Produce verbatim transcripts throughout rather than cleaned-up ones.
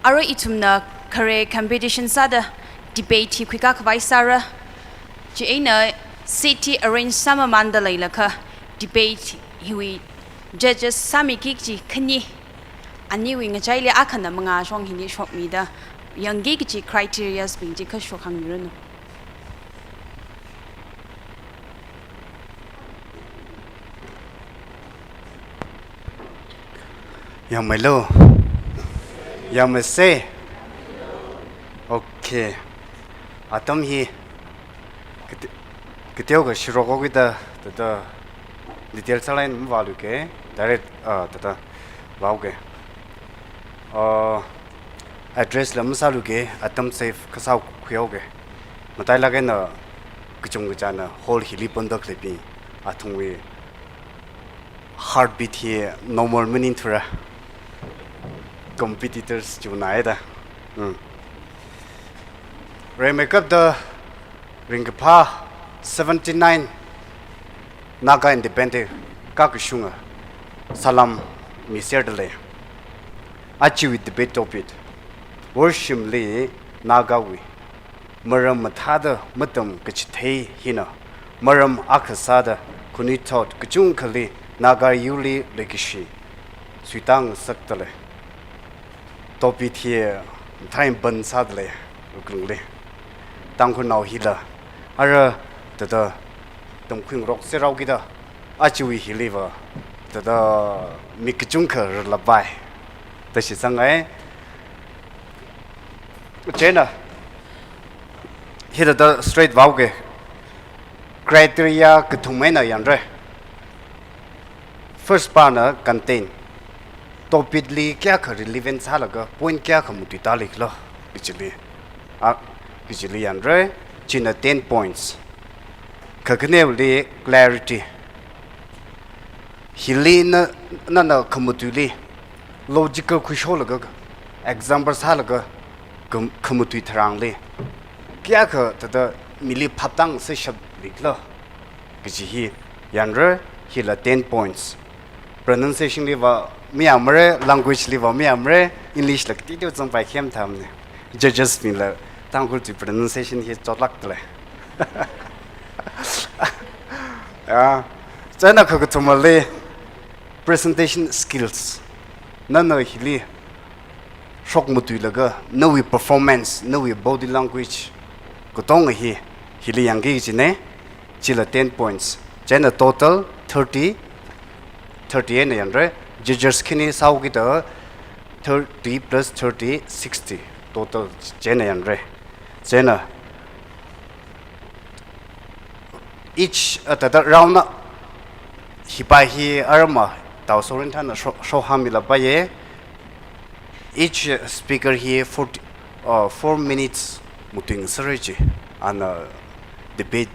Arui ithumna khare competition sāda debate hi khuikā khavai sāra. Chieina seat hi arrange sāmamānda leilakha debate hiwui judges sāmiki kaji khani, aniwui ngachaili akhana mangā shong hili shokmida yangki kaji criterias bing chi kha shokhangmiranu. Yangmeilo. Yangmeise. Okay. Atam hi kate-, kateokha shirok okida, thāda detail sālāk eina mavāluke. Direct, ah, thāda vāoke. Ah, address la masāluke, atam save kasā khuihaoke. Matailāk eina kachungkha china hall hili pamda khaleibing, athumwui heartbeat hi normal maningthura. Competitors china haida. Hmm. Rimeikapta ringkaphā seventy-nine Naga Independent kakashunga salam miserda lei. Ajawui debate topic, worshimli Nagawui maram mathāda matam kachithei hina maram akha sāda khanuithot kachungkhali Naga yurli leikashi suitāngasakda lei. Topic hi mathāi ban sāda lei, wuklungli. Tangkhulnao hila, ara thāda tamkhuingarok serhaokida, ajawui hiliva, thāda mi kachungkha rarlappai da shitsanga. Chieina, hithāda straight vāoke. Criteria kathum eina yangra. First pana content. Topic li kayākha relevant sālaga, point kayākha matuitālikhala kajili, ah, kajili yangra, china ten points. Kakhaneli clarity. Hili na, nana khamatuili logical khuisholaga, example sālaga, kham-, khamatui tharanli kayākha thāda mili phaptāngasakshaplikhala kaji hi yanra, hila ten points. Pronunciation liva mayāmara, language liva mayāmara, English la kateo zangpai khem thamne. Judges bingla Tangkhul chi pronunciation hi chotlākda lei. Ya, chieina kakathumali presentation skills. Nana hili shokmatuilaga, nawui performance, nawui body language, katonga hi, hili yangki kajina, chila ten points. Chieina total thirty, thirty eina yanra, judges khani sāhaokida thirty plus thirty, sixty, total chieina yanra. Chieina each, uh, thāda round na hipa hi arama tao sorin thana sho-, shohānmilapaiya. Each speaker hi forty, uh, four minutes matuingasakra chi. Ana debate,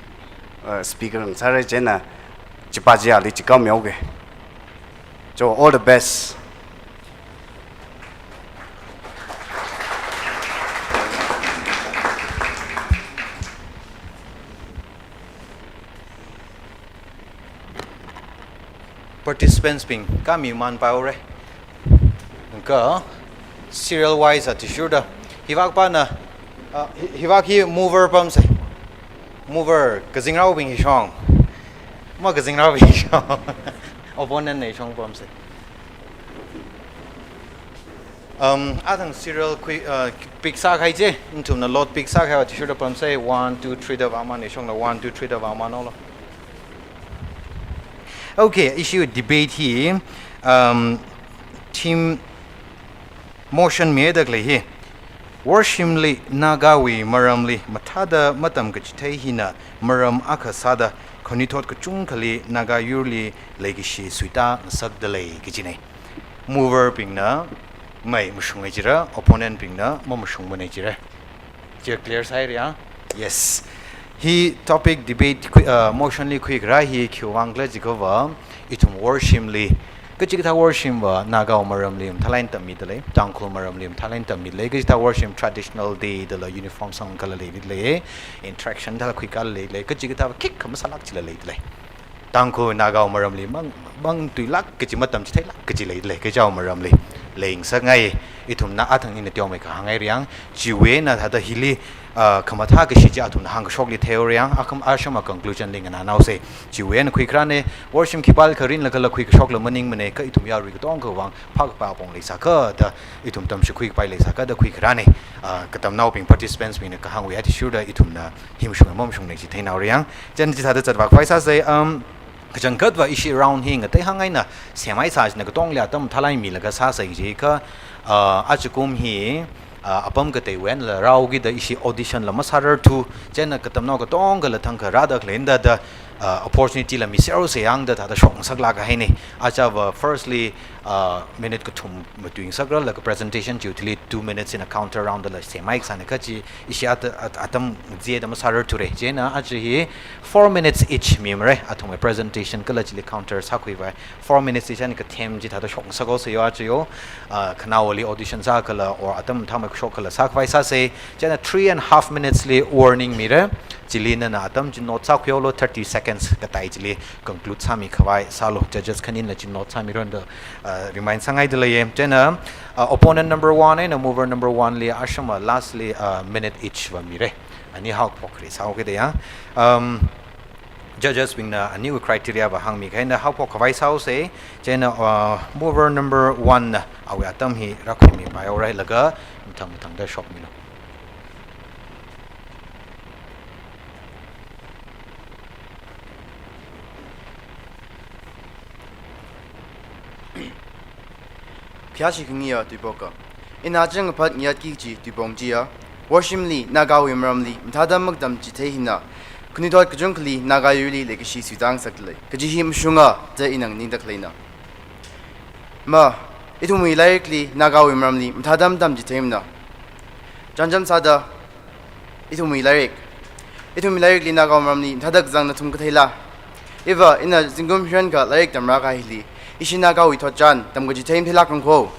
uh, speaker ngasakra chieina chipa chili chikao mihaoke. So, all the best. Participants bing kami manpaore. Ka serial wise athishurda. Hivak pana, ah, hi-, hivak hi mover pamsa. Mover, kazingraobing hi shong. Makazingraobing hi shong. Opponent na hi shong pamsa. Um, athang serial khui, uh, pick sākahai chi, nathumna lot pick sākahai athishurda pamsa, one, two, three da vāman, ishongla one, two, three da vāman olo. Okay, issue debate hi, um, team motion mida khalei hi. Worshimli Nagawui maramli mathāda matam kachithei hina maram akha sāda khanuithot kachungkhali Naga yurli leikashi suitāngasakda lei kajina. Mover bingna mai mashunga jira, opponent bingna mamashungmana jira. Chi clear sāhaira ya? Yes. Hi topic debate khui, uh, motion li khuikharā hi khiwuivang khala jiakhava, ithum worshimli, kachikathā worshim va Nagawui maramli mathālāk eina tammida lei, Tangkhul maramli mathālāk eina tammida lei, kachikathā worshim traditional day dala uniform sangkhala leida lei, interaction dala khuikhala leida lei, kachikathā khikha masālāk chila leida lei. Tangkhul Nagawui maramli mang, mangatuilāk kaji, matam chitheilāk kaji leida lei, kachikathāwui maramli. leingasakngai, ithumna athang eina teomeikha hāngngai riang, chiwui eina thāda hili, ah, khamathā kashi chi athumna hāngkashokli theihaoriang, akham ashama conclusion li nganānaosei. Chiwui eina khuikharāne, worship khipālikha rinlaga khuikashokla maningmane, kha ithum yarui katongawui vang phākapā apong leisākha da, ithum tamshikhuikapai leisākha da khuikharāne, ah, katamnaobing participants bingna kahāngwui athishurda ithumna hi mashunga mamashungne chi theinaoriang. Chieina chithāda zatvākhavai sāsei, um, kachangkhatva ishi round hi ngateihāng eina semhaisā china katongli atam mathālāk milaga sāsei jiakha, ah, ajakum hi, ah, apam kateiwui einala rāokida ishi audition la masārarthu, chieina katamnao katongala thangkha rāda khaleina da, ah, opportunity la miserhaosei yangda thāda shokngasaklāk kahaine. Achava firstly, ah, minute kathum matuingasakrarlaga presentation chiwui thili two minutes eina counter round la semhaisāne, kha chi ishi at-, at-, atam zida masārarthure. Chieina aja hi four minutes each mimare, athumwui presentation kala chili counter sākhuivai. Four minutes each eina kathem chithāda shokngasakhaosei yo aja yo. Ah, khanaowali audition sākhala or atam mathāmei kashok khala sākhavai sāsei. Chieina three and half minutes li warning mire. Chili nana atam chi note sākhuihaolu, thirty seconds katai chili conclude sāmikhavai sālu. Judges khanina chi note sāmironda, ah, remind sāngaida leiye. Chieina, ah, opponent number one eina mover number one li ashama lastly, ah, minute each va mire. Ani haophok kharei sāhaokida ya. Um, judges bingna aniwui criteria va hāngmikha eina haophokkhavai sāhaosei. Chieina, ah, mover number one na awui atam hi rākhuimipaihaorailaga mathang mathangda shokmilu. Khayāshi khangayi Tuipok ka. Ina chingaphat ngayatki kaji Tuipong chiya. Worship li Nagawui maramli mathāda makatam chithei hina, khanuithot kachungkhali Naga yaruili leikashi suitang saklei kaji hi mashunga da ina nganingda khaleina. Ma, ithumwui lairikli Nagawui maramli mathāda matam chitheimana. Chānjam sāda, ithumwui lairik. Ithumwui lairikli Nagawui maramli mathāda kazang nathum katheila? Iva, ina zingkum hiyākha lairik tamrākahai hili, ishi Nagawui thotchan tamkachithei matheilākkhang kho.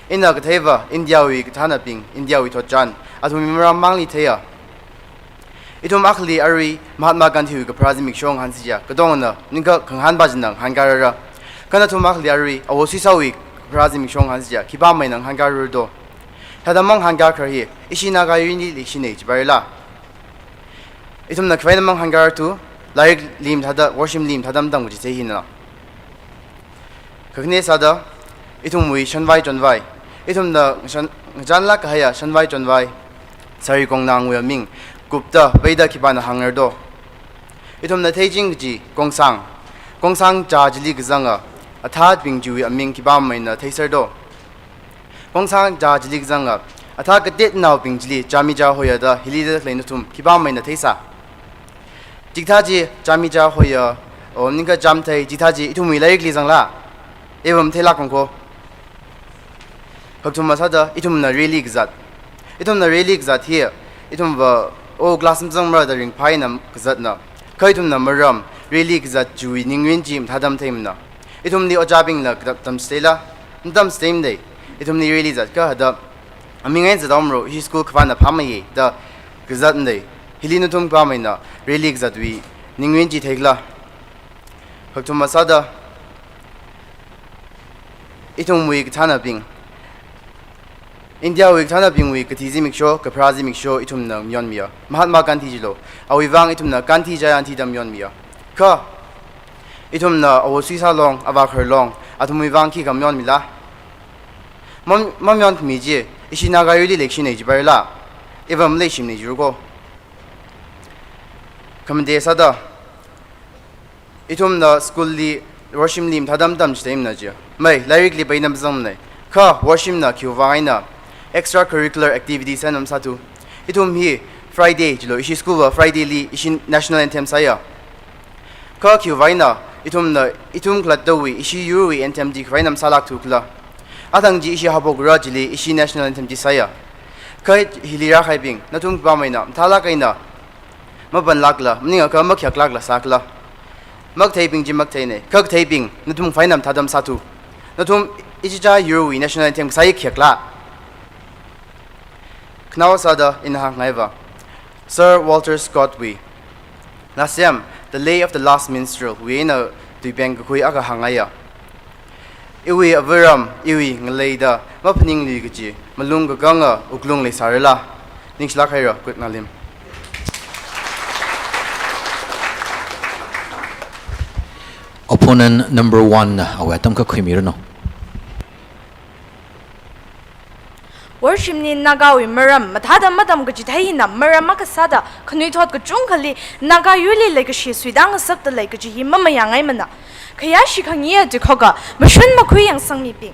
Ina katheiva, Indiawui kathānabing, Indiawui thotchan, athumwui maram mangli theiya. Ithum akhali arui Mahatma Gandhiwui kapharā zimiksho ngahānsi chiakha, katongana ningkha khangahānpa china ngahānkārara. Kha nathum akhali arui Awo Suisāwui kapharā zimiksho ngahānsi chiakha, khipāmeina ngahānkārarado? Thāda mangahānkārakha hi, ishi Naga yaruili leikashine jipairala? Ithumna khiwuivang mangahānkārarthu, lairikli mathāda, worship li mathāda matam kachithei hina. Kakhane sāda, ithumwui shanvai chonvai. Ithumna shan-, ngachānlāk kahaiya shanvai chonvai sari kongnangwui aming kupda peida khipāna hāngrado? Ithumna theiching kaji kongsang. Kongsang chā chili kazanga athātbing chiwui aming khipāmeina theiserdo? Kongsang chā chili kazanga athā katetnaobing chili Chamichā hoya da hili da khalei nathum khipāmeina theisā? Chikathā chi Chamichā hoya, o ningkha Chamthei, chikathā chi ithumwui lairikli zangla? Iva matheilākkhang kho. Kakathuma sāda, ithumna rally kazat. Ithumna rally kazat hi, ithumva, o class mazangmara da ringphāna kazatna. Kha ithumna maram, rally kazat chiwui ningrin chi mathāda matheimana. Ithumli ojābingla katam tamchitheila? Matamchitheimade. Ithumli rally zatkha hada, aming eina zathaomaru, hi school khavāna phāmeiye da kazatmade. Hili nathum khipāmeina rally kazatwui ningrin chi theikhala? Kakathuma sāda, ithumwui kathānabing, Indiawui kathānabingwui kathi zimiksho, kapharā zimiksho ithumna mayonmiya. Mahatma Gandhi chilo, awui vang ithumna Gandhi Jayanti da mayonmiya. Kha ithumna Awo Suisā long, Avākhar long, athumwui vang khikha mayonmila? Mam-, mamayonmi chi, ishi Naga yaruili leikashine jipairala? Iva maleishimane jiru kho. Khamate sāda, ithumna school li, worship li mathāda matamchitheimana chiya. Mai, lairikli peina mazangmane. Kha worship na khiwui vang eina extracurricular activities eina masāthu? Ithum hi Friday chilo, ishi school va Friday li ishi national anthem sāya. Kha khiwui vang eina ithumna, ithum khalattawui, ishi yurwui anthem chi khiwui vang eina masālākthu khala? Athang chi ishi haophokra chili ishi national anthem chi sāya. Kha hili rākahaibing, nathum khipāmeina mathālāk eina mapanlākla, maningakha makhayaklākla sākhala? Makatheibing chi makatheine, kha katheibing, nathum khipāna mathāda masāthu? Nathum ichichā yurwui national anthem kasā hi khayakla? Khanao sāda ina hāngngaiva, Sir Walter Scott wui Last Time, The Lay of the Last Minstrel wui eina tuipeng kakhui akha hāngngaiya. Iwui avaram, iwui ngaleida maphaningli kaji malung kakanga wuklung leisārala. Ningshilāk haira, good ngalim. Opponent number one na awui atam kakhuimiranu. Worshimli Nagawui maram mathāda matamkachithei hina maram akha sāda khanuithot kachungkhali Naga yurli leikashi suida ngasakta lei kaji hi mamayangaimana. Khayāshi khangayi chiakha mashun makhui yangsangmibing.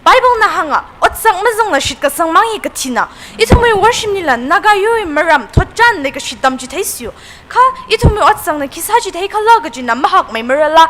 Bible na hānga, otsak mazangla shitkasang mang hi kathina. Ithumwui worshimlila Naga yurwui maram thotchan leikashi tamchitheisiu. Kha ithumwui otsakna khi sāchithei khala kajina mahakmeimarala.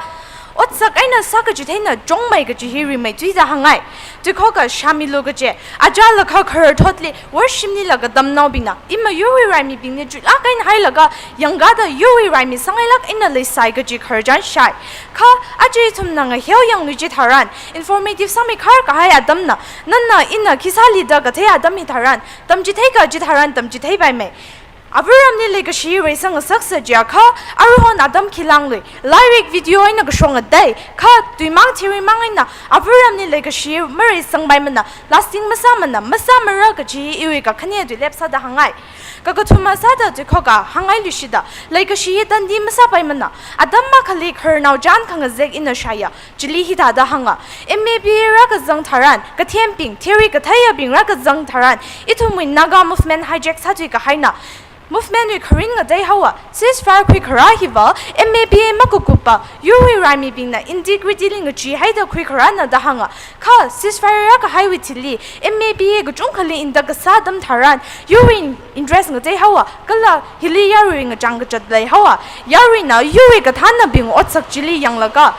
Otsak eina sākachitheina chungmei kaji hi rimeithuida hāngngai. Chiakha shāmilu kaje, achālakha khararthotli worshimlila katamnaobingna, ima yurwui raimibingna chuilāk eina hailaga yangkāda yurwui raimi sangailāk eina leisai kaji khararchan shāi. Kha aja ithumna ngaheo yanglu chitharan, informative sangmikhar kahai atamna, nana ina khi sāli da kathei atam hitharan, tamchitheika chitharan tamchitheipaimei. Avaramli leikashi reisang ngasaksa chiakha, aruihon atam khi langlui, lairik video eina kashong ngatei, kha tuimang theory mang eina avaramli leikashi mareisangpaimana, lasting masāmana, masāmara kaji iwui kakhane tuilep sāda hāngngai. Kakathuma sāda chiakha hāngngailuishida, leikashi hi tandi masāpaimana, atam akhali khararnao chān khangazek ina shāya, chili hithāda hānga, M A B A rākazang tharan, kathembing, theory katheiabing rākazang tharan, ithumwui Naga movement hijack sāthui kahaina, movement wui kharing ngatei haowa, ceasefire khuikharā hiva, M A B A makakuppa, yurwui raimibingna integrity li ngachee haida khuikharāna da hānga, kha ceasefire rākahaiwui thili, M A B A kachungkhali inda kasā atam tharan, yurwui interest ngatei haowa, kala hili yarui ngachang kachat lei haowa, yaruina yurwui kathānabing otsak chili yanglaga,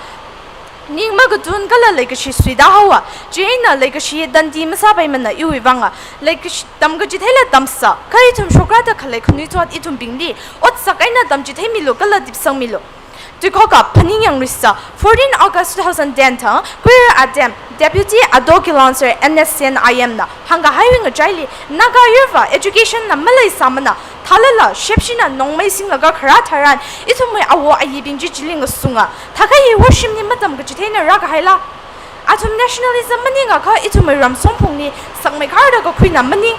ning makatun kala leikashi suida haowa, chieina leikashi tandi masāpaimana iwui vanga, leikashi tamkachitheila tamsa, kha ithum shokrāda khalei khanuithot ithumbingli, otsak eina tamchitheimilu kala tipsangmilu. Chiakha phaning yangluisa, fourteen August two thousand ten thang, Queer Atem, Deputy Ado Kilonser N S C N I M na, hāngkahaiwui ngachaili, Naga yurva education na maleisāmana, thālala, shepshina nongmei singlaga kharā tharan, ithumwui awo ayibing chi chili ngasunga, thākha hi worshimli matamkachitheina rākahaila. Athum nationalism maningakha ithumwui ram somphungli sakmeikharda kakhuina maning.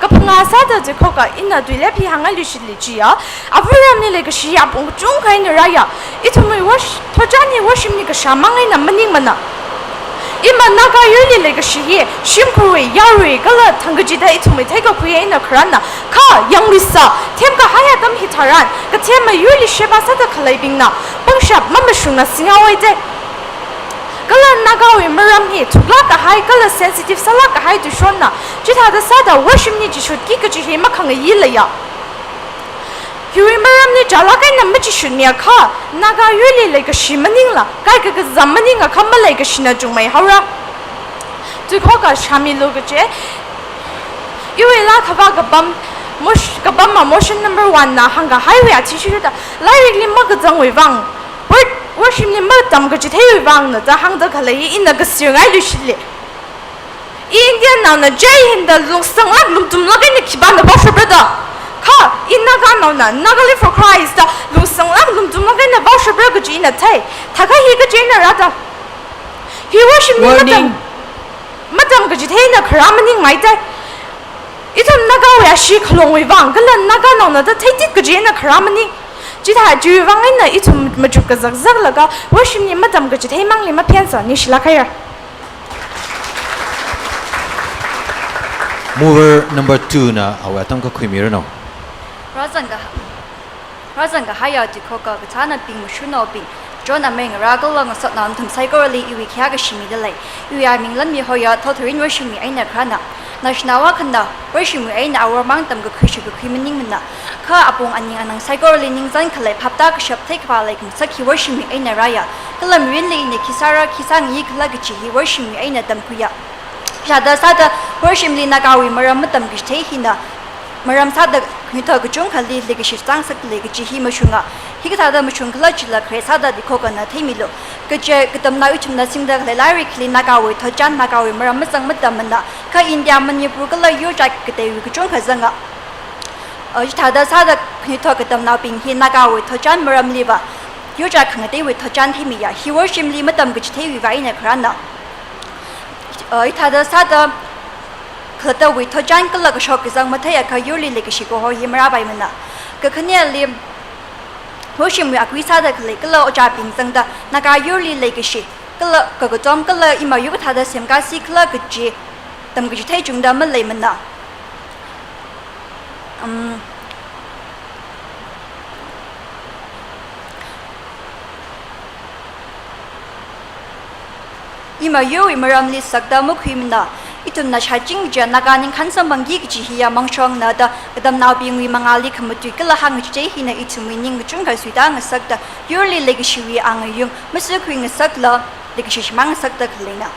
Kaphangā sāda chiakha ina tuilep hi hāngngailuishitli chiya, avaramli leikashi apong kachungkha eina rāya, ithumwui worsh-, thotchan hi worshimli kashā mang eina maningmana. Ima Naga yurli leikashi hi, shimkhurwui, yarui, kala thangkachida ithumwui theikakhui eina kharāna, kha yangluisa, themkahai atam hitharan, kathema yurli sheba sāda khaleibingna, pangshap mamashunga singhaowa de. Kala Nagawui maram hi thuklāk kahai kala sensitive sālāk kahai tuishonna, chithāda sāda worshimli chishutki kaji hi makhangayi leiya. Hiwui maramli chālāk eina machishutmiakha, Naga yurli leikashi maningla, kaikha kazam maningakha maleikashina chungmei haora. Chiakha shāmilu kaje, iwui laa khavā kapam, mosh-, kapama motion number one na hāngkahaiwui athishurda, lairikli makazangwui vang, wor-, worshimli matamkachitheiwui vangna da hāngda khalei ina kasirngailuishitli. I Indian naona Jai Hind da lungsanglāk lumtumlāk eina khipāna vaoshapra da. Kha, i Naga naona, Nagaland for Christ da lungsanglāk lumtumlāk eina vaoshapra kaji ina thei. Thākha hi kaji eina rāda. Hi worshimli Warning. matam, matamkachitheina kharā maningmei de. Ithum Nagawui ashee khalongwui vang, kala Naga naona da theitit kaji eina kharā maning. Chithā chiwui vang eina ithum machuk kazakzaklaga, worshimli matamkachithei mangli maphensa, ningshilāk haira. Mover number two na awui atam kakhuimiranu. Rāzang kaha-, rāzang kahaiya chiakha kathānabing, mashunnaobing, John amei ngarā kala ngasotnao nathum saikorali iwui khayā kashi mida lei. Iwui aming Lanmihoiya, Thotharin worshimwui eina kharāna. Naoshinao akhana, worshimwui eina awor mang tamkakhui shitkakhui maningmana. Kha apong aning anang saikorali ningchān khalei phaptā kashap theikaphā lei khangasak hi worshimwui eina rāya. Kala mirinli ina khi sāra, khi sāngayi khala kaji hi worshimwui eina tamkhuiya. Chithāda sāda worshimli Nagawui maram matamkachithei hina maram sāda khanuithot kachungkhali leikashi sāngasakta lei kaji hi mashunga. Hikathāda mashung khala chila khare sāda chiakhana theimilu. Kaje katamnao ithumna singda khalei lairikli Nagawui thotchan, Nagawui maram mazang matammana. Kha India, Manipur kala yur jat kateiwui kachungkha zanga. Uh, chithāda sāda khanuithot katamnaobing hi Nagawui thotchan maramliva Yur chā khangateiwui thotchan theimiya, hi worshipli matamkachitheiwui vang eina kharāna. Uh, hithāda sāda khalattawui thotchan kala kashok kazang matheiakha yurli leikashi kaho hi marāpaimana. Kakhaneli worshipwui akui sāda khalei kala ojābing zangda Naga yurli leikashi kala kakatom kala ima yur kathāda semkāsi khala kaji tamkachithei chungda maleimana. Um, ima yurwui maramli sakda makhuimana, ithumna shāching kaja Naga ningkhān samphangki kaji hiya mangshongna da katamnaobingwui mangāli khamatui kala hāngchichei hina ithumwui ning kachungkha suita ngasakta yurli leikashiwui angayung masākhui ngasakla leikashi shimān ngasakta khaleina.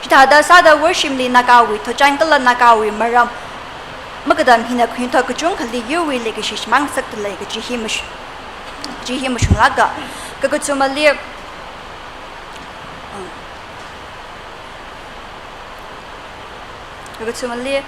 Chithāda sāda worshipli Nagawui thotchan kala Nagawui maram makatam hina khuinthot kachungkhali yurwui leikashi shimān ngasakta lei kaji hi mash-, kaji hi mashunglāka. Kakathumali, kakathumali,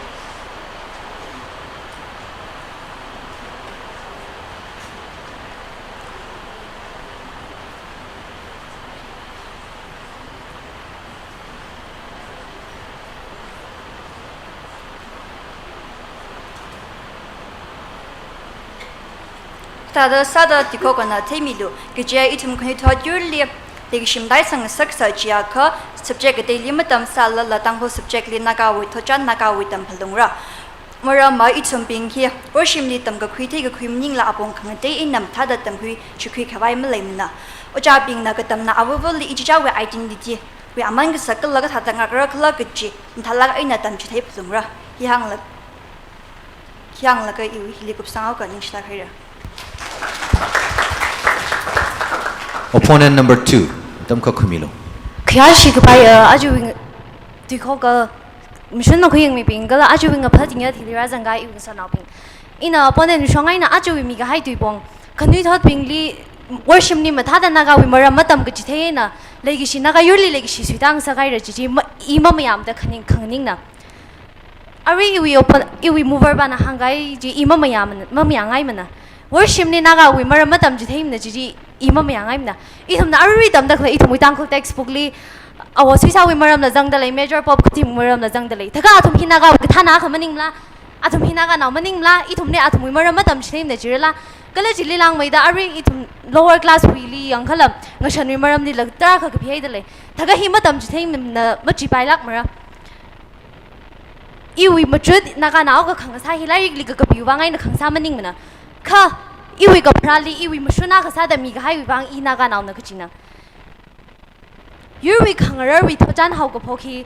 Thāda sāda tuikhokana theimilu, kaje ithum khanuithot yurli leikashi mataisang ngasaksa chiakha subject kateili matamsālala Tangkhul subject li Nagawui thotchan Nagawui tamphalungra. Maramva ithumbing hi worshipli tamkakhui theikakhui maningla apong khangatei eina mathāda tamkhui shikhui khavai maleimana. Ojābingna katamna avuvuli ichichāwui identity wui aman kasak kala kathāda ngakra khala kaji mathālāk eina tamchithei phalungra. Hi hāngla, hi hānglaga iwui hili kupsanghaoka, ningshilāk haira. Opponent number two, tamkakhuimilu. Khayāshi kapai, uh, ajawui tuikhoka mashun makhuiyangmibing kala ajawui ngaphat tingyat hili rāzangkahai iwui ngasānaobing. Ina opponent shong eina ajawui mikahai tuipong khanuithotbingli worshipli mathāda Nagawui maram matamkachithei eina leikashi Naga yurli leikashi suita ngasakhaira chi chi ma, i mamayāmada khaning khanganingna. Arui iwui oppon-, iwui mover pana hāngkahai chi i mamayā man-, mamayāngaimana. Worshipli Nagawui maram matamchitheimana chi chi i mamayāngaimana. Ithumna arui tamda khalei ithumwui Tangkhul textbook li Awo Suisāwui maramla zangda lei, Major Pope Khuthim maramla zangda lei. Thākha athum hi Nagawui kathānakha maningmala, athum hi Naganao maningmala, ithumli athumwui maram matamchitheimana jirala. Kala chili langmeida arui ithum lower class wuili yangkhala ngashanwui maramlila tarākha kapihaida lei. Thākha hi matamchitheimana machipailākmara. Iwui machut Naganao kakhang kasā hi lairikli kakapiwui vang eina khang sā maningmana. Kha iwui kapharāli iwui mashun akha sāda mikahaiwui vang i Naganaona kajina. Yurwui khangararwui thotchan haokaphok hi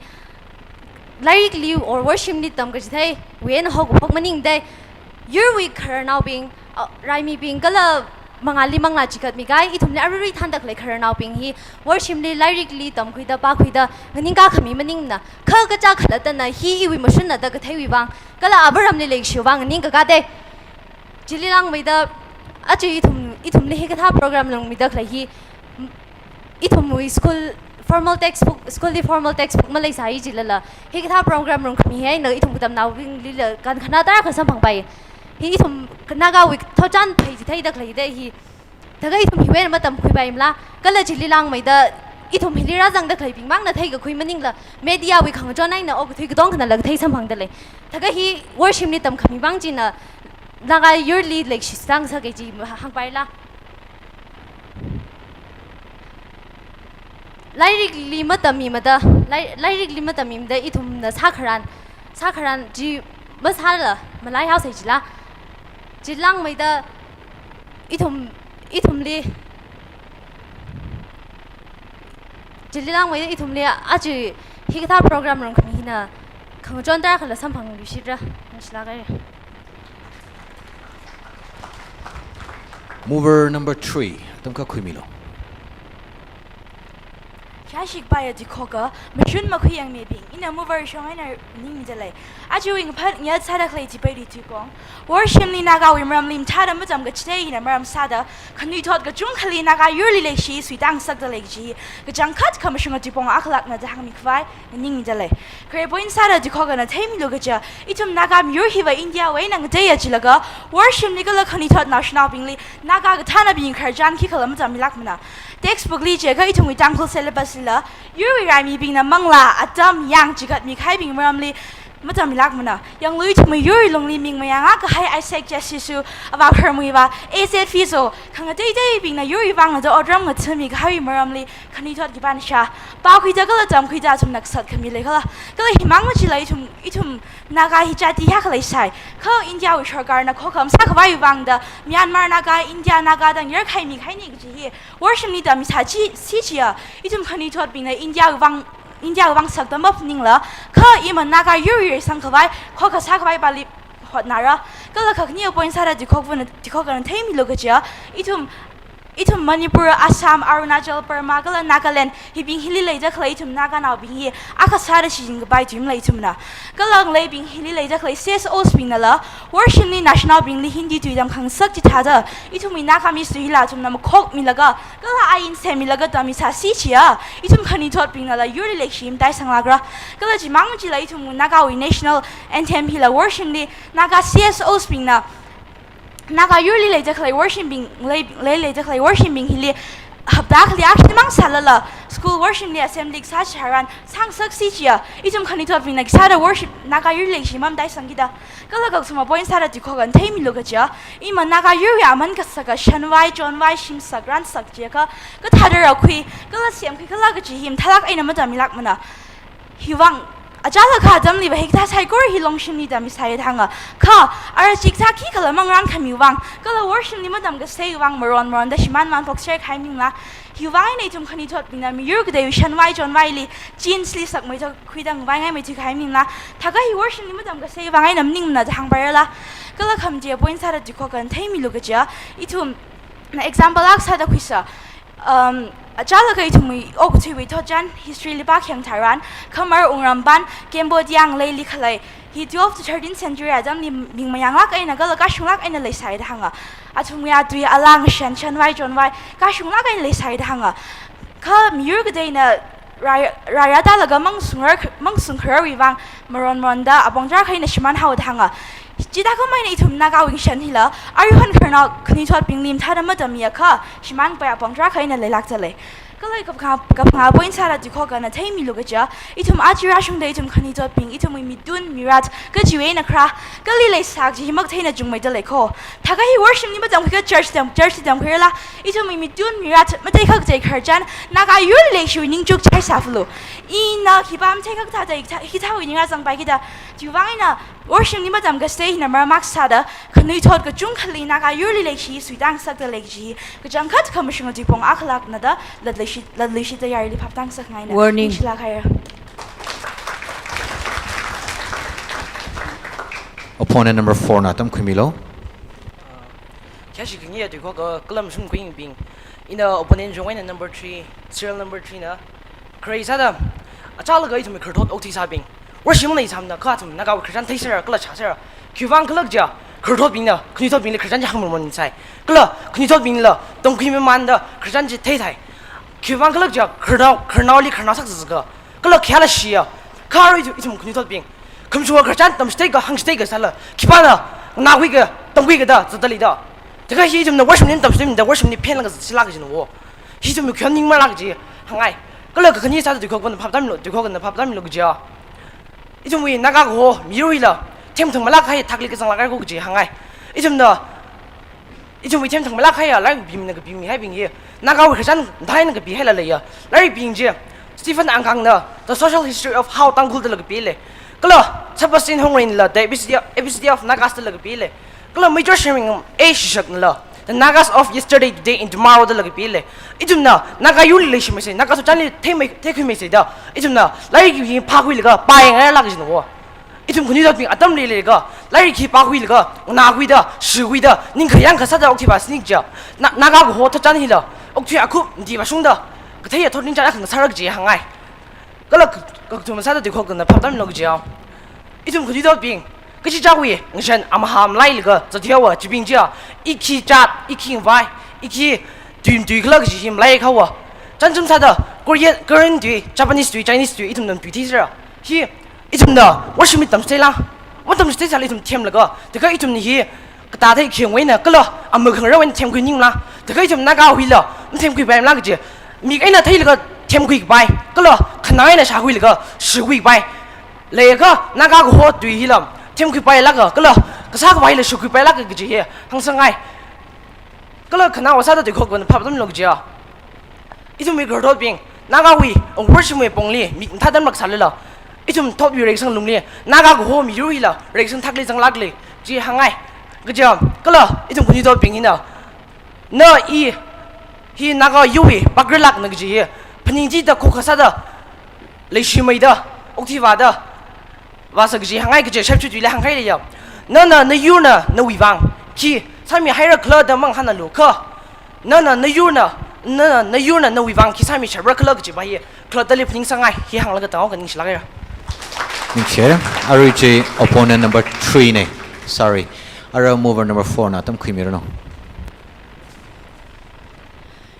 lairikli or worshipli tamkachitheiwui eina haokaphok maningda, yurwui khararnaobing, uh, raimibing kala mangāli manglā chigatmikahai ithumli aruirui thānda khalei khararnaobing hi worshipli lairikli tamkhuida pākhuida nganingkā khami maningmana. Kha kacha khalattana hi iwui mashunna da katheiwui vang kala ava ramli leishiwui vang nganingkakā da. Chili langmeida aja ithum, ithumli hikathā program lungmida khalei hi, ithumwui school formal textbook, school li formal textbook maleisai jilala, hikathā program lungkhami hi eina ithum katamnaobinglila kankhanā tarākha samphangpai. Hi ithum Nagawui thotchan pheichitheida khaleida hi, thākha ithum hiwui eina matamkhuipaimala, kala chili langmeida ithum hili rāzangda khaleibing mangna theikakhui maningla, mediawui khangachon eina okathui katongkhanala kathei samphangda lei. Thākha hi worshipli tamkhami vang china Naga yurli leikashi suita ngasaka chi hāngpaila. Lairikli matammimada, lai-, lairikli matammimada ithumna sākharan, sākharan chi masāla malaihaosai jila. Chili langmeida ithum, ithumli, chili langmeida ithumli aja hikathā program lungkhami hina khangachon tarākhala samphangluishitra, ningshilāk haira. Mover number three, tamkakhuimilu. Khayāshik paya dikhoka, machun makhui yangmibing, ina muvar shong eina ningda lei. Aja wing phat ngyat sāda khalei chipeili tuipong. Worshimli Nagawui maramli mathāda matam kachithei hina maram sāda, khanuithot kachungkhali Naga yurli leishi suitang ngasakda lei kaji, kachangkhat khamashunga tuipong akhalakna da hāngmi khavai, ningda lei. Khare point sāda dikhokana theimilu kaja, ithum Naga miyur hiva India wui eina ngateiya jilaga, worshimli kala khanuithot naoshinaobingli, Naga kathānabing khararchan khikhala matam milakmana. Textbook li jiakha ithumwui Tangkhul syllabus lila, yurwui raimibingna manglā, atam, yang chigatmi kahaibing maramli matam milakmana. Yanglu ithumwui yurwui lungli ming mayang akha kahai Isaac Chissisu, avā khararmuiva, A Z Fizo, khangateiteibingna yurwui vangna da otram ngathami kahaiwui maramli, khanuithot khipāna shā, pākhuida kala tamkhuida athumna kasat khami leikhala. Kala himang machila ithum, ithum Naga hi jati hiyākha leisai. Kha India wui sorkarna khokham sākhavai vangda, Myanmar Naga, India Naga da ngyar khaimi kahaina kaji hi, worshimli tammi sāsi, si chiya, ithum khanuithotbingna India wui vang, India wui vang sakda maphaningla, kha ima Naga yurwui reisang khavai, khokha sākhavai pāli hotnara. Kala kakhane point sāda dikhokvana, dikhokana theimilu kaja, ithum, ithum Manipur, Assam, Arunachal, Burma, kala Nagaland, hibing hili leida khalei ithum Naganaobing hi, akha sāda shichin kapai tuimala ithumna. Kala ngaleibing hili leida khalei C S Os bingnala, worshimli naoshinaobingli Hindi tui tamkhangasak chithāda, ithumwui Nagamese tui hila athumna makhokmilaga, kala ain semmilaga tammi sāsi chiya, ithum khanuithotbingnala yurli leishi mataisang lakra. Kala chimang machila ithum Nagawui national anthem hila worshimli, Naga C S Os bingna, Naga yurli leida khalei worshimbing, lei, lei leida khalei worshimbing hili, hapta akhali akshimang sālala, school worshimli assembly kasā tharan, sāngasaksi chiya, ithum khanuithotbingna kasāda worshim, Naga yurli leishi mamataisang kida. Kala kathuma point sāda dikhokana theimilu kaja, ima Naga yurwui aman kasaka shanvai, chonvai, shimsak, ransak jiakha, kathāda rākhui, kala semkhui khala kaji hi mathālak eina matam milakmana. Hiwui vang, achālakha atamliva hikathā saikora hi longshimli tammi sāya da hānga. Kha, ara chikathā khikhala mangaran khamiwui vang, kala worshimli matam kaseiwui vang maron maronda shimān man phokser kahai maningla. Hiwui vang eina ithum khanuithotbingna miyur kateiwui shanvai chonvaili, jeans li sakmeithui khuida ngavaingai meithui kahai maningla. Thākha hi worshimli matam kaseiwui vang eina maningmana da hāngpairala. Kala khamataiya point sāda dikhokana theimilu kaja, ithum, na example akha sāda khuisa. Um, achālakha ithumwui okathuiwui thotchan history li pākhayang tharan, Khmer wungram pan Cambodia ngaleili khalei, hi twelve to thirteen century atamli ming mayanglak eina kala kashunglak eina leisai da hānga. Athumwui atui alā ngashan shanvai chonvai, kashunglak eina leisai da hānga. Kha miyur kateina rā, rāya tālaga mangsung kharar, mangsung khararwui vang, maron maronda apong tarākha eina shimānhaoda hānga. Chithākhamei eina ithum Nagawui ngashan hila, aruihon khararnao khanuithotbingli mathāda matammiakha, shimānpai apong tarākha eina leilakta lei. Kala kaphangā, kaphangā point sāda dikhokana theimilu kaja, ithum aja rāshungda ithum khanuithotbing, ithumwui mitun, mirat, kajiwui eina kharā, kali leisā kaji hi makatheina chungmeida lei kho. Thākha hi worshimli matamkhuikha church tam, church li tamkhuirala, ithumwui mitun, mirat, matei khaktei khararchan, Naga yurli leishiwui ningchuk chai sāphalu. Ina khipā matei khaktei, hithāwui ningrā zangpai kida, chiwui vang eina, worshimli matam kasei hina maram akha sāda, khanuithot kachungkhali Naga yurli leishi suitang ngasakda lei kaji, kachangkhat khamashunga tuipong akhalakna da, latluishit, latluishitda yarili phaptang ngasakkhaina. Warning. Ningshilak haira. Opponent number four na tamkhuimilu. Kayāshi khangayi tuikho ka kalam shum khuiyingbing. Ina opponent jong eina number three, serial number three na. Khare sāda, achālakha ithum khararthot okthuisābing. Worshimli sāmana kha athum Nagawui khararchan theisera, kala chāsera. Khiwui vang khala kaja, khararthotbingna khanuithotbingli khararchan chi hāngmamon sai. Kala khanuithotbingla tongkhui mamānda khararchan chi theithai. Khiwui vang khala kaja, khararnao, khararnaoli khararnao sākazaka. Kala khayāla shiya. Kha arui ithum, ithum khanuithotbing, khamashunga khararchan tamchithei ka, hāngchithei ka sāla, khipāna nganākhui ka, tongkhui ka da zatda leida. Thākha hi ithumna worshimli tamchithei mida worshimli phenlaga zatsila kajina wo. Hi ithum khayon ningmala kaji hāngngai. Kala kakhane sāda tuikhokana phaptāmilu, tuikhokana phaptāmilu kaja, ithumwui Naga kaho miyur hila themthang malak kahai thakli kazanglak kahai ko kaji hāngngai. Ithumna, ithumwui themthang malak kahaiya lairik bimina kapimihaibing hi, Nagawui khararchan thāina kapihaila leiya. Lairikbing chi, Stephen Angkang na The Social History of How Tangkhul dala kapi lei. Kala Sebastian Hongrin la The Ethnicity, Ethnicity of Nagas dala kapi lei. Kala Major Sherwin A Shishak nala The Nagas of Yesterday, Today and Tomorrow dala kapi lei. Ithumna Naga yurli leishimeisei, Naga thotchanli theimei, theikhuimeisei da, ithumna lairik hi phākhuilaga pāyangngailāk kajina wo. Ithum khanuithotbing atam leilaga, lairik hi pākhuilaga, nganākhuida, shikhuida, ningkhayang kasāda okthui vāsini kaja, Na-, Naga kaho thotchan hila okthui akhup mati vāshungda, kathei ya thotrinchāda khangasāra kaji hāngngai. Kala ka-, kakathuma sāda tuikhokna phap tamlu kajiya. Ithum khanuithotbing, kachichāwui ngashan amaham lailaga zathaowa chibing chiya, i khi jat, i khi ngavai, i khi tui tui khala kaji hi malai khawa. Chānjam sāda Korean, Korean tui, Japanese tui, Chinese tui, ithumna tui thisera. Hi ithumna worship mi tamsela, matamsela ithum themlaga, taka ithumna hi kathāda khingwui eina kala amakhangarawui eina themkhui ningla, taka ithum Nagawuila mathemkhuipaimala kaji, mik eina theilaga themkhuipai, kala khanā eina shākhuilaga shākhuipai. Leiakha Naga kaho tui hila themkhuipailaga, kala kasā khavai hila shākhuipailaga kaji hi hāngsangngai. Kala khanaowa sāda tuikhokna phap tamlu kajiya. Ithumwui khararthotbing, Nagawui worship wui pongli mik mathāda maksālala, ithum thotwui reisang lungli Naga kaho miyur hila reisang thakli zanglakli chi hāngngai. Kajiya, kala ithum khanuithotbing hina, na i hi Naga yurwui pakralakna kaji hi phaningchida khokha sāda leishimeida, okthuivāda vāsa kaji hāngngai kaji shapchutuila hāngkhaileiya. Nana nayurna nawui vang khi sāmihaira khala da mangahānlu kha, nana nayurna, nana nayurna nawui vang khi sāmishapra khala kajiva hi khalattali phaningsangngai. Hi hānglaga tanghaoka, ningshilāk haira. Ningshi haira. Arui chi opponent number three na. Sorry. Ara mover number four na tamkhuimiranu.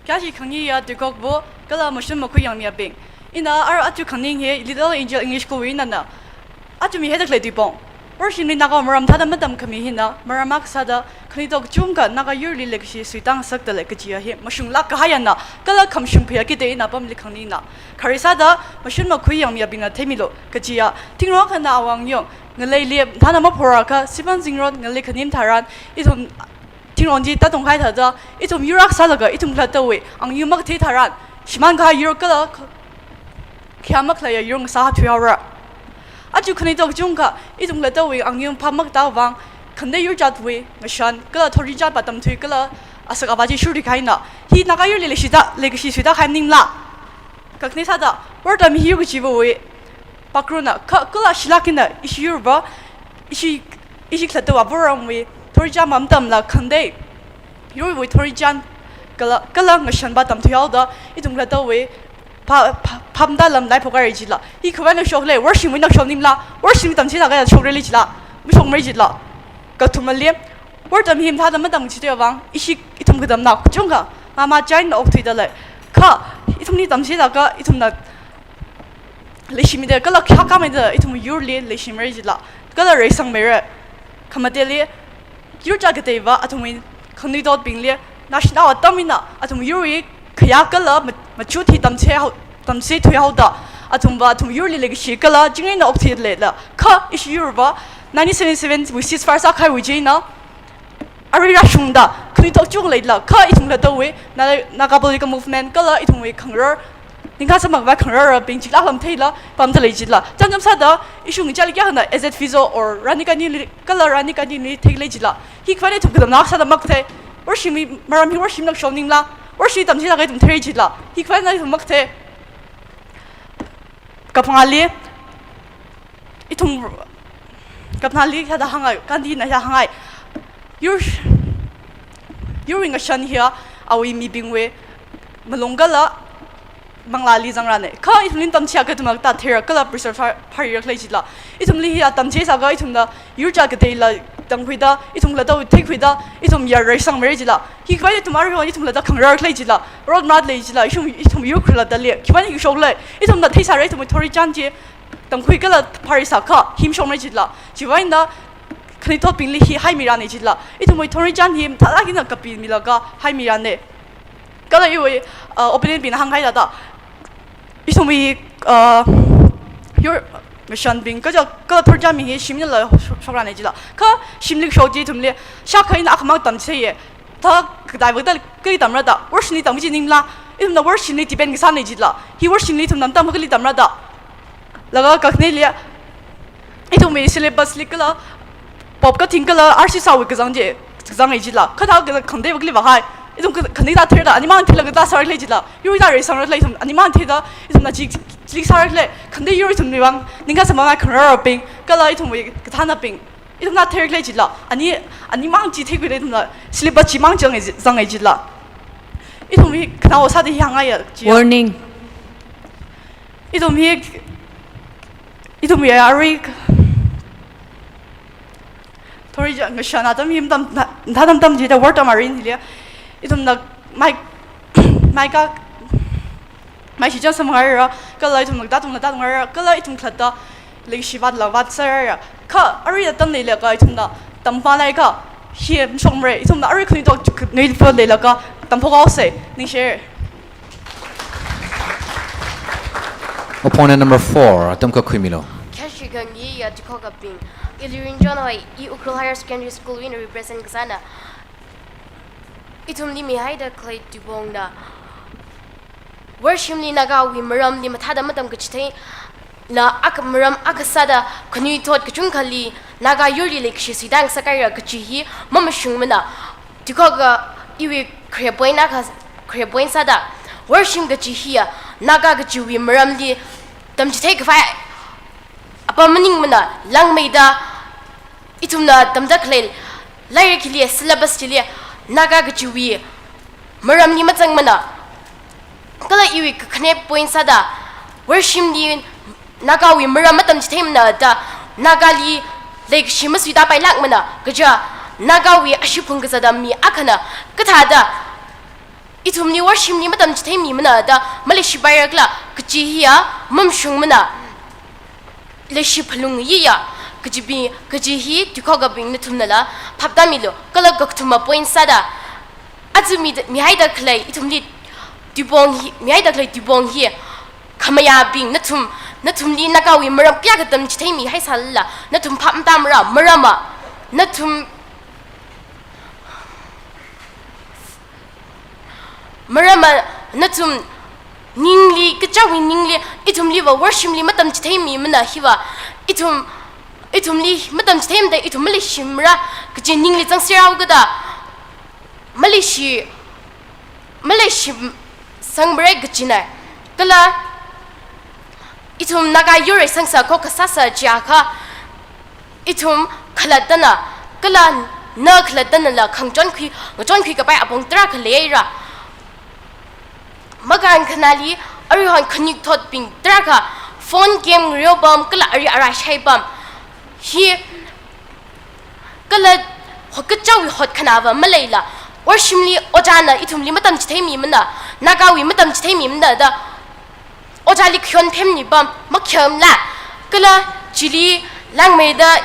Kya chi khangniya tuikhokpo, kala mashun makhui yangmiyabing. Ina ara aja khangning hi Little Angel English School wui einana aja mi hithāda khalei tuipong. Worship li Naga maram thāda matamkhami hina, maram akha sāda khanuithot kachungkha Naga yurli leikashi suitang sakta lei kajiya hi mashunglāk kahai eina, kala khamashung phaya kida ina pamli khangnina. Khare sāda mashun makhui yangmiyabingna theimilu kajiya, thingrong akhana awui angyung ngaleili thāna maphorakha, Sivan Zingrot ngalei khanim tharan, ithum thingrong chi tātongkahai thāda, ithum yur akha sālaga ithum khalattawui angyung makathei tharan, shimānkahai yur kala kh-, khayā makhaleiya yur ngasāthuihaora. Aja khanuithot kachungkha ithum khalattawui angyung phap makatāwui vang, khangatei yur jatwui ngashan kala thotrinchān patamthui kala asak avā chi shurthui kahaina. Hi Naga yurli leishida, leikashi suida kahai maningla. Kakhane sāda, wortam hi yur kachivawui pakruna, kha, kala shilāk eina ishi yurva, ishi, ishi khalattawui wortamwui thotrinchān matamla khangatei yurwui thotrinchān kala, kala ngashanva tamthuihaoda, ithum khalattawui pha-, pha-, phap matālam laiphok haira jila. Hi khavai eina shoklei, worship wui eina shok maningla, worship mi tamchithākha shokrarlei jila, mashokmara jila. Kakathumali, wortam hi mathāda matamchitheiwui vang, ishi ithum katamnao kachungkha mama chain okthuida lei. Kha ithumli tamchithākha ithumna leishimida kala khayā khamida ithum yurli leishimara jila, kala reisangmara. Khamateli, yur jat kateiva athumwui khanuithotbingli national atam eina athum yurwui khayā kala ma-, machut hi tamchithei hao-, tamchithuihaoda, athumva athum yurli leikashi kala chingri eina okthuileila. Kha ishi yurva nineteen seventy-seven wui ceasefire sākahaiwui chieina arui rāshungda khanuithot kachungkha leila, kha ithum khalattawui Na-, Naga Political Movement kala ithumwui khangarar, ningkhā samphangbing khangararbing chila lamtheila pamda lei jila. Chānjam sāda, issue ngachāli kayākhana A Z Fizo or Rani Gaidinli kala Rani Gaidinli theilei jila. Hi khavai eina ithum katamnao akha sāda makathei. Worship mi maram hi worship mi eina shok maningla, worship mi tamchithākha ithum theira jila. Hi khavai eina ithum makathei. Kaphangāli, ithum, kaphangāli hithāda hānghai, Gandhina hithāda hānghai. Yur, yurwui ngashan hiya awui mibingwui malung kala manglāli zangrana. Kha ithumli tamchiakha ithumna kathā theira kala preserve phā-, phārira khalei jila. Ithumli hiya tamchisākha ithumna yur jat kateila tangkhuida, ithum khalattawui theikhuida, ithum ya reisangmara jila. Hi khavai ithum aruihon ithum khalatta khangarar khalei jila, rot marat lei jila, ithum, ithum yur khalattali. Khivai eina shoklei, ithumna theisāra ithumwui thotrinchān chi tangkhui kala phārisākha, hi mashokmara jila. Chiwui eina khanuithotbingli hi haimirana jila. Ithumwui thotrinchān hi mathālāk eina kapimilaga haimirana. Kala iwui, uh, opponent bingna hāngkahai thāda, ithumwui, uh, yur ngashanbing kaja kala thotrinchānbing hi shim einala shok-, shokrana jila. Kha shimli shok chi ithumli shākha eina akhamang tamchitheiya. Thā kateiva kathāli tamra da, worship li tam kaji maningla, ithumna worship li depend kasāna jila. Hi worship li ithumna matamkha kali tamra da. Laga kakhaneli, ithumwui syllabus li kala, pop kating kala, arsi sāwui kazang chi, kazanga jila. Kha thā kala khangateiva kali vāhai. Ithum kha-, khangatei thāda theida, animang theila kathā sāra khalei jila. Yur thā reisangra khalei ithum, animang theida, ithumna chi, chili sāra khalei. Khangatei yur ithumwui vang, ningkhā samphangbing khangararbing, kala ithumwui kathānabing. Ithumna theira khalei jila. Ani, animang chi theikhuida ithumna, syllabus chimang chi zanga, zanga jila. Ithum hi khanao sāda hi hāngngaiya, chiya. Warning. Ithum hi, ithum hi arui, thori ja, ngashan atam hi matam, na, na tam tam jida word tam arin hiliya. Ithumna mai, mai ka, mai shi chang samngarra, kala ithumna ta tung, na ta tungarra, kala ithum khalatta, leishivat lavat sāra. Kha, arui atam leilaga ithumna tampa laika, hi mashokmara, ithumna arui khanuithot chuk nui pho leilaga, tamphok haosa, ningshi. Opponent number four, atam kakhuimilu. Khashi khangayi ya tuikhokabing. I Lirinchon hoi, i Ukhrul Higher Secondary School wui eina represent kasāna. Ithumli mihaida khalei tuipongna, worshimli Nagawui maramli mathāda matam kachithei, na akha maram akha sāda khanuithot kachungkhali Naga yurli leikashi suitang sākaira kachi hi mamashungmana. Tuikhoka iwui khare point akha, khare point sāda, worshim kachi hiya Naga kachiwui maramli tamchithei khavai apam maningmana, langmeida ithumna tamda khalei lairik hili, syllabus chili Naga kachiwui maramli mazangmana. Kala iwui kakhane point sāda, worshimli Nagawui maram matamchitheimana da, Nagali leikashi masuitapailākmana, kaja Nagawui ashiphung kazata mi akhana kathāda ithumli worshimli matamchitheimimana da maleishipaira khala kachi hiya mamashungmana. Leishi phalungyiya, kajibi, kaji hi tuikhokabing nathumnala phaptāmilu, kala kakathuma point sāda, aja mi, mihaida khalei ithumli tuipong hi, mihaida khalei tuipong hi, khamayābing nathum, nathumli Nagawui maram kayākha tamchitheimi haisālala, nathum phap matāmara, marama, nathum marama, nathum ningli, kachāwui ningli, ithumliva worshimli matamchitheimimana hiva, ithum, ithumli matamchitheimada ithum maleishimara kaji ningli zangsirao kada, maleishi, maleishi sangmara kajina. Kala ithum Naga yurwui sangsā khokha sāsā chiakha, ithum khalattana, kala na khalattanala khangachon khui, ngachon khuikapai apong tarākha leira. Makān khanāli, aruihon khanuithotbing tarākha phone game ngareopam, kala ari ara shaipam. Hi, kala hot kachāwui hotkhanāva maleila, worshimli ojāna ithumli matamchitheimimana, Nagawui matamchitheimimana da, ojāli khayon phemnipam, makhamla, kala chili langmeida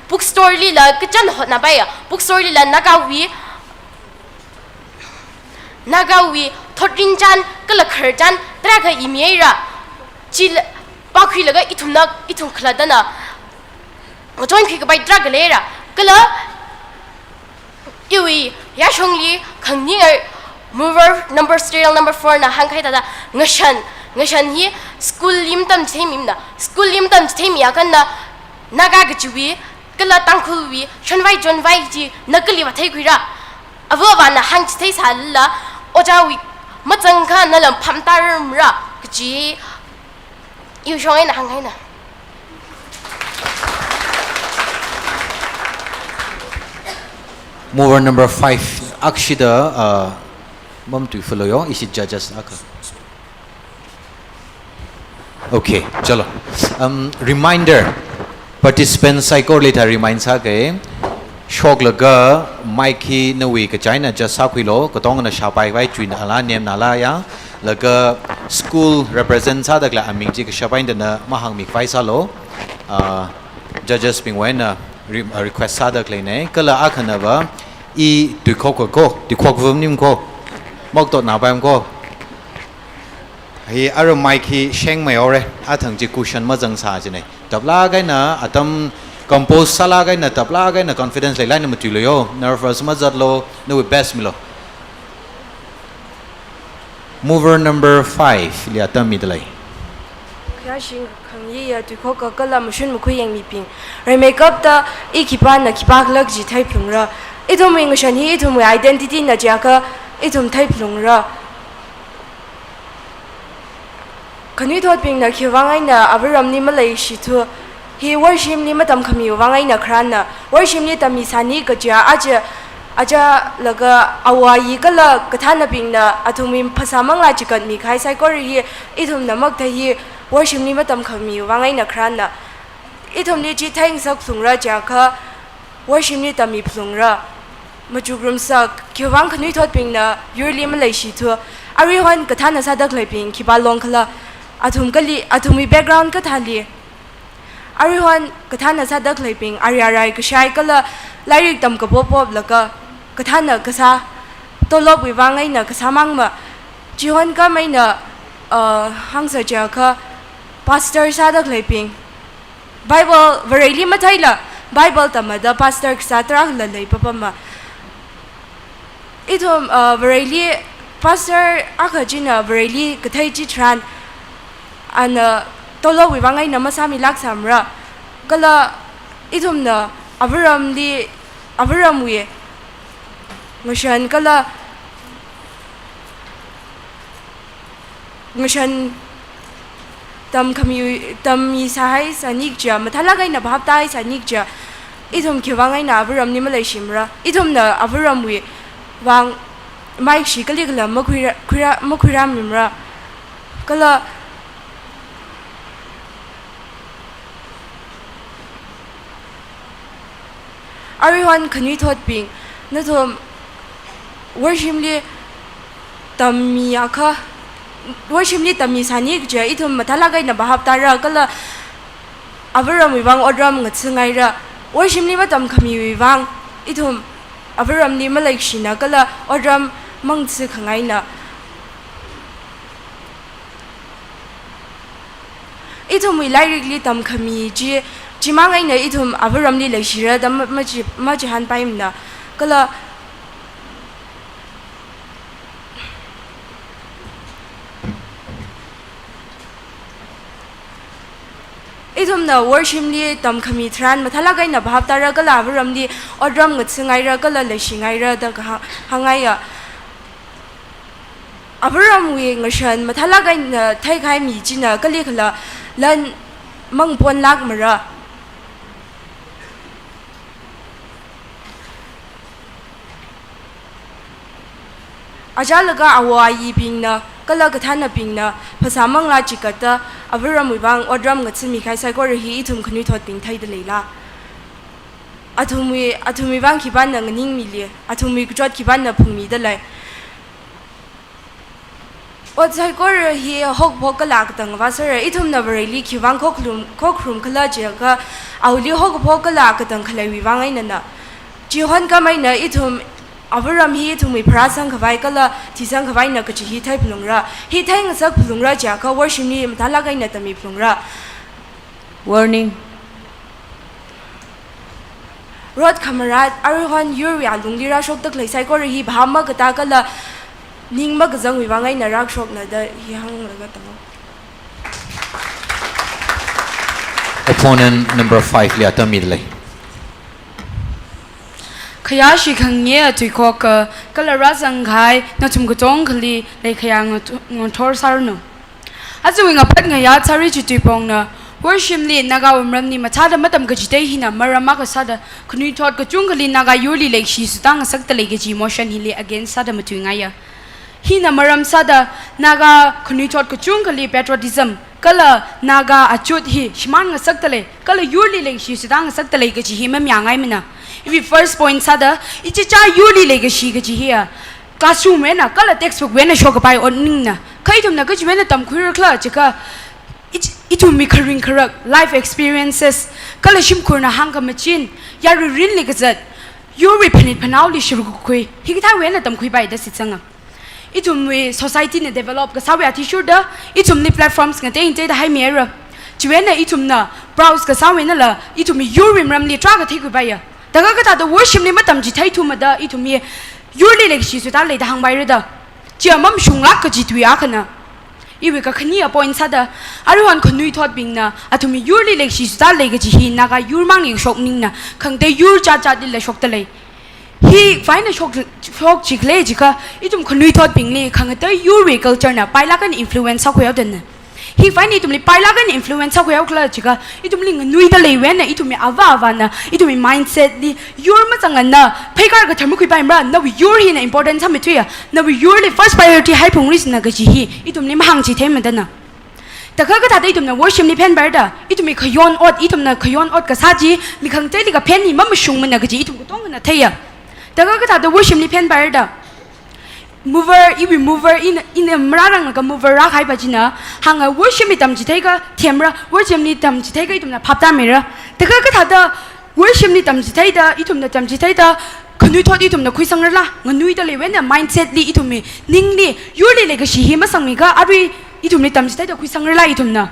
bookstore lila kachān hotnapaiya, bookstore lila Nagawui, Nagawui thotrinchān kala khararchān tarākha imihaira. Chila pākhuilaga ithumna, ithum khalattana ngachon khuikapai tarākha leira. Kala iwui yāshongli khangning ar mover number, serial number four na hāngkahai thāda, ngashan, ngashan hi school li matamchitheimimana, school li matamchitheimi akhana Naga kachiwui, kala Tangkhulwui shonvai chonvai chi na kali vātheikhuira. Ava avāna hāngchitheisālala, ojāwui mazangkha nala phap matāmara kaji, iwui shong eina hānghaina. Mover number five, akshida, uh, mamtui follow yo, ishi judges akha. Okay, chalo. Um, reminder, participants saikorali thā remind sāke, shoklaga mic hi nawui kachai eina adjust sākhuilu, katongana shāpaivai chuinala, nemnala ya, laga school represent sāda khalei aming chi kashap eina mahāngmikhavai sālu. Uh, judges bingwui eina re-, uh, request sāda khaleina, kala akhanava, i tuikhok ko, tuikhok vum nim ko, mok tot na baim ko. Hi ara mic hi shengmei ore, athang chi cushion mazangsā jine. Taplāk eina, atam compose sālāk eina, taplāk eina confidence leilāk eina matuilu yo, nervous mazatlu, nawui best milu. Mover number five li atam midalei. Yāshing khangayi ya tuikhoka kala mashun makhui yangmibing. Rimeikapta i khipāna khipākhala kaji theiphalungra. Ithumwui ngashan hi ithumwui identity na chiakha ithum theiphalungra. Khanuithotbingna khiwuivang eina avaramli maleishithu, hi worshimli matamkhamiwui vang eina kharāna, worshimli tammisāni kaja aja Achālakha awo ayi kala kathānabingna athumwui phasā manglā chigatmi kahai saikora hi ithumna mathei hi worship li matamkhami vang eina kharāna. Ithumli chi theingasak phalungra jiakha worship li tammi phalungra. Machukrumsak, khiwuivang khanuithotbingna yurli maleishithu. Aruihon kathāna sāda khaleibing khipā long khala, athum kali, athumwui background kathāli. Aruihon kathāna sāda khaleibing ari arai kashai kala lairik tamkapo poplaga kathāna kasā, tolopwui vang eina kasā mangma. Chihon khamaina, uh, hāngsa jiakha pastor sāda khaleibing, Bible Vareli matheila Bible tamda pastor kasā tarākhala leipapama. Ithum, uh, Vareli pastor akha china Vareli kathei chitharan ana tolopwui vang eina masāmilāksamra. Kala ithumna avaramli, avaramwui ngashan kala ngashan tamkhami, tammi sāhai sāni kaja, mathālāk eina bhap tāhai sāni kaja, ithum khiwuivang eina avaramli maleishimra, ithumna avaramwui vang maishi kalikhala makhuira, khuira, makhuirāmimra. Kala aruihon khanuithotbing, nathum worship li tammi akha, worship li tammi sāni kaja ithum mathālāk eina bhap tāra kala avaramwui vang otram ngathangaira. Worship li matamkhamiwui vang ithum avaramli maleishina kala otram mangatha khangaina. Ithumwui lairikli tamkhami chi, chimang eina ithum avaramli leishira da ma-, machi-, machihānpaimana. Kala ithumna worship li tamkhami tharan mathālāk eina bhap tāra kala avaramli otram ngathangaira kala leishingaira da kahā-, hāngngaiya. Avaramwui ngashan mathālāk eina theikahai mi china kalikhala lan mangaponlākmara. Achālakha awo ayibingna kala kathānabingna phasā manglā chigatda avaramwui vang otram ngathanmi kahai saikora hi ithum khanuithotbing theida leila? Athumwui, athumwui vang khipāna nganingmili, athumwui kachot khipāna phungmida lei? Ot saikora hi haokaphok kala katang vāsāra, ithumna Vareli khiwuivang khokharum, khokharum khala jiakha awoli haokaphok kala katang khaleiwui vang einana. Chihon khamaina ithum avaram hi ithumwui pharāsang khavai kala thisang khavaina kaji hi thei phalungra. Hi theingasak phalungra jiakha worship li mathālāk eina tammi phalungra. Warning. Rot khamarat, aruihon yurwui alungli rāshokda khalei saikora hi bhap makatā kala ning makazangwui vang eina rāshokna da hi hānglaga tanglu. Opponent number five li atam mida lei. Khayāshi khangayei tui khokkha, kala rāzangkahai nathum katongali leikhayā ngato-, ngathor sāranu. Aja ngaphat ngayā Sari Chitui Pongna worship li Nagawui maramli mathāda matam kachithei hina maram akha sāda khanuithot kachungkhali Naga yurli leishisoda ngasakta lei kaji motion hili against sāda matuingaiya. Hina maram sāda Naga khanuithot kachungkhali patriotism kala Naga achut hi shimān ngasakta lei kala yurli leishisoda ngasakta lei kaji hi mamayāngaimana. Iwui first point sāda, ichichā yurli leikashi kaji hiya classroom wui eina kala textbook wui eina shokkapai ot maningmana. Kha ithumna kachiwui eina tamkhuira khala jiakha, ich-, ithumwui kharing kharak, life experiences, kala shimkhurna hāngkhamachin, yarui mirinli kazat, yurwui phanit phanaoli shurkakhui, hikathāwui eina tamkhuipai da shitsanga. Ithumwui society na develop kasāwui athishurda, ithumli platforms ngatei ngateida haimihaira. Chiwui eina ithumna browse kasāwui einala, ithumwui yurwui maramli tarākha theikhuipaiya. Thākha kathāda worship li matamchitheithu mada ithumwui yurli leishisoda lei da hāngpaira da. Chi mamashunglāk kaji tui akhana. Iwui kakhane a point sāda, aruihon khanuithotbingna athumwui yurli leishisoda lei kaji hi Naga yurmangli shok maningmana, khangatei yur chachatlila shokta lei. Hiwui eina shok, shokchikhala jiakha, ithum khanuithotbingli khangatei yurwui culture na pailāk eina influence sākhuihaodana. Hi fine, ithumli pailāk eina influence sākhuihaokhala jiakha, ithumli nganuida leiwui eina, ithumwui ava avāna, ithumwui mindset li, yur mazangna, pheikar kathar makhuipaimara, nawui yur hina important sāmeithuiya, nawui yurli first priority haiphungri sina kaji hi, ithumli mahāngchitheimada na. Thākha kathāda ithumna worship li phenpairada, ithumwui khayon ot, ithumna khayon ot kasā chi, mi khangateili kaphen hi mamashungmana kaji ithum katongana theiya. Thākha kathāda worship li phenpairada, mover, iwui mover, ina, ina marāranglaga mover rākahaipa china, hānga worship li tamchitheikha themra, worship li tamchitheikha ithumna phaptāmeira. Thākha kathāda worship li tamchitheida, ithumna tamchitheida, khanuithot ithumna khuisangrala, nganuida leiwui eina mindset li ithumwui, ningli, yurli leikashi hi masangmiakha, arui ithumli tamchitheida khuisangrala ithumna.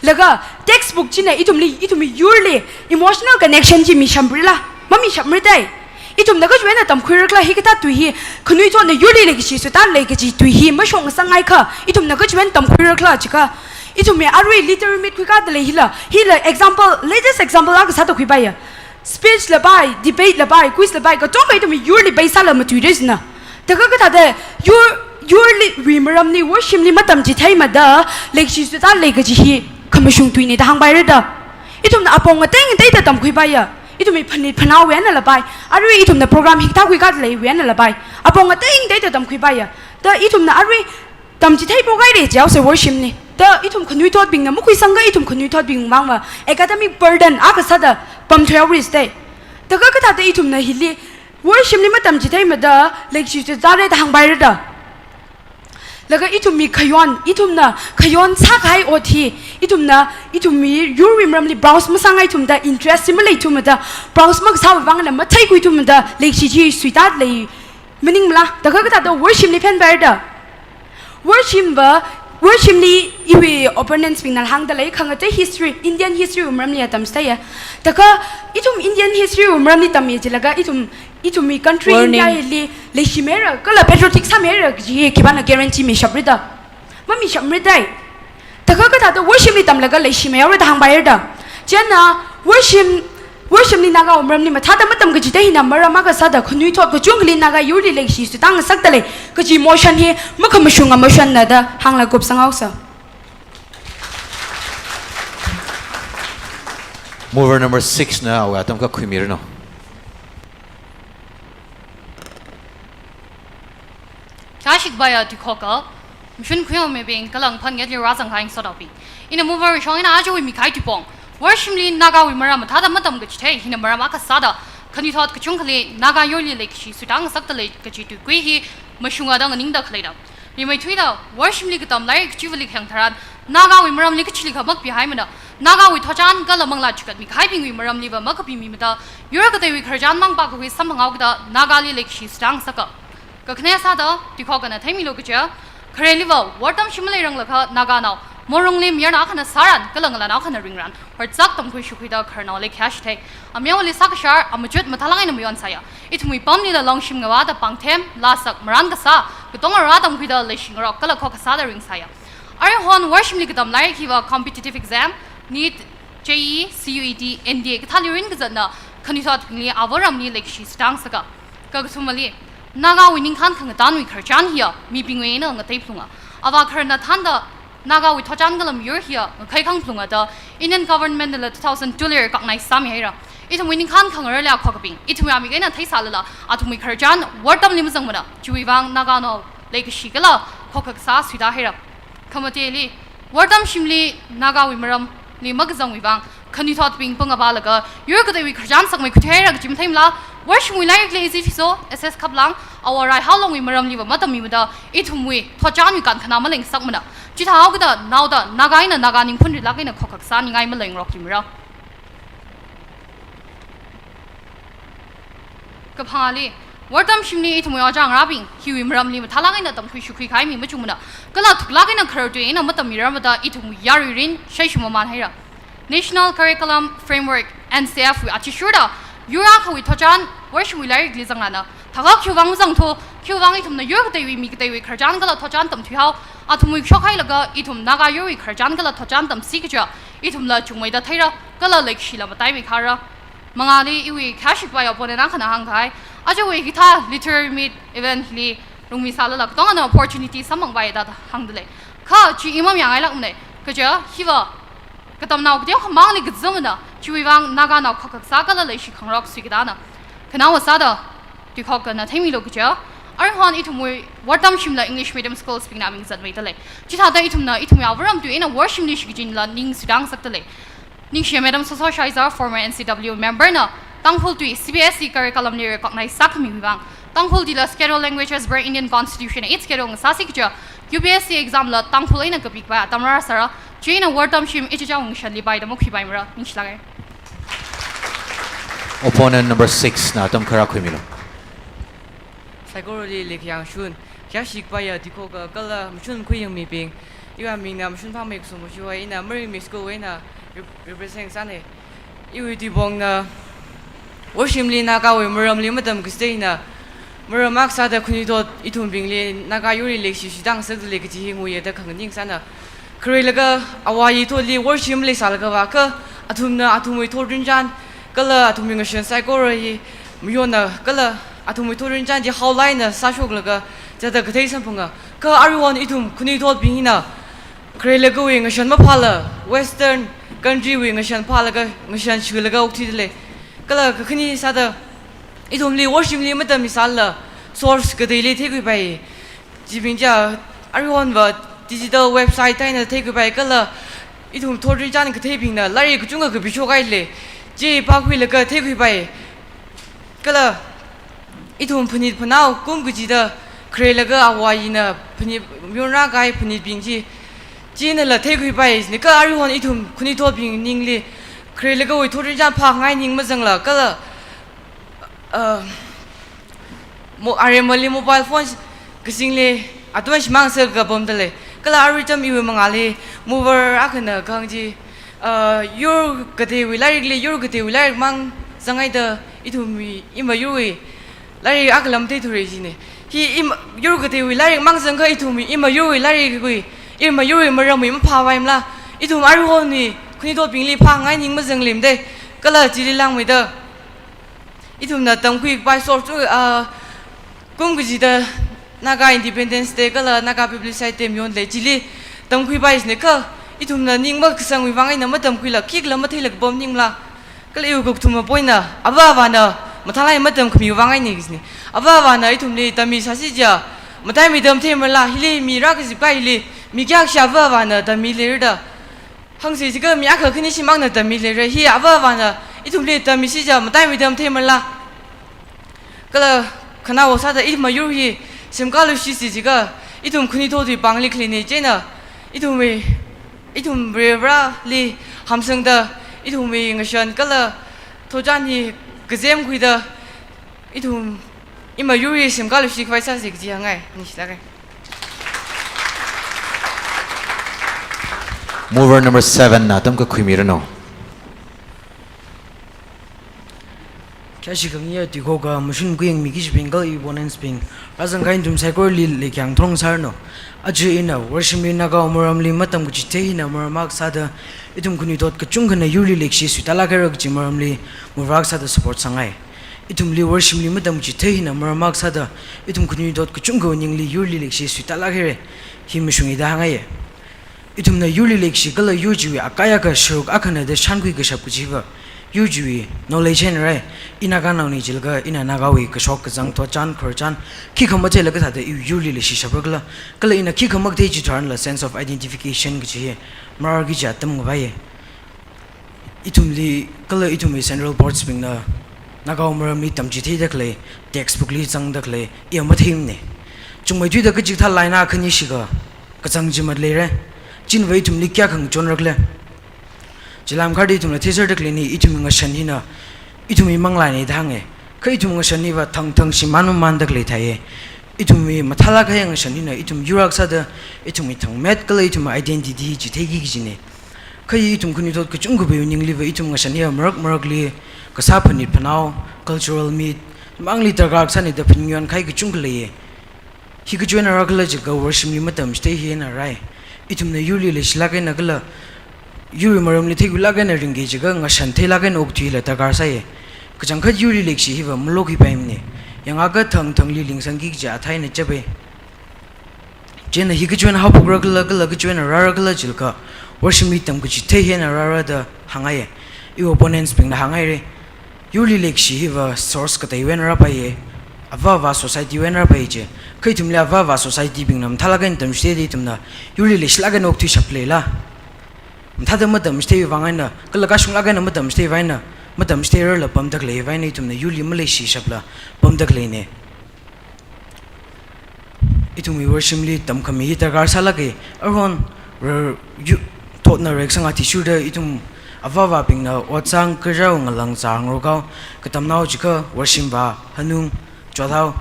Laga textbook china ithumli, ithumwui yurli emotional connection chi mishamrala, mamishamradei. Ithumna kachiwui eina tamkhuirakhala hikathā tui hi, khanuithotna yurli leikashi suitālei kaji tui hi mashokngasakngaikha, ithumna kachiwui eina tamkhuirakhala jiakha, ithumwui arui literary meet khuikāda lei hila, hila example, latest example akha sāda khuipaiya. Speech la pai, debate la pai, quiz la pai, katonga ithumwui yurli paisāla matuira sina. Thākha kathāda yur, yurliwui maramli, worship li matamchitheimada, leikashi suitālei kaji hi khamashung tuina da hāngpairada. Ithumna apong ngatei ngateida tamkhuipaiya. Ithumwui phanit phanaowui einala pai. Arui ithumna program hikathā khuikāda leiwui einala pai. Apong ngatei ngateida tamkhuipaiya. Da ithumna arui tamchitheiphok haira jihaosa worship li. Da ithum khanuithotbingna makhuisangakha ithum khanuithotbing mangva academic burden akha sāda pamthuihaora site. Thākha kathāda ithumna hili worship li matamchitheimada leikashi suitāra da hāngpairada. Laga ithumwui khayon, ithumna khayon sākahai ot hi, ithumna, ithumwui yurwui maramli browse masāngai ithumda interest chi maleithumada, browse makasāwui vangna matheikhuithumada, leikashi chi suitālei maningmala, thākha kathāda worship li phenpairada. Worship va, worship li iwui opponents bingna hāngda lei, khangatei history, Indian history wui maramli tamchitheiya. Thākha ithum Indian history wui maramli tammi jilaga ithum, ithumwui country Warning. India li leishimeira, kala patriotic sāmeira kaji khipāna guarantee mishaprada. Mamishamradei. Thākha kathāda worship li tamlaga leishimeira da hāngpairada. Chieina worship, worship li Nagawui maramli mathāda matamkachithei hina maram akha sāda khanuithot kachungkhali Naga yurli leikashi suitā ngasakdalei kaji motion hi makhamashunga motion na da hānglaga kupsanghaosa. Mover number six na awui atam akha khuimiranu. Khayāshi kapaiya tuikhoka, mashun khuihaomibing kala ngaphan ngatli rāzangkahai ngasotnaobing. Ina mover shong eina ajawui mikahai tuipong, worship li Nagawui maram mathāda matamkachithei hina maram akha sāda, khanuithot kachungkhali Naga yurli leikashi suitā ngasakdalei kaji tuikui hi mashunga da nganingda khaleina. Rimeithuida, worship li katam lairik kachivali khayang tharan, Nagawui maramli kachilikha makapihaimana, Nagawui thotchan kala manglā chikatmi kahaibingwui maramliva makapimimada, yur kateiwui khararchan mangpā kakhui samphanghaokida, Nagali leikashi suitā ngasaka. Kakhane sāda, tuikhokana theimilu kaja, khareliva, wortam shim maleiranglakha Naganao, morungli mayarnao akhana sāran, kala ngalānao akhana ringran, horzak tamkhui shukhuida khararnaoli khayāshithei. Amyawali sākashar, amachut mathālāk eina mayonsāya. Ithumwui pamlila longshim ngavāda pāngthem, lāsak, maran kasā, katonga rātamkhuida leishingarok kala khokkha sāda ringsāya. Aruihon worship li katam lairik hiva competitive exam, NEET, JEE, CUET, NDA kathāli rin kazatna, khanuithotbingli āva̱ ramli leikashi suitā ngasaka. Kakathumali, Nagawui ningkhān khangatanwui khararchan hiya, mibingwui eina ngatei phalunga. Avā khararna thānda, Nagawui thotchan kala miyur hiya, ngakhai khang phalunga da, Indian government nala two thousand two li recognize sāmihaira. Ithumwui ningkhān khangararli akhokabing, ithumwui amik eina theisālala, athumwui khararchan, wortamli mazangmana, chiwui vang Naganao leikashi kala khokkha kasā suitāhaira. Khamateli, wortam shimli Nagawui maramli makazangwui vang, khanuithotbing pangapālaga, yur kateiwui khararchan sakmeikhui thuihaira kaji matheimala, worshipwui lairikli izi thiso, S S Khaplang, awui raihaolongwui maramliva matammimada, ithumwui thotchanwui kankhanā malengasakmana. Chithāhaokida, naoda, Naga eina Naga ningphun rilāk eina khokkha kasā ningai malengaroklimara. Kaphangāli, wortam shimli ithumwui ojā ngarābing, hiwui maramli mathālāk eina tamkhui shukhui kahai mi machungmana, kala thuklāk eina kharartui eina matammirarmada ithumwui yarui rin, shaishu mamānhaira. National Curriculum Framework, N C F wui athishurda, yur akhawui thotchan, worshipwui lairikli zanglana, thākha khiwui vang mazangthu, khiwui vang ithumna yur kateiwui mi kateiwui khararchan kala thotchan tamthuihao, athumwui shokhailaga, ithum Naga yurwui khararchan kala thotchan tamsi kaja, ithumla chungmeida theira, kala leikashila mataimeikharā. Mangāli iwui khayāshi kapaiya opponent akhana hāngkahai, ajawui hithā literary meet event hili rungmisālala katongana opportunity samphangpai da hāngdalei. Kha chi imam yangailākmana, kaja hiva katamnao kateokha mangli kazamana, chiwui vang Naganao khakkasā kala leishi khangarok suikatana. Khanaowa sāda, tuikhok kana theimilu kaja, aruihon ithumwui wortamshimla English medium schools bingna ming zatmeidalei. Chithāda ithumna ithumwui avaram tui eina worshimli shikachinla ning suitang ngasakdalei. Ningshiya Madam Soso Shaiza, former N C W member na, Tangkhul tui C B S E curriculum li recognize sākhamiwui vang, Tangkhul tuila Scheduled Languages per Indian Constitution eighth Schedule ngasāsi kaja, U P S C exam la Tangkhul eina kapikapa atam rāsāra, chieina wortamshim ichichā ngashanli paida makhuipaimara, ningshilāka. Opponent number six na atam kharā khuimilu. Saikorali leikhayang shun, kayāshi kapaiya tuikhoka kala mashun makhuiyangmibing, iwui mingna Mashunphang Meikasum Mashuwa, ina Maringmi School wui eina rep-, represent sāna. Iwui tuipongna worshimli Nagawui maramli matamkachithei hina maram akha sāda khanuithot ithumbingli Naga yurli leishi suitang ngasakdalei kaji hi nguiya da khanganing sāna. Khareilaga āwo āyi thotli worshim leisālaga vākha, athumna athumwui thotrinchān kala athumwui ngashan saikora hi mayonna kala athumwui thotrinchān chi haolaina sāshoklaga chithāda kathei samphanga. Kha aruihon ithum khanuithotbing hina kharelagawui ngashan maphāla, Western country wui ngashan phālaga, ngashan shulaga okthuidalei. Kala kakhane sāda, ithumli worshimli matammisālala, source kateili theikhuipai. Chibing chiya, aruihonva digital website eina theikhuipai kala, ithum thotrinchān katheibingna lairik kachungkha kapishokhailei. Chi pākhuilaga theikhuipai. Kala, ithum phanit phanao kum kachida khareilaga āwo āyina phanit, mayonrākahai phanitbing chi, chinala theikhuipai, nika aruihon ithum khanuithotbing ningli khareilagawui thotrinchān phāngai ning mazangla, kala, uh, mo-, aremali mobile phone kasingli atam shimān sākapamdalei. Kala arui atam iwui mangāli mover akhana kahāng chi, uh, yur kateiwui lairikli, yur kateiwui lairik mang zanghaida ithumwui ima yurwui lairik akha lam theithura jina. Hi ima yur kateiwui lairik mang zangkha ithumwui ima yurwui lairikwui, ima yurwui maramwui maphāpaimala. Ithum aruihonwui khanuithotbingli phāngai ning mazanglemdei. Kala chili langmeida ithumna tamkhui kapai source, ah, kum kachida Naga Independence Day kala Naga Publicized Day mayonlei, chili tamkhuipai jina kha, ithumna ning makasangwui vang eina matamkhuila, khikhala matheila kapam maningmala. Kala iwui kathuma point na, āva āvāna mathālāk eina matamkhamiwui vang eina jina. Āva āvāna ithumli tammisāsi chiya, mataimida matheimarala, hili mi rākazipkahai hili, mi kayākha āva āvāna tammileira da hāngsi jiakha mi akha khani shimangna tammileira, hi āva āvāna ithumli tammisi chiya mataimida matheimarala. Kala khanaowa sāda ima yur hi semkāluishisi jiakha, ithum khanuithotwui pāngli khaleina chieina, ithumwui, ithum Varivarāli hamsangda, ithumwui ngashan kala thotchan hi kazemkhuida, ithum ima yur hi semkāluishi khavai sāsa kaji hāngngai, ningshilāka. Mover number seven na atam kakhuimiranu. Kayāshi khangayi tuikhoka mashun makhuiyangmi kachibing kala opponents bing, rāzangkahai nathum saikorali leikhayang tharong sāranu. Aja ina worshimli Nagawui maramli matamkachithei hina maram akha sāda, ithum khanuithot kachungkhana yurli leishi suitālāk haira kaji maramli mover akha sāda support sāngai. Ithumli worshimli matamkachithei hina maram akha sāda, ithum khanuithot kachungkhawui ningli yurli leishi suitālāk haira. Hi mashungi da hāngngaiya. Ithumna yurli leishi kala yur chiwui akai akha sharuk akhana da shānkhui kashap kajiva, yur chiwui knowledge eina rai. I Naganaona jilaga ina Nagawui kashok kazang, thotchan, khorchan, khikha matheila kathāda iwui yurli leishishapra khala, kala ina khikha makathei chitharanla sense of identification kaji hi mararki kaji atam ngavaiya. Ithumli kala ithumwui central boards bingna Nagawui maramli tamchitheida khalei, textbook li zangda khalei, iya matheimana. Chungmeithuida kachikathā line akha khani shikha kazang chimat leira. China va ithumli kayākha ngachonra khala. Chila makharda ithumla theiserda khaleina, ithumwui ngashan hina ithumwui manglaina da hānga. Kha ithumwui ngashan hiva thangthang shimān mamānda khalei theiya. Ithumwui mathālāk kahai ngashan hina ithum yur akha sāda, ithumwui thangmet kala ithumwui identity hi chitheiki kajina. Kha ithum khanuithot kachungkhawui ningli va ithum ngashan hiya marak marakli kasā phanit phanao, cultural meet mangli darkar sāna da phaningyon kahai kachungkha leiya. Hi kachi eina rākhala jiakha worshimli matamchithei hina rai. Ithumna yurli leishilāk eina kala yurwui maramli theikhuilāk eina ringki jiakha ngashan theilāk eina okthuila darkar sāya. Kachangkhat yurli leishi hiva malokhuipaimana. Yangakha thangthangli lingsangki kaji athei eina chapa. Chieina hi kachiwui eina haophokra kala, kala kachiwui eina rāra khala jilaga, worship li tamkachithei hi eina rāra da hāngngaiya. Iwui opponents bingna hānghaira. Yurli leikashi hiva source kateiwui eina rāpaiya. Avā avā society wui eina rāpai chi. Kha ithumli avā avā society bingna mathālāk eina tamchitheili ithumna yurli leishilāk eina okthuishap leila. Mathāda matamchithei vang eina, kala kashunglāk eina matamchithei vang eina, matamchitheirarla pamda khalei vang eina ithumna yurli maleishishapla pamda khaleina. Ithumwui worship li tamkhami hi darkar sālāka, aruihon rar yu thotna reksang athishurda ithum avā avābingna ot sāngarok, ngalang zangarok, katamnao jiakha worship va hanung, chothao,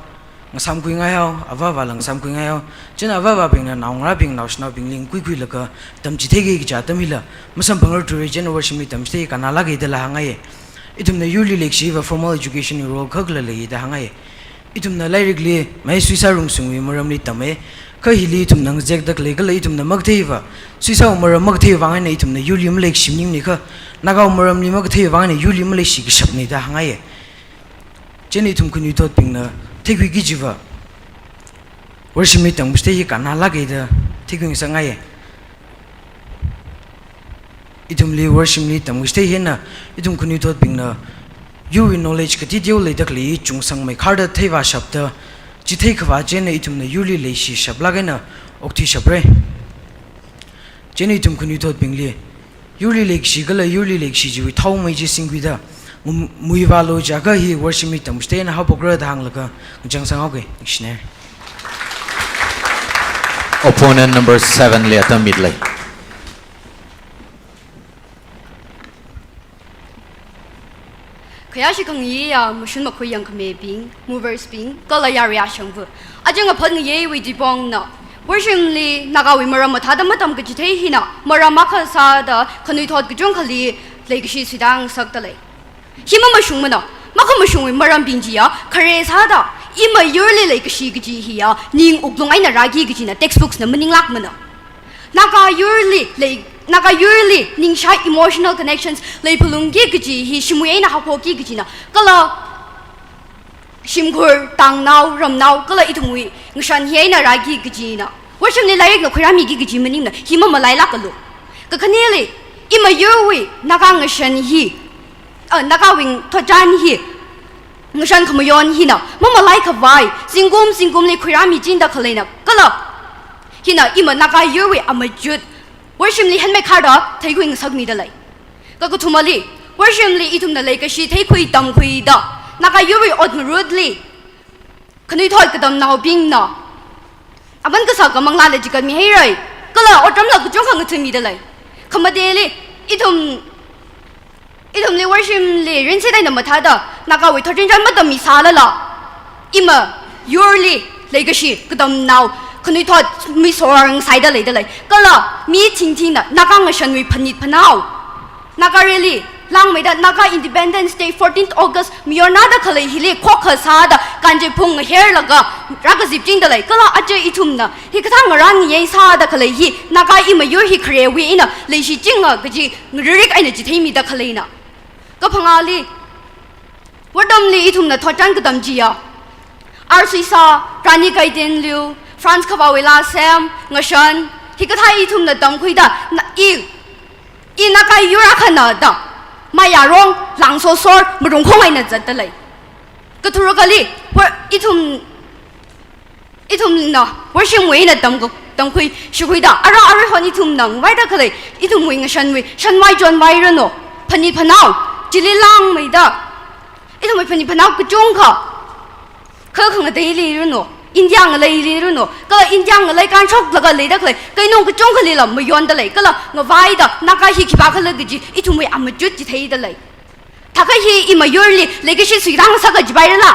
ngasāmkhuingaihao, avā avāla ngasāmkhuingaihao. Chieina avā avābingna naongarābing naoshinaobingli ngakhuikhuilaga tamchitheiki kaja atam hila masamphangrarthura, chieina worship li tamchithei kannalāka dala hāngngaiya. Ithumna yurli leikashi hiva formal education wui role khakhala lei da hāngngaiya. Ithumna lairikli Mei Suisa Rungsungwui maramli tama. Kha hili ithumna ngazekda khalei kala ithumna makatheiva, Suisawui maram makathei vang eina ithumna yurli maleikashi maningmana kha, Nagawui maramli makathei vang eina yurli maleishi kashapna da hāngngaiya. Chieina ithum khanuithotbingna theikhuiki jiva, worship li tamkachithei hi kannalāka da theikhuingasakngaiya. Ithumli worship li tamkachithei hi eina, ithum khanuithotbingna yurwui knowledge kateo leida khalei hi chungsangmeikharda theivāshapda, chithei khavā chieina ithumna yurli leishishaplāk eina okthuishapra. Chieina ithum khanuithotbingli yurli leikashi kala yurli leikashi chiwui thaomei chi singkhuida, mu-, muivālu jiakha hi worship li tamkachithei hi eina haophokra da hānglaga ngachang sanghaoga, ningshina. Opponent number seven li atam mida lei. Khayāshi khangayiya mashun makhui yangkhamibing, movers bing, kala yarui ashangva. Aja ngaphat ngayeiwui dipongna, worship li Nagawui maram mathāda matamkachithei hina maram akha sāda khanuithot kachungkhali leikashi suitāngasakda lei. Hi mamashungmana, makhamashungwui marambing chiya, khare sāda, ima yurli leikashi kaji hiya ning wuklung eina rāki kajina textbooks na maninglākmana. Naga yurli lei, Naga yurli ningshai emotional connections leiphalungki kaji hi shimwui eina haophokki kajina, kala shimkhur, tangnao, ramnao, kala ithumwui ngashan hi eina rāki kajina. Worship li lairikna khuirāmiki kaji maningna, hi mamalailākalu. Kakhaneli, ima yurwui Naga ngashan hi, ah, Nagawui thotchan hi ngashan khamayon hina mamalai khavai, zingkum zingkumli khuirāmichinda khaleina, kala hina ima Naga yurwui amachut worship li hanmeikharda theikhuingasakmida lei. Kakathumali, worship li ithumna leikashi theikhui tamkhuida, Naga yurwui ot ngarutli khanuithot katamnaobingna aman kasā kamanglāla chikatmihaira, kala otramla kachungkha ngathāmida lei. Khamateli, ithum, ithumli worship li rinsit eina mathāda Nagawui thotchan matammisālala, ima yurli leikashi katamnao khanuithot misor ngasaida leida lei. Kala mi thingthingna Naga ngashanwui phanit phanao, Nagareli langmeida Naga Independence Day, fourteenth August, mayornada khalei hili khokha sāda kanjei phung ngaherlaga rākazipchinda lei. Kala aja ithumna hikathā ngarān ngayei sāda khalei hi Naga ima yur hi kharewui eina leishichinga kaji ngaririk eina chitheimida khaleina. Kaphangāli, wortamli ithumna thotchan katam chiya, R. Suisa, Rani Gaidinliu, France khavāwui lāsem, ngashan, hikathā ithumna tamkhuida, na, i, i Naga yur akhana da, mayarong, langsosor, marungkhong eina zatda lei. Katharukali, wor-, ithum, ithumna worship wui eina tamkhu-, tamkhui shikhuida, ara aruihon ithumna ngavaida khalei ithumwui ngashanwui shanvai chonvai ranu, phanit phanao, chili langmeida ithumwui phanit phanao kachungkha, kha khangateili ranu, India ngaleili ranu, kala India ngalei kānshoklaga leida khalei keinung kachungkhalila mayonda lei, kala ngavaida Naga hi khipākhala kaji ithumwui amachut chitheida lei. Thākha hi ima yurli leikashi suitāngasaka jipairala?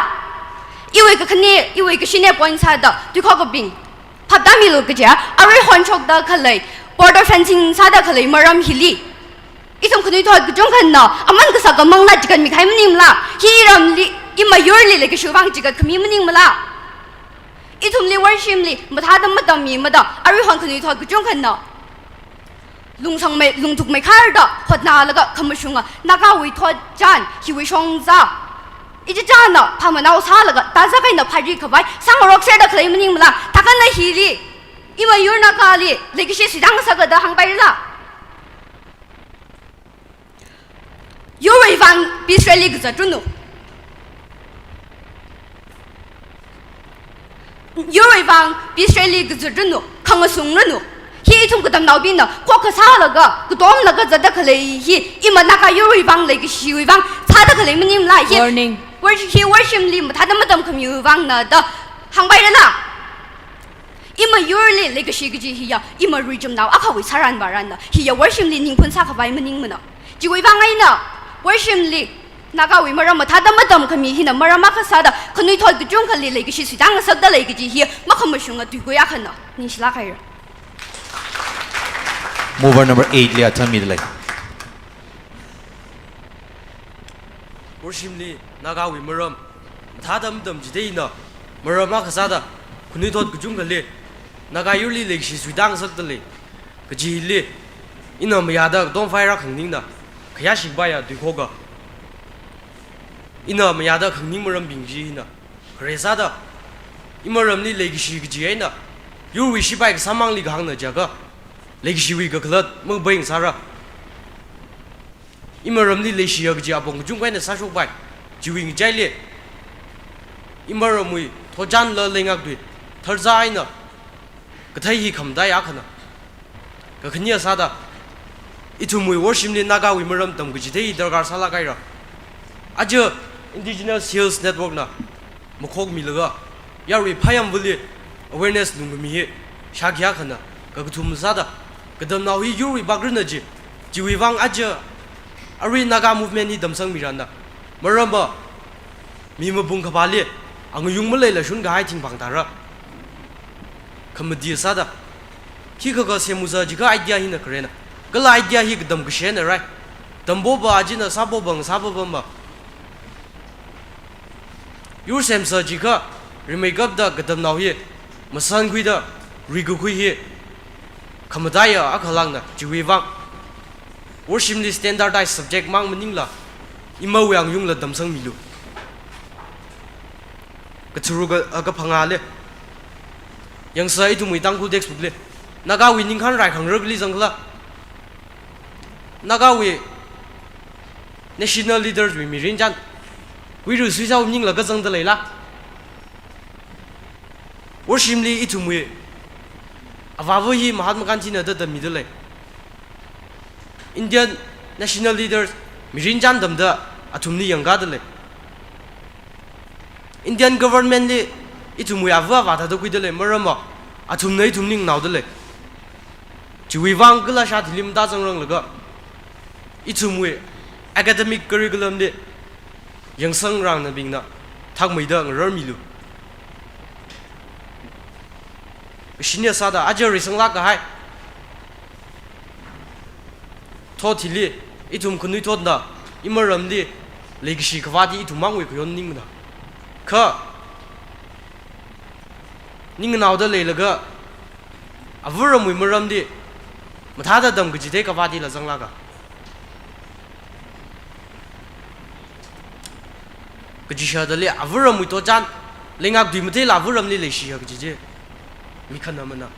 Iwui kakhane, iwui kashine point sāda, tuikhokabing, phaptāmilu kaja, aruihon shokda khalei, border fencing sāda khalei maram hili ithum khanuithot kachungkhana aman kasā kamanglā chikatmi kahai maningmala? Hi ramli, ima yurli leikashi vang chikatkhami maningmala? Ithumli worship li mathāda matammimada, aruihon khanuithot kachungkhana lungsangmei, lungthukmeikharda hotnalaga khamashunga Nagawui thotchan hiwui shongza ichichāna phamanao sālaga tāzak eina phari khavai sāngarokserda khalei maningmala? Thākha na hili Ima yur Nagali leikashi suitang ngasaka da hāngpairala? Yurwui vang peace rally kazat ranu. Yurwui vang peace rally kazat ranu. Khangasung ranu. Hi ithum katamnaobingna khokkha sālaga, katomlaga zatda khalei hi, ima Naga yurwui vang leikashiwui vang sāda khalei maningla hi. Warning. Worship, hi worshipli mathāda matamkhamiwui vangna da hāngpairala? Ima yurli leikashi kaji hiya, ima ruichumnao akhawui sāran vāranna, hiya worshipli ningkhun sākhavai maningmana. Chiwui vang eina, worshipli Nagawui maram mathāda matamkhami hina maram akha sāda, khanuithot kachungkhali leikashi suitang ngasakda lei kaji hi makhamashunga tuikui akhana. Ningshilāk haira. Mover number eight li atam midalei. Worshipli Nagawui maram mathāda matamchithei ina, maram akha sāda, khanuithot kachungkhali Naga yurli leikashi suitang ngasakda lei kajili, ina mayāda katomphai rākhanganingna, khayāshi kapaiya tuikhoka. Ina mayāda khanganing marambing chi hina, khare sāda, imaramli leikashi kaji eina, yurwui shipai kasāmangli kahāngna jiakha, leikashiwui kakhalat makapai ngasāra. Imaramli leishiya kaji apong kachungkha eina sāshokpai. Chiwui ngachaili, imaramwui thotchanla leingaktui tharzā eina kathei hi khamataiya akhana. Kakhane sāda, ithumwui worshipli Nagawui maram tamkachithei hi darkar sālāk haira. Aja Indigenous Hills Network na makhokmilaga, yarui phayamvali awareness lungkhami hi shākhi akhana. Kakathuma sāda, katamnao hi yurwui bakrana ji, chiwui vang aja arui Naga movement hi tamsangmiranna. Maramva, mi mapung kaphāli angayung maleila shunkahai thingphang thāra. Khamati sāda, hi khakha semusa jiakha idea hina kharena. Kala idea hi katam kashena rai. Tampopa ajina sāpopa ngasāpapama. Yur semsa jiakha rimeikapta katamnao hi masankhuida ruikakhui hi khamataiya akhalāngna. Chiwui vang worshipli standardized subject mang maningla, imawui angayungla tamsangmilu. Katharuk, a, kaphangāli. Yangsa ithumwui Tangkhul textbook li. Nagawui ningkhān raikhangarakli zangkhala? Nagawui national leaders wui mirin chān, Kuiru Suisao maningla kazangda leila? Worshipli ithumwui avāva hi Mahatma Gandhi na da tammida lei. Indian national leaders mirin chān tamda athumli yangkāda lei. Indian government li ithumwui ava avā thāda khuida lei, maramva athumna ithumli nganaoda lei. Chiwui vang kala shā thili matazangranglaga, ithumwui academic curriculum li yangsangrāngnabingna thakmeida ngararmilu. Kashine sāda, aja risanglāk kahai thot hili, ithum khanuithotna imaramli leikashi khavāt hi ithummangwui khayon maningmana. Kha, ning nganaoda leilaga, avaramwui maramli mathāda tamkachithei khavāt hila zanglāka? Kaji shadali avaramwui thotchan leingaktui matheila avaramli leishiya kaji chi mikhanamana.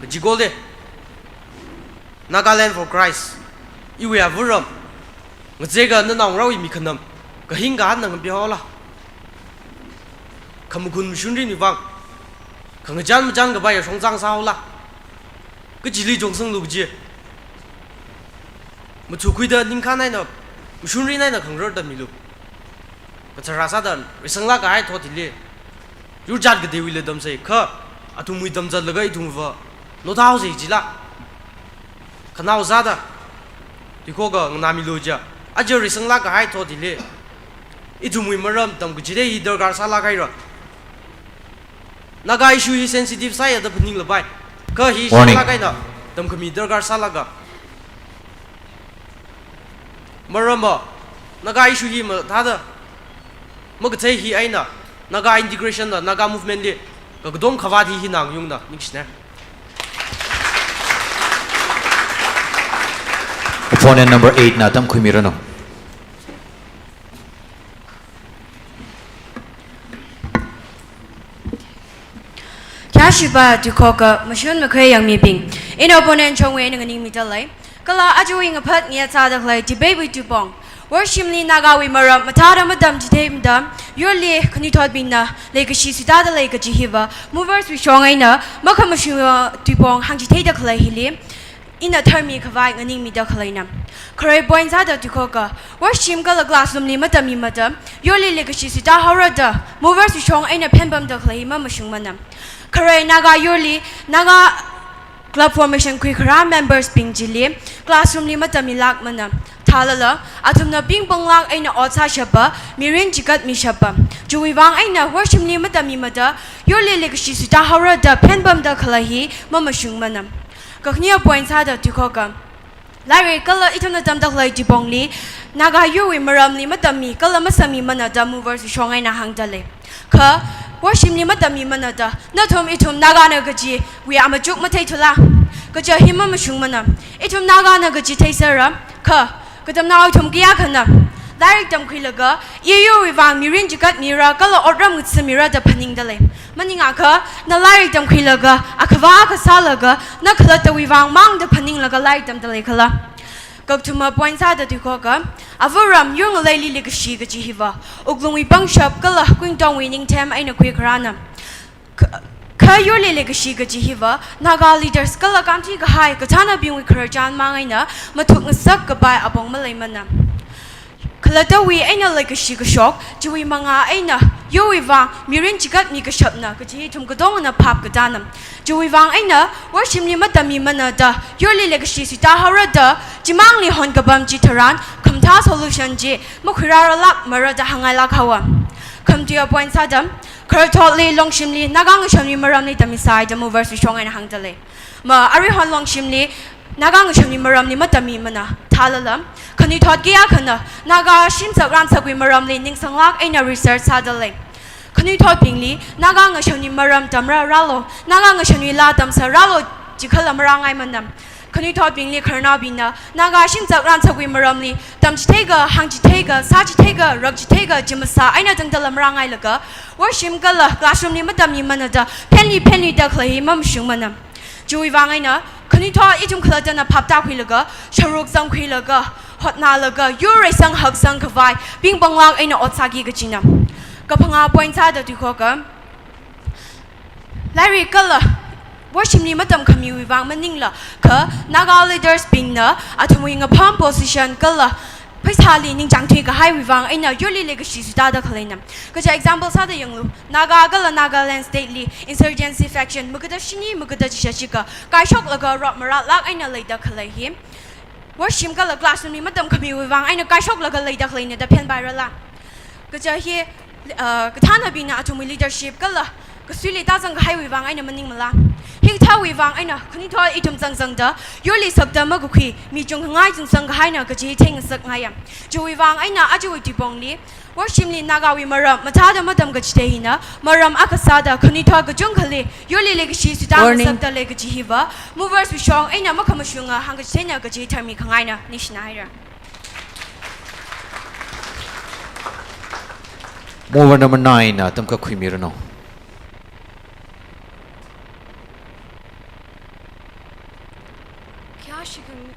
Kaji kole, Nagaland for Christ, iwui avaram, ngazeka nanao ngarāwui mikhanam, kahing kahānna ngapihaola. Khamakhun mashunrinwui vang, khangachān machān kapaiya shongzang sāhaola. Kachili chongsanglu kaji. Mathukhuida ningkhān eina, mashunrin eina khangarar tammilu. Kathara sāda, risanglāk kahai thot hili, yurjat kateiwuila tamsei, kha athumwui tamzatlaga ithumva nothāhaosei jila. Khanao sāda, tuikhoka nganāmilu jiakha, aja risanglāk kahai thot hili, ithumwui maram tamkachithei hi darkar sālāk haira. Naga issue hi sensitive sāya da phaninglapai. Kha hi Warning. Shālāk eina tamkhami darkar sālāka? Maramva, Naga issue hi mathāda makathei hi eina, Naga integration la, Naga movement li Kakadom khavāt hi hina ngayungda, ningshina. Opponent number eight na tamkhuimiranu. Khayāshipā tuikhoka mashun makhui yangmibing, ina opponent shongwui eina nganingmida lei. Kala ajawui ngaphat ngayā sāda khalei debate wui tuipong, worshimli Nagawui maram mathāda matamchithei maram, yurli khanuithotbingna leikashi suitāda lei kaji hiva movers wui shong eina makhamashunga tuipong hāngchitheida khalei hili ina tharmi khavai nganingmida khaleina. Kharei point sāda tuikhoka, worshim kala classroom li matammi maram, yurli leikashi suitāhaora da movers wui shong eina phenpamda khalei hi mamashungmana. Kharei Naga yurli, Naga club formation khuikhara members bing chili classroom li matammilākmana. Thālala, athumna pingpanglāk eina ot sāshapa, mirin chikatmishapa. Chiwui vang eina worshimli matammi maram, yurli leikashi suitāhaora da phenpamda khalei hi mamashungmana. Kakhane point sāda tuikhoka, lairik kala ithumna tamda khalei tuipongli, Naga yurwui maramli matammi kala masāmimana da movers wui shong eina hāngda lei. Kha, worshimli matammimana da, nathum ithum Nagana kajiwui amachuk matheithula. Kaja hi mamashungmana. Ithum Nagana kaji theisera, kha, katamnao ithum kayākhana lairik tamkhuilaga, iyurwui vang mirin chikatmira kala otram ngathāmira da phaningda lei. Maningakha, na lairik tamkhuilaga, akhava akha sālaga, na khalattawui vang mang da phaninglaga lairik tamda lei khala. Kakathuma point sāda tuikhoka, āva̱ ram yur ngaleili leikashi kaji hiva wuklungwui pangshap kala kuingatongwui ningthem eina khuikharana. Kha, kha yurli leikashi kaji hiva Naga leaders kala kānthui kahai kathānabingwui khararchan mang eina mathuk ngasak kapai apong maleimana. Khalattawui eina leikashi kashok, chiwui mangā eina yurwui vang mirin chikatmi kashapna kaji hi ithum katongana phap katāna. Chiwui vang eina worshimli matammimana da, yurli leikashi suitāhaora da, chimangli honkapam chitharan khamathā solution chi makhuirāralākmara da hāngngailāk haowa. Khamatuiya point sāda, khararthotli, longshimli, Naga ngashanwui maramli tammisai da movers wui shong eina hāngda lei. Ma, aruihon longshimli Naga ngashanwui maramli matammimana. Thālala, khanuithot kayākhana Naga shimsak ramsakwui maramli ningsanglāk eina research sāda lei. Khanuithotbingli Naga ngashanwui maram tamra rālu, Naga ngashanwui laa tamsā rālu, chikhala marāngaimana. Khanuithotbingli khararnaobingna Naga shimsak ramsakwui maramli tamchitheika, hāngchitheika, sāchitheika, rakchitheika, chi masā eina tangdala marāngailaga, worshim kala classroom li matammimana da phenli phenlida khalei hi mamashungmana. Chiwui vang eina, khanuithot ithum khalattana phap tākhuilaga, sharuk zangkhuilaga, hotnālaga, yur reisang haksang khavai pingpanglāk eina ot sāki kajina. Kaphangā point sāda tuikhoka, lairik kala worshimli matamkhamiwui vang maningla, kha Naga leaders bingna athumwui ngapham position kala pheisāli ningchāng thuikahaiwui vang eina yurli leikashi suitāda khaleina. Kaja example sāda yanglu, Naga kala Nagaland state li insurgency faction makhada shini makhada chishat shikha kaishoklaga rot maratlāk eina leida khalei hi worshim kala classroom li matamkhamiwui vang eina kaishoklaga leida khaleina da phenpairala. Kaja hi, uh, kathānabingna athumwui leadership kala kasuili tāzang kahaiwui vang eina maningmala. Hikathāwui vang eina khanuithot ithum zangzangda yurli sakta makakhui mi chungngai chungsang kahaina kaji theingasakngaiya. Chiwui vang eina ajawui tuipongli, worshimli Nagawui maram mathāda matamkachithei hina maram akha sāda khanuithot kachungkhali yurli leikashi suitā Warning. ngasakta lei kaji hiva movers wui shong eina makhamashunga hāngkachitheina kaji tharmikhangaina. Ningshina haira. Mover number nine, uh, tamkakhuimiranu. Khayāshi khang,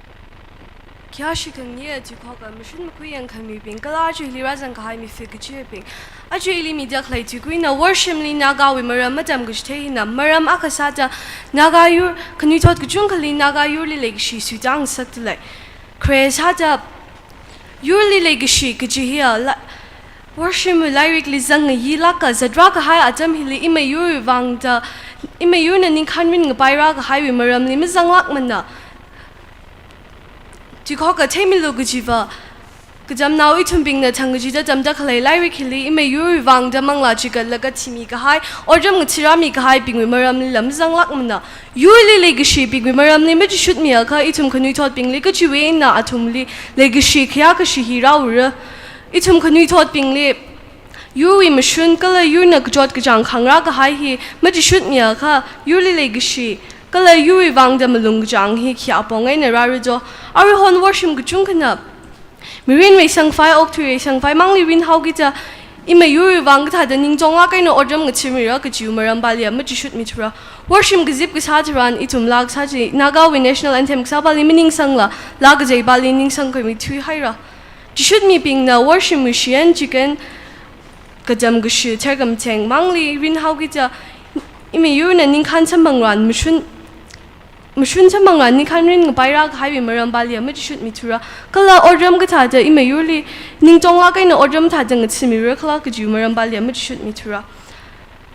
khayāshi khangayā tuikhoka mashun makhui yangkhamibing, kala aruili rāzang kahai miphik kachibing, aruili mida khalei tuikuina worshimli Nagawui maram matamkachithei hina maram akha sāda Naga yur, khanuithot kachungkhali Naga yurli leikashi suitā ngasakta lei. Khare sāda, yurli leikashi kaji hiya la, worshimwui lairikli zangngayi lāka, zatra kahai atam hili imiyurwui vangda, imiyurna ningkhān ringngapaira kahaiwui maramli mazanglākmana. Tuikhoka theimilu kajiva, katamnao ithumbingna thangkachida tamda khalei lairik hili imiyurwui vangda manglā chikatlaga thimi kahai, otram ngathārāmi kahaibingwui maramlila mazanglākmana. Yurli leikashibingwui maramli machishutmiakha ithum khanuithotbingli kachiwui eina athumli leikashi khayā kashi hi rāura. Ithum khanuithotbingli Yurwui mashun kala yurna kachot kachāng khangarā kahai hi machishutmiakha, yurli leikashi kala yurwui vangda malung kachāng hi khi apong eina rāra jo. Aruihon worshim kachungkhana mirinwui sangphai, okathuiwui sangphai mangli rinhaoki kaja, imiyurwui vang kathāda ningchonglāk eina otram ngathāmira kajiwui maram pāli machishutmithura. Worshim kazip kasā tharan ithumla kasā chi, Nagawui national anthem kasā pāli maningsangla, laa kazei pāli ningsangkhuimithuihaira. Chishutmibingna worshimwui shiyan chikan kacham kashi therkam theng mangli rinhaoki kaja, imiyurna ningkhān samphangrān mashun, mashun samphangrān ningkhān rinkapaira kahaiwui maram pāli machishutmithura. Kala otram kathāda imiyurli ningchonglāk eina otram thāda ngathāmira khala kajiwui maram pāli machishutmithura.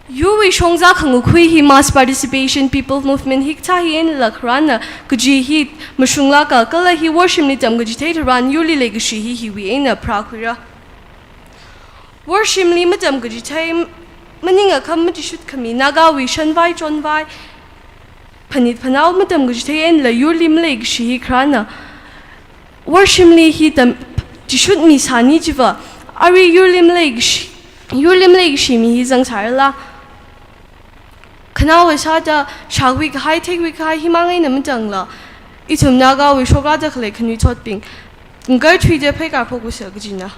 Yurwui shongza khangakhui hi mass participation, people movement hi kathā hi einala kharāna kaji hi mashunglāka, kala hi worshimli tamkachithei tharan yurli leikashi hi hiwui eina pharākhuira. Worshimli matamkachithei maningakha machishutkhami Nagawui shanvai chonvai, phanit phanao matamkachithei einala yurli maleikashi hi kharāna. Worshimli hi tam chishutmisāni chiva, arui yurli maleikashi, yurli maleikashimi hi zangsārala. Khanaowa sāda shākhui kahai, theikhui kahai himang eina matangla, ithum Nagawui shokrāda khalei khanuithotbing ngakarthuida pheikar phoklusa kajina.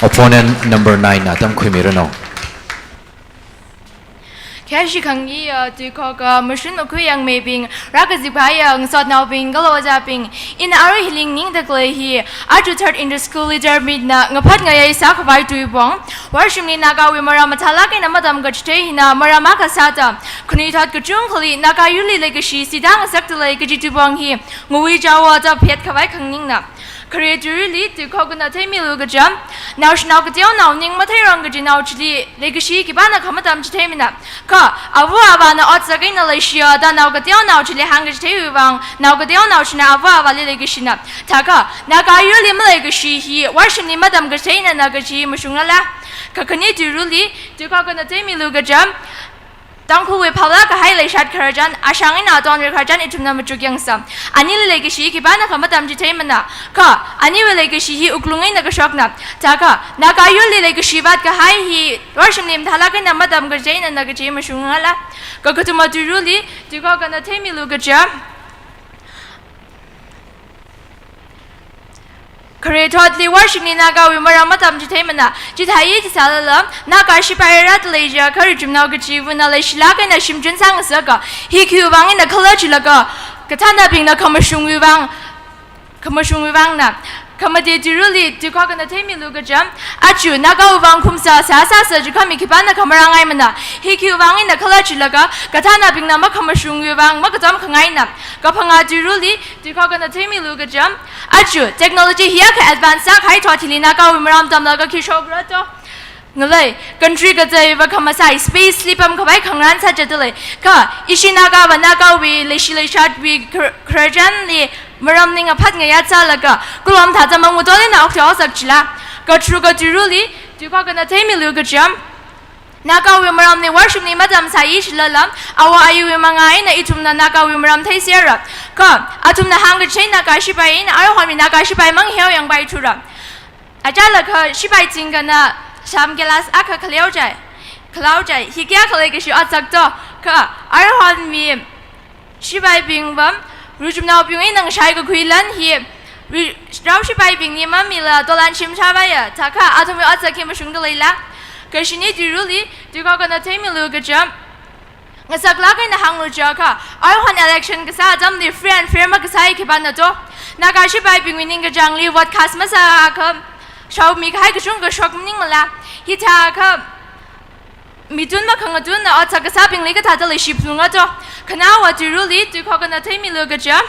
Opponent number nine na atam khuimiranu. Khayāshi khangayā, uh, tuikhoka, uh, mashun makhui yangmeibing, rākazip kahai, uh, ngasotnaobing kala ojābing, ina arui hili nganingda khalei hi, aja third inter-school leader meet na ngaphat ngayai sākhavai tui pong, worshimli Nagawui maram mathālāk eina matamkachithei hina maram akha sāda, khanuithot kachungkhali Naga yurli leikashi sida ngasakda lei kaji tui pong hi, ngawui chaowa da phet khavai khanganingna. Khare tuirili tuikhokana theimilu kaja, naoshinao kateonao ning matheirang kaji nao chili leikashi khipānakha matamchitheimana. Kha, ava avāna otsak eina leishiya da nao kateonao chili hāngkachitheiwui vang, nao kateonao china ava avāli leikashina. Thākha, Naga yurli maleikashi hi worshimli matamkachitheina kaji mashunglala. Kha khani tuirili, tuikhokana theimilu kaja, Tangkhulwui phaolāk kahai leishat khararchan, ashang eina atonrei khararchan ithumna machuk yangsa. Anili leikashi khipānakha matamchitheimana. Kha, aniwui leikashi hi wuklung eina kashokna. Thākha, Naga yurli leikashi vātkahai hi, worshimli mathālāk eina matamkachitheina kaji mashunglala. Kha kathuma tuirili, tuikhokana theimilu kaja, khare thotli worshimli Nagawui maram matamchitheimana, chithāi chisālala, Naga shipai rāda lei jiakha richumnao kachivana leishilāk eina shimchun sāngasaka, hi khiwui vang eina khala chilaga, kathānabingna khamashungwui vang, khamashungwui vangna. Kha mate tuirili, tuikhokana theimilu kaja, aja, Nagawui vang khumsa sāsāsa jikhami khipānakha marāngaimana, hi khiwui vang eina khala chilaga, kathānabingna makhamashungwui vang, makatam khangaina. Kha phangā tuirili, tuikhokana theimilu kaja, aja, technology hi akha advance sākahai thot hili Nagawui maram tamlaga khi shokra to. Ngalei, country kazeiva khamasai space li pamkhavai khangarān sāchithei lei. Kha, ishi Nagava Nagawui leishi leishatwui khar-, khararchanli maram ning aphat ngayā sālaga, kulom thāda mangu tolina okthui osak chila. Kha tharuk tuirili, tuikhokana theimilu kaja, Nagawui maramli worshimli matamsai chilala, awo ayuwui mangā eina ithumna Nagawui maram theisera. Kha, athumna hāngkachithei Naga shipai eina aruihonwui Naga shipai mang hiao yangpaithura. Achālakha shipai chingkana sham class akha khaleo chai, khalao chai, hi kayākha leikashi otsak to. Kha, aruihonwui shipaibingva, richumnaobing eina ngashai kakhui lan hi, ri-, rao shipaibingli mamila dolan shimshāvaiya, thākha athumwui otsak hi mashungda leila. Kha shini tuirili, tuikhokana theimilu kaja, ngasaklāk eina hānglu jiakha, aruihon election kasā atamli free and fair makasāi khipāna to. Naga shipaibingwui ningkachāngli vote cast masāakha, shaomikahai kachungkha shok maningmala. Hithākha, mitun makhangatunna otsak kasābingli kathāda leishi phalunga to. Khanaowa tuirili, tuikhokana theimilu kaja,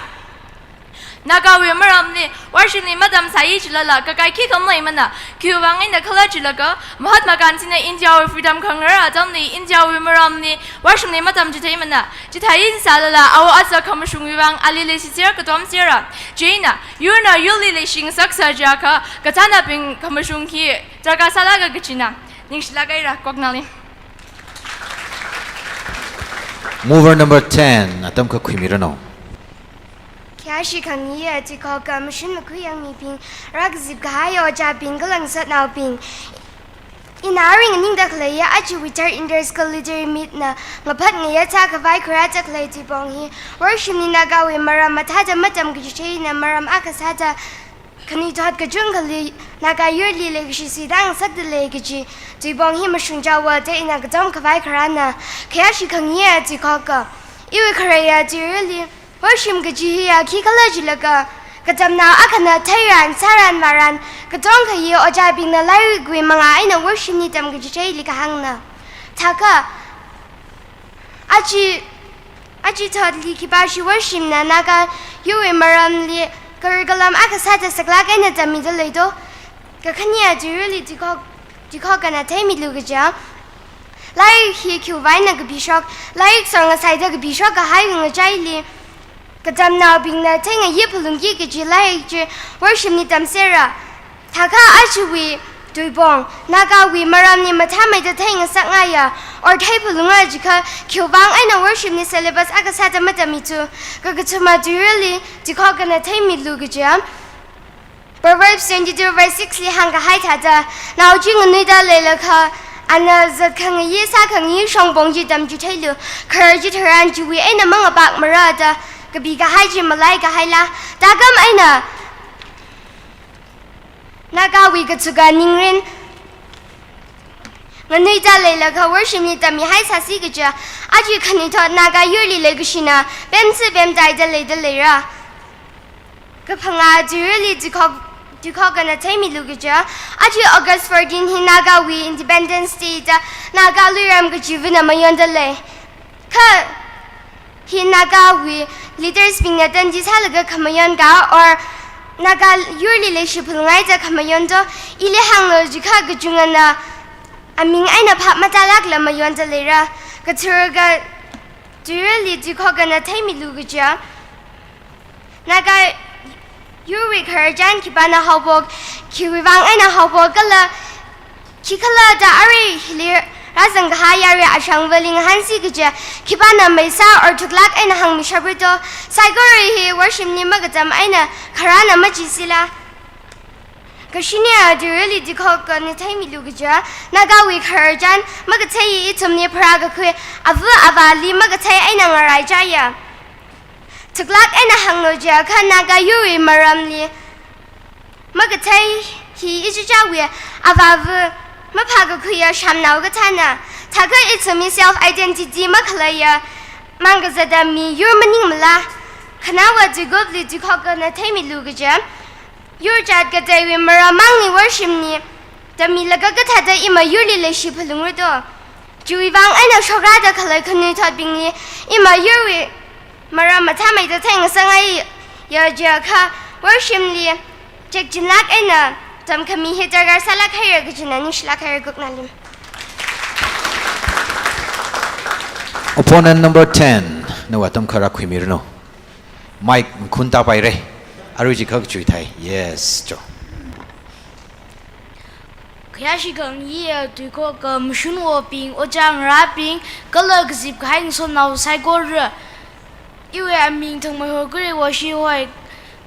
Nagawui maramli worshimli matamsai chilala, kakai khikha maleimana, khiwui vang eina khala chilaga, Mahatma Gandhi na India wui freedom khangarā atamli, India wui maramli worshimli matamchitheimana. Chithāi chisālala, awo otsak khamashungwui vang, ali leishisera katomsera. Chieina, yurna yurli leishingasaksa jiakha, kathānabing khamashung hi darkar sālaga kachina. Ningshilāk haira, koknali. Mover number ten, atam kakhuimiranu. Ashi khangayi tuikhoka mashun makhuiyangmibing, rākazip kahai ojābing kala ngasotnaobing. Ina aring ningda khaleiya aja Winter Inter-School Literary Meet na ngaphat ngayat sākhavai kharā chākhalei tuipong hi, worshimli Nagawui maram mathāda matam kachitheina maram akha sāda khanuithot kachungkhali Naga yurli leikashi suitang ngasakda lei kaji tuipong hi mashung chawa da ina katom khavai kharāna. Khayāshi khangayi tuikhoka, iwui kharei ya tuirili worshim kaji hiya khikhala jilaga, katamnao akhana theiran, sāran, vāran, katongkha hi ojābingna lairikwui mangā eina worshimli tamkachitheili kahāngna. Thākha, aja, aja thotli khipāshi worshimna Naga yurwui maramli curriculum akha sāda saklāk eina tammida leido? Kakhane tuirili tuikhok, tuikhokana theimilu kaja, lairik hi khiwuivang eina kapishok, lairik sor ngasaida kapishok kahaiwui ngachaili katamnaobingna theingayi phalungki kaji lairik chi worshimli tamsera. Thākha ajawui tuipong, Nagawui maramli mathāmeida theingasakngaiya, or theiphalunga jiakha khiwuivang eina worshimli syllabus akha sāda matammi chu? Kakathuma tuirili tuikhokana theimilu kaja, Proverbs twenty-two verse six li hāngkahai thāda, nao chi nganuida leilakha, ana zatkhangayi sākhangayi shongpong chi tamchitheilu, kharar chitharan chiwui eina mangapakmara da kapi kahai chi malai kahaila. Thākam eina Nagawui kathuka ningrin, nganuida leilakha worshimli tammihai sāsi kaja, aja khanuithot Naga yurli leikashina pemsi pemtaida leida leira. Kaphangā tuirili tuikhok, tuikhokana theimilu kaja, aja August fourteen hi Nagawui Independence Day da Naga luiram kachivana mayonda lei. Kha hi Nagawui leadersbingna tandi sālaga khamayon ka, or Naga yurli leishi phalungai da khamayon do? Ili hānglu jiakha kachungana aming eina phap matālākla mayonda leira. Kathura ka tuirili tuikhokana theimilu kaja, Naga yurwui khararchan khipāna haophok, khiwuivang eina haophok kala khikhala da arui hili rāzang kahai yarui ashangvali ngahānsi kaja, khipāna meisā or thuklāk eina hāngmishapra do? Saikora hi worshimli makatam eina kharāna machisila. Kashine tuirili tuikhokana theimilu kaja, Nagawui khararchan makathei ithumli pharākakhui ava avāli makathei eina ngaraichaiya. Thuklāk eina hānglu jiakha Naga yurwui maramli makathei hi ichichāwui avāva maphākakhuiya shamnao kathāna. Thākha ithumwui self identity makhaleiya mang kazata miyur maningmala? Khanaowa tuikupli tuikhokana theimilu kaja, yur jat kateiwui maram mangli worshimli tammilaga kathāda ima yurli leishi phalungra do? Chiwuivang eina shokrada khalei khanuithotbingli ima yurwui maram mathāmeida theingasakngaiya jiakha worshimli chekchinlāk eina tamkhami hi darkar sālāk haira kajina ningshilāk haira. Kuknalim. Opponent number ten, nawui atam kha rākhuimiranu. Mic makhun tāpaira. Arui jiakha kachui thai. Yes, cho. Khayāshi khangayi tuikhoka mashunwobing, ojā ngarābing, kala kazip kahai ngasotnao saikora. Iwui aming Thangmeihor Kare Woshi hoi.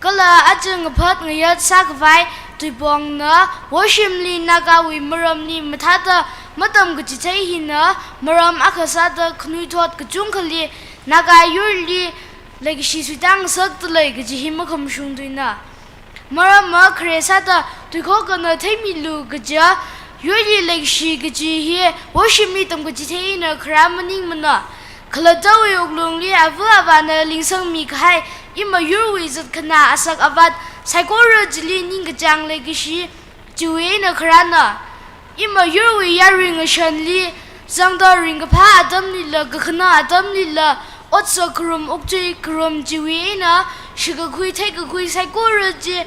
Kala aja ngaphat ngayat sākhavai tuipongna worshimli Nagawui maramli mathāda matam kachithei hina maram akha sāda khanuithot kachungkhali Naga yurli leikashi suitang ngasakda lei kaji hi makhamashung tuina. Maramva khare sāda tuikhokana theimilu kaja, yurli leikashi kaji hi worshimli tamkachithei eina kharā maningmana. Khalattawui wuklungli ava avāna lingsangmi kahai ima yurwui zatkhana asak avat saikora chili ningkachāng leikashi chiwui eina kharāna. Ima yurwui yarui ngashanli, zangda ringkaphā atamlila, kakhana atamlila, otsak kharum, okchui kharum chiwui eina shikakhui, theikakhui saikora chi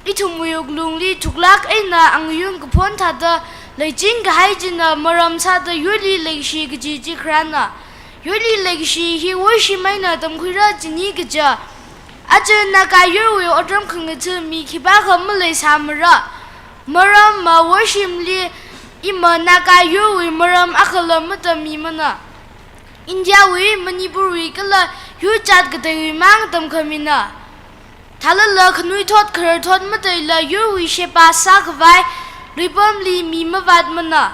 ithumwui wuklungli thuklāk eina angayung kaphon thāda leiching kahai china maram sāda yurli leikashi kaji chi kharāna. Yurli leikashi hi worshim eina tamkhuira jini kaja, aja Naga yurwui otram khangatha mi khipākha maleisāmara. Maramva worshimli ima Naga yurwui maram akhala matammimana. Indiawui, Manipurwui kala yur jat kateiwui mang tamkhamina. Thālala khanuithot khararthot mataila yurwui sheba sākhavai luipamli mi mavātmana.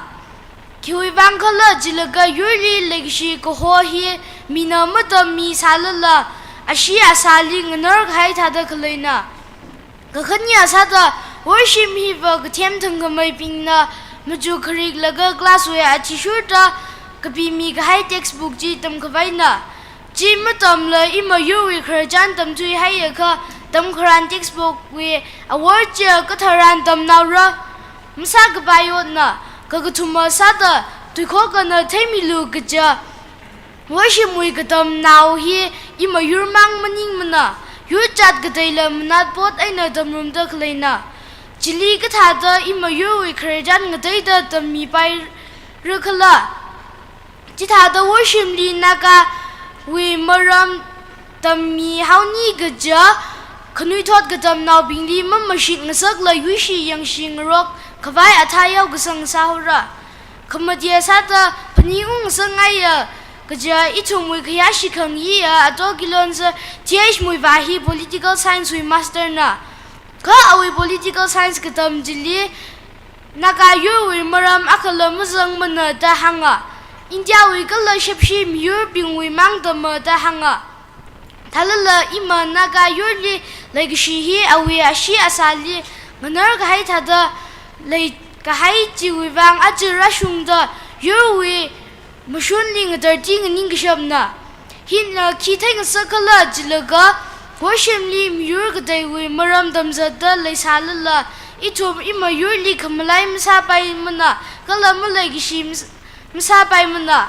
Khiwuivang khala jilaga yurli leikashi kaho hi mina matammi sālala, ashee asāli nganar kahai thāda khaleina. Kakhane sāda worship hiva kathem thangkhameibingna machuk khariklaga class wui athishurda kapimi kahai textbook chi tamkhavaina. Chi matamla ima yurwui khararchan tamthuihaiakha, tamkharan textbook wui awor chiya katharan tamnaora. Masākapai otna, kakathuma sāda tuikhokana theimilu kaja worship wui katamnao hi ima yurmang maningmana, yurchat kateila manatpot eina tamrumda khaleina. Chili kathāda ima yurwui khararchan ngateida tammipaira khala. Chithāda worship li Nagawui maram tammihaoni kaja khanuithot katamnaobingli mamashit ngasakla yuishi yangshi ngarok khavai athā yaokasang sāhaora. Khamate sāda phaningung ngasakngaiya kaja ithumwui khayāshi khangayiya Ato Kilonser Th Muivah hi political science wui master na. Kha awui political science katam chili Naga yurwui maram akhala mazangmana da hānga. India wui kala shepshi miyurbingwui mang tamma da hānga. Thālala ima Naga yurli leikashi hi awui ashee asāli nganar kahai thāda leikahai chiwuivang aja rāshungda yurwui mashunli ngatarti nganingkashapna. Hina khi theingasak khala jilaga, worship li miyur kateiwui maram tamzatda leisālala, ithum ima yurli khamalai masāpaimana, kala maleikashi mas-, masāpaimana.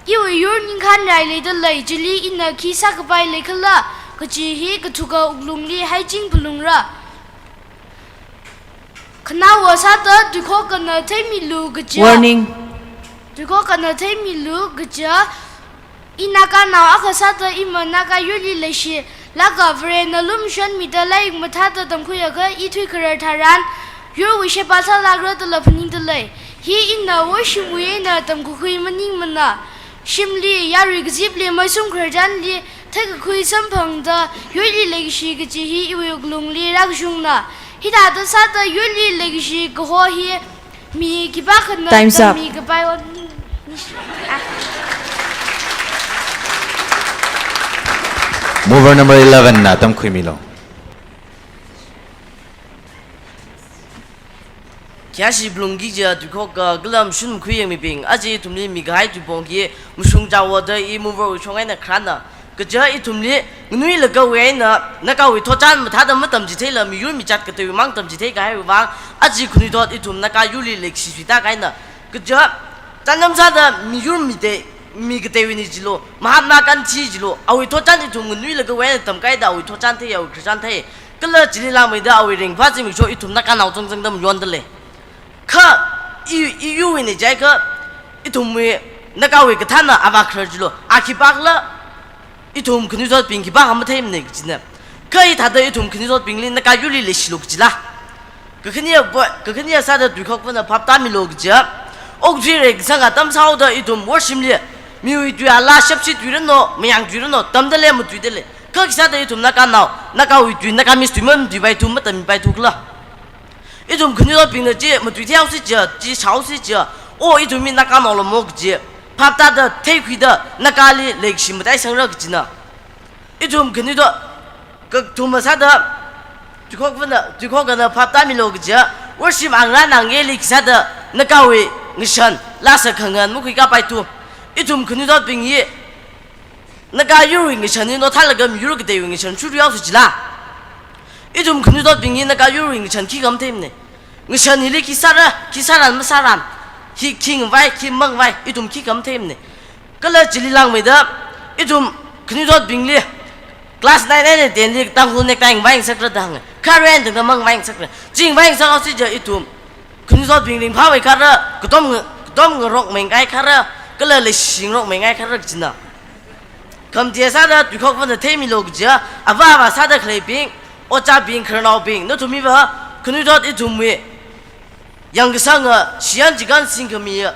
Iwui yur ningkhan rai leida lei, chili ina khi sākapai lei khala, kaji hi kathuka wuklungli haiching phalungra. Khanaowa sāda tuikhokana theimilu kaja. Warning. Tuikhokana theimilu kaja. I Naganao akha sāda ima Naga yurli leishilāka Varena lumashanmida lairik mathāda tamkhuiakha i thuikharar tharan yurwui sheba sālākra dala phaningda lei. Hi ina worship wui eina tamkakhui maningmana. Shimli, yarui kazipli, meisum khararchanli theikakhui samphangda yurli leikashi kaji hi iwui wuklungli rākashungna. Hithāda sāda yurli leikashi kaho hi mi khipākhana Time's up. Tammi kapai ot ni, ni, ah. Mover number eleven na tamkhuimilu. Khayāshi phalungki kaja tuikhok, ah, kala mashun makhuiyangmibing, aja ithumli mikahai tuipong hi mashung chaoda i mover wui shong eina kharāna. Kaja ithumli nganuilakha wui eina Nagawui thotchan mathāda matamchitheila miyur michat kateiwui mang tamchitheikahaiwui vang, aja khanuithot ithum Naga yurli leikashi suita kahaina. Kaja, chānjam sāda miyur mitei, mi kateiwuini jilu, Mahatma Gandhi jilu, awui thotchan ithum nganuilakha wui eina tamkahaida awui thotchan thei, awui khararchan thei. Kala chili langmeida awui ringphā zimiksho ithum Naganao zangzangda mayonda lei. Kha i, i yurwuini jiakha, ithumwui Nagawui kathāna avā kharar jilu, a khipākhala, ithum khanuithotbing khipākha matheimana kajina. Kha hithāda ithum khanuithotbingli Naga yurli leishilu kajila. Kakhaneya, kakhaneya sāda tuikhokvana phaptāmilu kaja. Okathui reikasang atam sāhaoda ithum worship li, miwui tui ala shepshi tui rano, mayang tui rano, tamda lei matuida lei. Kha khisāda ithum Naganao, Nagawui tui, Nagamese tui mamatuipaithu, matammipaithu khala. Ithum khanuithotbingna chi matuitheihaosi kaja, chi shaosi kaja, o ithum hi Naganao lamo kaji phaptāda theikhuida Nagali leikashi mataisangra kajina. Ithum khanuithot, kathuma sāda tuikhokvana, tuikhokana phaptāmilu kaja, worship angra nangeli khisāda Nagawui ngashan lasa khangan makhuikapaithu. Ithum khanuithotbing hi Naga yurwui ngashan hi nothālaga miyur kateiwui ngashan shurthuihaosi kajila. Ithum khanuithotbing hi Naga yurwui ngashan khikha matheimana. Ngashan hili khi sāra, khi sāran masāran, hi khi ngavai, khi mangavai, ithum khikha matheimana. Kala chili langmeida, ithum khanuithotbingli class nine and ten li Tangkhul necktie ngavai ngasakra da hānga. Kha ren tangda mangavai ngasakra. Chi ngavai ngasakhaosi kaja ithum khanuithotbing ringphāmei khaira, katom nga-, katom ngarokmei ngai khaira, kala leishingarokmei ngai khaira kajina. Khamate sāda tuikhokvana theimilu kaja, avā avā sāda khaleibing, ojābing, khararnaobing, nathum hiva khanuithot ithumwui yangkasanga, shiyan chikān singkhamiya,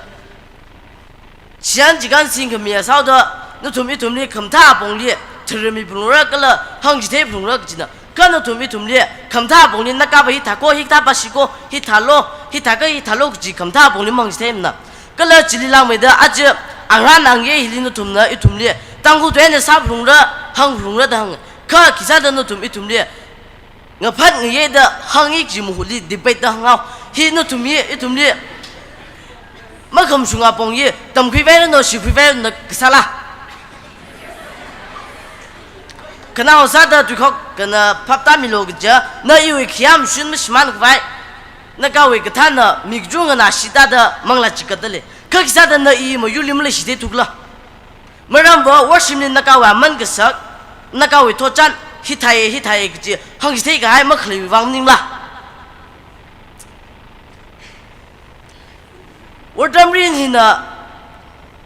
shiyan chikān singkhamiya sāhaoda, nathum ithumli khamathā apongli tharami phalungra kala hāngchithei phalungra kajina. Kha nathum ithumli, khamathā apongli naka va hithāko, hithā pashiko, hithālo, hithāka hithālo kaji khamathā apongli mahāngchitheimana. Kala chili langmeida aja, angrān angye hili nathumna ithumli, Tangkhul tui eina sāphalungra, hāngphalungra da hānga. Kha khisāda nathum ithumli, ngaphat ngayeida hāngi kaji mahutli debate da hānghao. Hi nathum hi ithumli, makhamashung apong hi, tamkhuipairanu, shikhuipairanu kasāla. Kanao sāda tuikhok kana phaptāmilu kaja, na iwui khayā mashun mashimānkhavai, nakawui kathāna mi kachungkhana shitā da manglā chikatda lei. Kha khisāda na i mayurli maleishithei thukla. Maramva worshipli nakawui aman kasak, nakawui thotchan, hithāye, hithāye kaji, hāngchithei kahai makhaleiwui vang maningla. Wortamrin hina,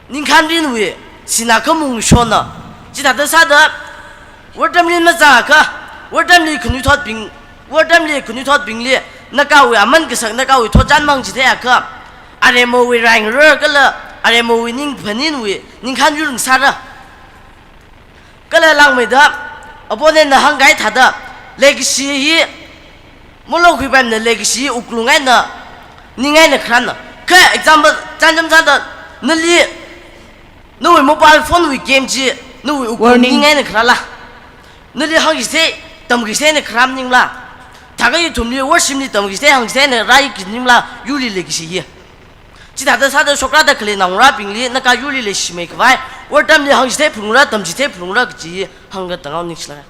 ningkhanrinwui, sinā khamung shonna. Chithāda sāda, wortamrin mazangakha, wortamli khanuithotbing, wortamli khanuithotbingli, nakawui aman kasak, nakawui thotchan mahāngchitheiakha, aremowui raingarar kala, aremowui ningphaninwui, ningkhan yur ngasāra. Kala langmeida, opponent na hāngkahai thāda, legacy hi, malokhuipaimana legacy hi wuklung eina, ning eina kharāna. Kha example, chānjam sāda, nali, nawui mobile phone wui game chi, nawui wuklung Warning. Ning eina kharāla. Nali hāngchithei, tamkhuichithei eina kharā maningla. Thākha ithumli, worshipli tamkhuichithei, hāngchithei eina rāi kaji maningla, yurli legacy hi. Chithāda sāda shokrāda khalei naongarābingli, naka yurli leishimeikhavai, wortamli hāngchithei phalungra, tamchithei phalungra kaji hāngkatangao ningshilaka.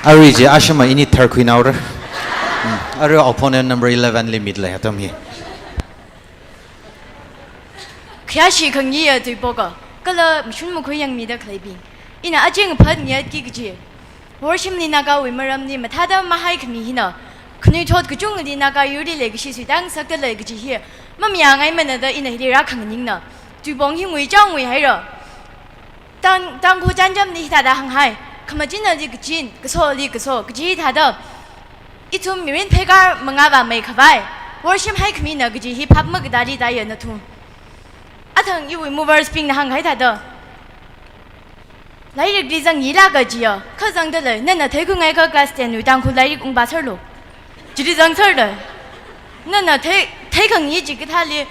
Arui chi ashama ini tharkhuinaora. Hmm. Arui opponent number eleven li mitlei atam hi. Khayāshi khangayi tuipoka, kala mashun makhui yangmida khaleibing. Ina aja ngaphat ngayatki kaji. Worshipli nakawui maramli mathāda mahaikhami hina, khanuithot kachungli naka yurli legacy suitang sakta lei kaji hi, mamayāngaimana da ina hili rākhanganingna. Tuipong hi nguichao nguihaira. Tang, Tangkhul chānjamli hithāda hānghai, khamachinali kachin, kasoli kaso, kaji hithāda. Ithum mirin pheikar mangā vāmeikhavai, worship haikhamina kaji hi phap makatali tāya nathum. Athang iwui moversbingna hānghai thāda. Lairikli zangyilaka jiya, kha zangda lei, nana theikhuingaikha class ten wui Tangkhul lairik ungpā serlu. Chili zangserda. Nana thei, theikhangayi chikathāli,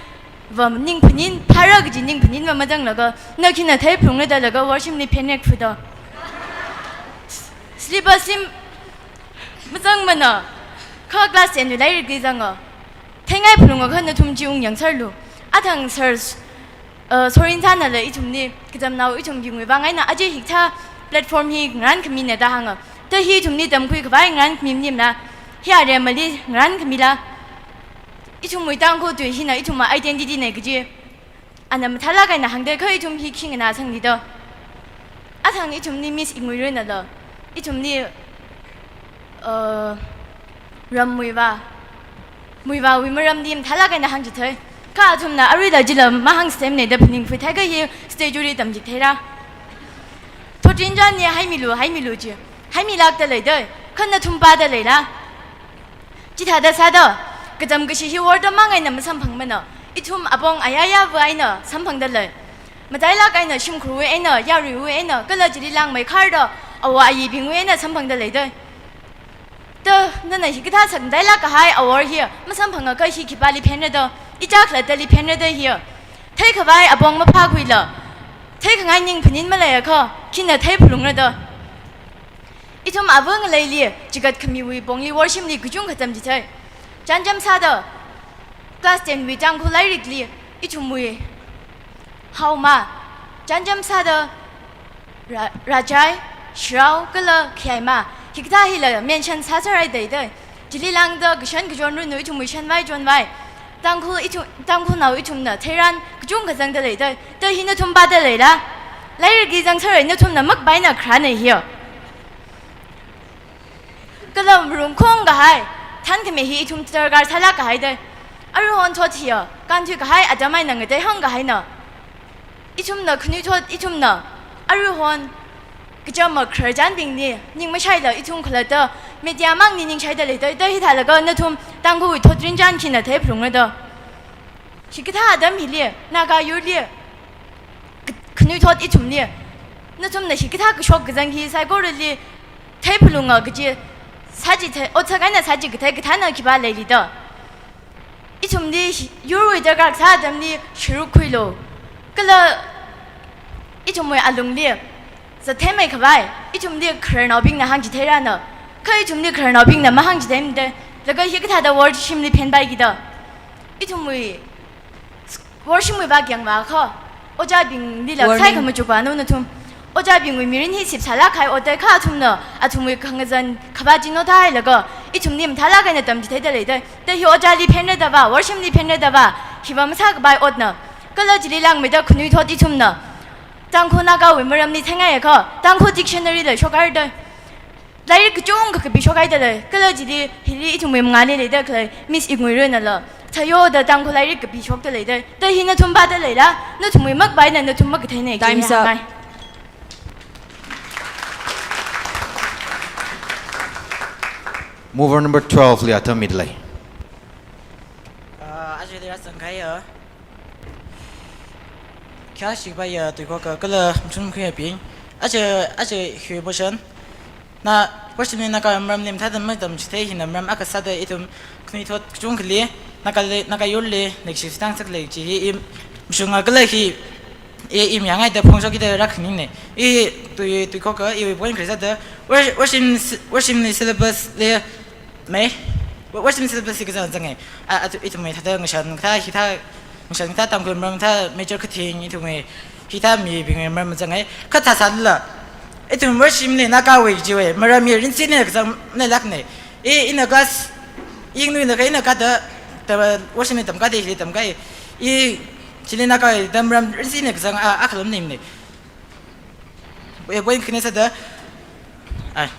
va ningphanin, phara kaji ningphanin va mazanglaga, na khina theiphalungra da laga worshipli phenrek phuda. Syllabus sim mazangmana, kha class ten wui lairikli zanga. Theingaiphalungakha nathum chi ungyangserlu. Athang sir, uh, Sorin sānala ithumli, kazamnao ithum bingwui vang eina aja hikathā platform hi ngarānkhamina da hānga. Ta hi ithumli tamkhuikhavai ngarānkhami maningla, hi aremali ngarānkhamila. Ithumwui Tangkhul tui hina ithumwui identity na kaji. Ana mathālāk eina hāngda kha ithum hi khi nganāsangli da. Athang ithumli Miss Inguirunala. Ithumli, uh, ram Muivah. Muivahwui maramli mathālāk eina hāngchithei. Kha athumna aruila chila mahāngstemna da phaningphui thākha hi stage li tamchithei ra. Thotrinchān hi haimilu, haimilu chi. Haimilākda leida, kha nathum pāda leila. Chithāda sāda, kazam kashi hi wortamang eina masamphangmana, ithum apong ayāyāva eina samphangda lei. Matailāk eina shimkhurwui eina, yaruiwui eina, kala chili langmeikharda, awo ayibingwui eina samphangda leida. Ta, nana hikathā sakmatailāk kahai awor hi, masamphangakha hi khipāli phenra da, ichā khalattali phenra da hi. Theikhavai apong maphākhuila, theikhangai ningphanin maleiakha, khina theiphalungra da. Ithum ava ngaleili, chigatkhamiwui pongli worshipli kachungkha tamchithei. Chānjam sāda, class ten wui Tangkhul lairikli, ithumwui haoma, chānjam sāda, Ra-, Rachai, Shrao, kala Khiaima, hikathā hila mention sāsārai dai dai. Chili lāngda kashan kachon runu ithumwui shanvai chonvai. Tangkhul ithu-, Tangkhulnao ithumna theiran kachungkha zangda leida. Ta hi nathum pāda leila. Lairikli zangsarai nathumna makpaina kharāna hiya. Kala marumkhong kahai, thankhami hi ithum darkar sālāk kahai dai. Aruihon thot hiya, kānthui kahai atam eina ngateihāng kahaina. Ithumna khanuithot, ithumna aruihon kachama khararchanbingli ning mashaila ithum khalatta media mangli ningshaida leida, ta hithālaga nathum Tangkhulwui thotrinchān khina theiphalungra da. Hikathā atam hili, Naga yurli, k-, khanuithot ithumli, Nathumna hikathā kashok kazang hi saikorali theiphalunga kaji, sāchithei, otsak eina sāchikathei kathāna khipā leili da. Ithumli hi-, yurwui darkar kasā atamli shuruk khuilu. Kala ithumwui alungli zatheimeikhavai, ithumli khararnaobingna hāngchitheirana. Kha ithumli khararnaobingna mahāngchitheimada. Laga hikathāda worshipli phenpaiki da. Ithumwui worshipwui vak yangvākha, ojābinglila Warning. Sai khamachukvānu nathum. Ojābingwui mirin hi sipsālāk kahai ot da kha athumna, athumwui khangazan khavā chino thāhailaga, ithumli mathālāk eina tamchitheida leida. Da hi ojāli phenrada va, worshipli phenrada va, hiva masākapai otna. Kala chili langmeida khanuithot ithumna Tangkhul Nagawui maramli theingaikha, Tangkhul dictionary la shokhaida. Lairik kachungkha kapi shokhaida lei, kala chili hili ithumwui mangāli leida khalei Miss Iknguirunala, Thayo da Tangkhul lairik kapi shokda leida, da hi nathum pāda leila, nathumwui makpaina nathum makatheina Time's up. Hāngngai. Mover number twelve li atam mida lei. Ah, aja dera sangkaya. Kya shikpa ya tuikok kala mchun khuya ping. Aja, aja hui boshan. Na, worshipli Naga maramli mathāda matamchithei hina maram akha sāda ithum khanuithot kachungkhali, Naga le, Naga yurli, leikashi sitang saklei chi hi i mashunga kala hi, i, i mayāngaida phongshokkida rākhaningne. I tui, tuikok, iwui point kharei sāda, wor-, worship, worshipli syllabus li, mei, worshipli syllabus li kazang zange. A, a, ithumwui thāda ngashan kathā, hithā, ngashan kathā Tangkhul maram thā major kathing, ithumwui hithā mibingwui maram zange. Kha thāsālala, ithum worshipli Nagawui chiwui maram hi rinsi eina kazang leilākne. I, ina kas, Iknguina kha ina kathā, ta worshipli tamkade hili tamkai. I, chili Nagawui da maram rinsi eina kazang a, akhalam nimne. E, point khani sāda. Ai.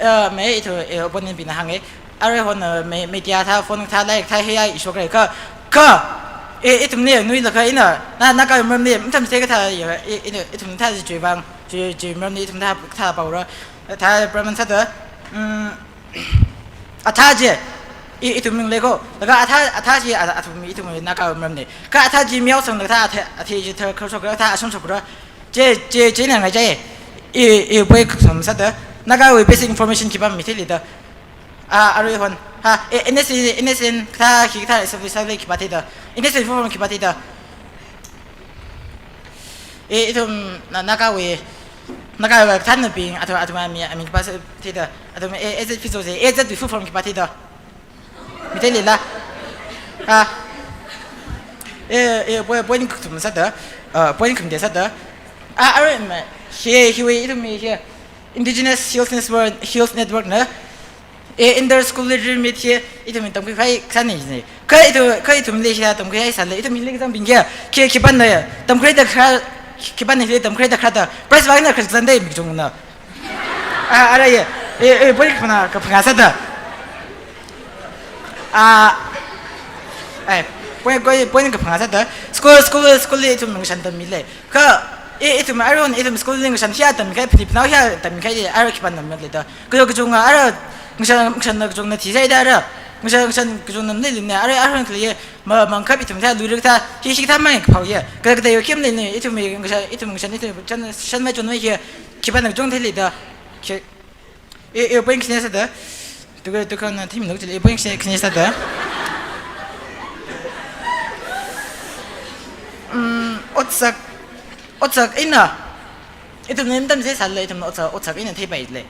Eh, mei ithum, eh, opponent bingna hānge. Aruihon, eh, me-, media thā, phone thā, like thā, hi ai shokrai kha. Kha. Eh, ithumli, nuilakha ina. Na, Naga maramli, matamchithei kathā, ya, eh, ina, ithum thā chi chuivang. Chi, chi maramli, ithum thā, thā paora. Thā praman sāda. Mm. Athā chi, i, ithum ming leiko. Laga athā, athā chi, a, athum, ithum Naga maramne. Kha athā chi miao sang laga thā, athā, athā chi thā, kharshok laga thā, ashon shokra. Chi, chi, china ngai chi. I, i, poi ksum sāda. Nagawui basic information khipā mitheili da. A, aruihon. Ha, e, N S, N S N, thā, khi thā, sa, sa, khipā theida. N S N form khipā theida. E, ithum, na, Nagawui, Nagawui thānabing, athum, athum, ami, ami khipā sa, theida. Athum, e, e, Z P so se, e, Z P full form khipā theida. Mitheili la. Ah. E, e, point, point ksum sāda. Ah, point khum de sāda. Ah, arui ma, he, he, we, ithum, he. Indigenous Hills Network, Hills Network na. E, inter school literature meet hi, ithum tamkhui phai kasāne ne. Kha ithum, kha ithumli hi tamkhui hai sāle, ithum hili kazangbing hi, khi, khipāna, tamkhuida kha, khipāna hili tamkhuida kha da, prize vāna kha zangda mi kachungna. Ah, ara ye, e, e, point kaphangā, kaphangā sāda. Ah, ai, point, point, point kaphangā sāda. School, school, school li ithum ngashan tammile. Kha, i, ithum aruihon, ithum school li ngashan hiya tammi kahai, Philip nao hiya tammi kahai, ara khipāna maleida. Kajo kachunga, ara ngashan, ngashan kachungna thisaida ara. Ngashan, ngashan kachungna leilina, ara, ara khalei, ma, mangkhap ithum thā, luirik thā, hi, hi thā mai kaphao ye. Kha, kha da yo kim leine, ithum ngashan, ithum ngashan, ithum chan, shan mai chon mai hi, khipāna kachung theileida. Khi, e, e, point khani sāda. Tuka, tuka na thim nuk chili, e, point khani, khani sāda. Mm, otsak, otsak ina. Ithum nim tam se sāle, ithum otsak, otsak ina theipaile.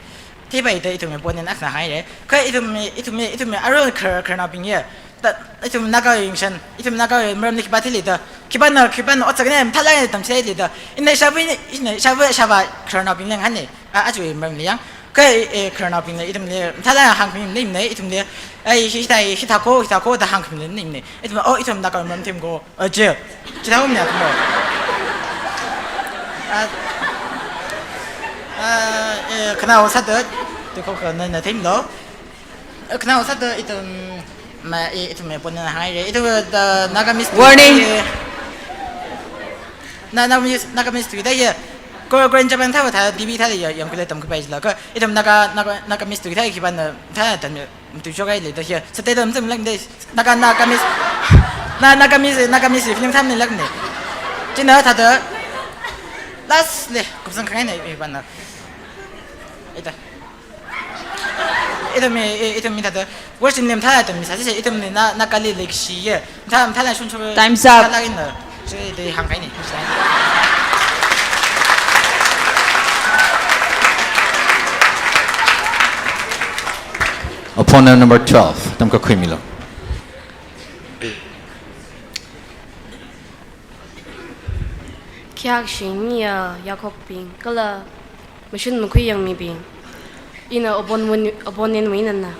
Theipaida ithum opponent akhana haire. Kha ithum, ithum, ithum aruihon khar, khararnaobing ye. Ta, ithum Naga ngashan, ithum Naga maramli khipā theileida. Khipāna, khipāna otsak ne, mathālāk tamchitheilida. Ina shabu, ina shabu, shaba khararnaobing leng hane. A, aja maramli yang. Kha, e, e, khararnaobingna ithumli, mathālāk hāngmi nimne, ithumli. Ai, hi, hi thā, hi thāko, hi thāko da hāngmi nimne. Ithum, oh, ithum Naga maram themko. A, je. Chithā um ya kumo. A, a, e, khanao sāda, tuko kha na, na themlo. Khanao sāda ithum, ma, i, ithum opponent haire. Ithum, uh, Nagamese. Warning. Na, Nagamese, Nagamese tuida ye. Ko, Korean Japan thā, thā, T V thā ye, yangkhuile tamkhuipai jilakha. Ithum Naga, Naga, Nagamese tuida ye, khipāna, thā, tam, tu shokai leida ye. Sāda tam, tam lāngde. Naga, Nagamese. Na, Nagamese, Nagamese film tham leilākne. China thāda. Tas le, kupsang khangaina, eh, bana. Ita. Ita mi, eh, ita mi thāda. Worship name thāda ita mi sāsi, ita mi na, na kali leikshi ye. Thā, thāla shun shun. Time's up. Thāla ina. Shi de hāngkahaini. Opponent number twelve, atam kakhuimilu. Khayākshi miya yakhokbing, kala mashun makhui yangmibing. Ina opponent, opponent wui eina na.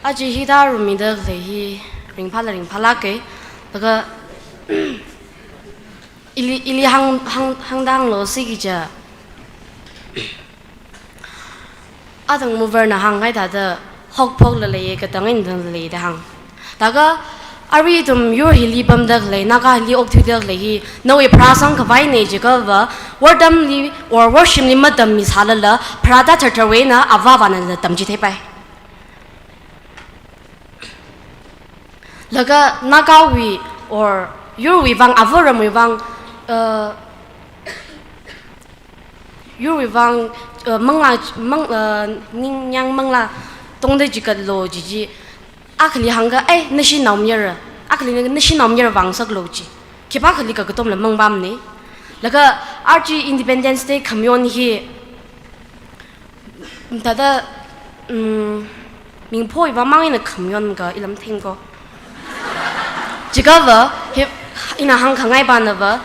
Aja hithā rumida khalei hi ringphāla ringphālāka. Laga ili, ili hāng, hāng, hāngda hānglu siki ja. Athang mover na hāngkahai thāda hokphokla leiya, katang eina tangla leiya da hāng. Laga arui ithum yur hili pamda khalei, Naga hili okthuida khalei hi, nawui pharāsang khavaina jiakhava, wortamli or worshipli matammi sālala, pharāda thatharwui eina avāvānala tamchitheipai. Laga Nagawui or yurwui vang, ava ramwui vang, uh, yurwui vang, uh, manglā, mang, uh, ningyāng manglā tongda jikatlu jiji, akhali hāngakha, "Ei, nashi naomayara," akhali nashi naomayara vāngasaklu ji. Khipākhali kakatomla mangpamna. Laga arui Independence Day khamayon hi, thāda, mm, mingpho iva mang eina khamayon ka ilam thengko. Jiakhava, hi, ina hāngkhangai banava,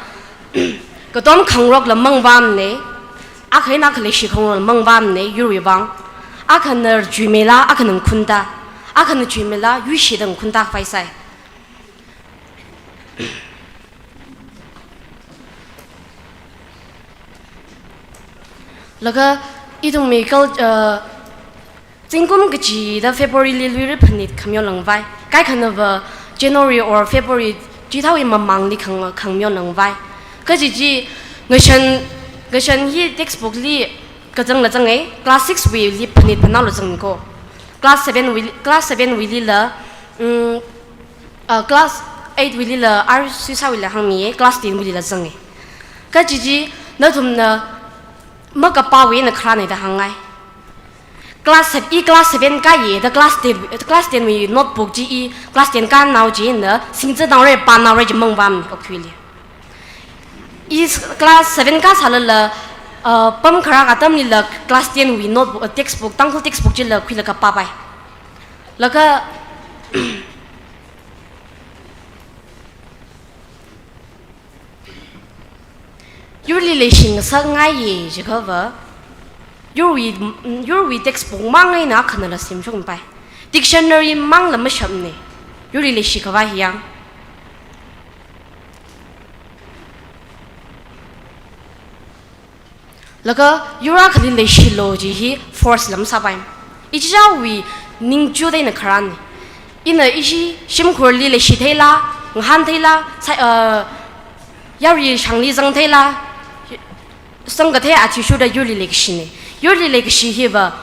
katom khangarokla mangpamna, akha eina akha leishi khangarokla mangpamna, yurwui vang. Akhana chuimeila, akhana ngakhunta. Akhana chuimeila, yuishida ngakhunta khavai sai. Laga ithumwui kal-, uh, zingkum kachida February li luira phanit khamayon langvai. Kaikhanava January or February chithāwui mamangli khang-, khamayon langvai. Kaji chi ngashan, ngashan hi textbook li kazangla zangai, class six wuili phanit phanaola zangko. Class seven wuili, class seven wuilila, mm, uh, class eight wuilila, arui sisāwuila hāngmiya, class ten wuilila zangai. Kaji chi nathumna makapāwui eina kharāna da hāngngai. Class sev-, i class seven kāya da class ten, class ten wui notebook chi i class ten kānao china singzanaora, pānaora ji mangpamna okathuili. I s-, class seven kāsālala, uh, pamkharā atamlila class ten wui notebook, uh, textbook, Tangkhul textbook chila khuilaga pāpai. Laga yurli leishingasakngaiya jiakhava, yurwui, yurwui textbook mang eina akhanala semshungpai. Dictionary mangla mashapna, yurli leishi khavai hi yang. Laga yur akhali leishilu ji hi force la masāpai. Ichichāwui ningchuda eina kharāna. Ina ishi shimkhurli leishi theila, ngahān theila, sai, uh, yarui shangli zang theila, samkathei athishurda yurli leikashina. Yurli leikashi hiva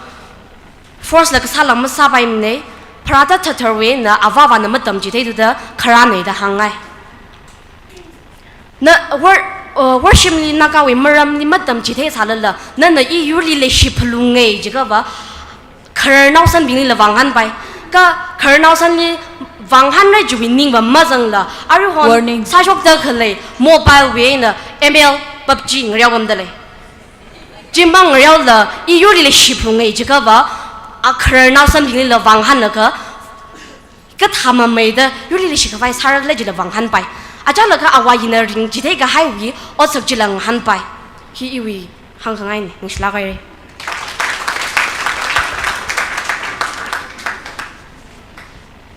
force la kasāla masāpaimana, pharāda thatharwui eina avāvāna matamchitheithuda kharāna da hāngngai. Na wor-, uh, worshipli Nagawui maramli matamchitheisālala, nana i yurli leishi phalungai jiakhava, khararnao sanbinglila vāngahānpai. Kha khararnao sanli vāngahānra chiwui ningva mazangla, aruihon Warning. Sāshokda khalei mobile wui eina M L, PUBG ngareopamda lei. Chimang ngareola, i yurli leishi phalungai jiakhava, a khararnao sanbinglila vāngahānlaga, kathā mameida yurli leishi khavai sāra khala jila vāngahānpai. Achālakha āwo ayina ringchitheikahaiwui otsak chila ngahānpai. Hi iwui hāngkhangaina, ningshilāk haira.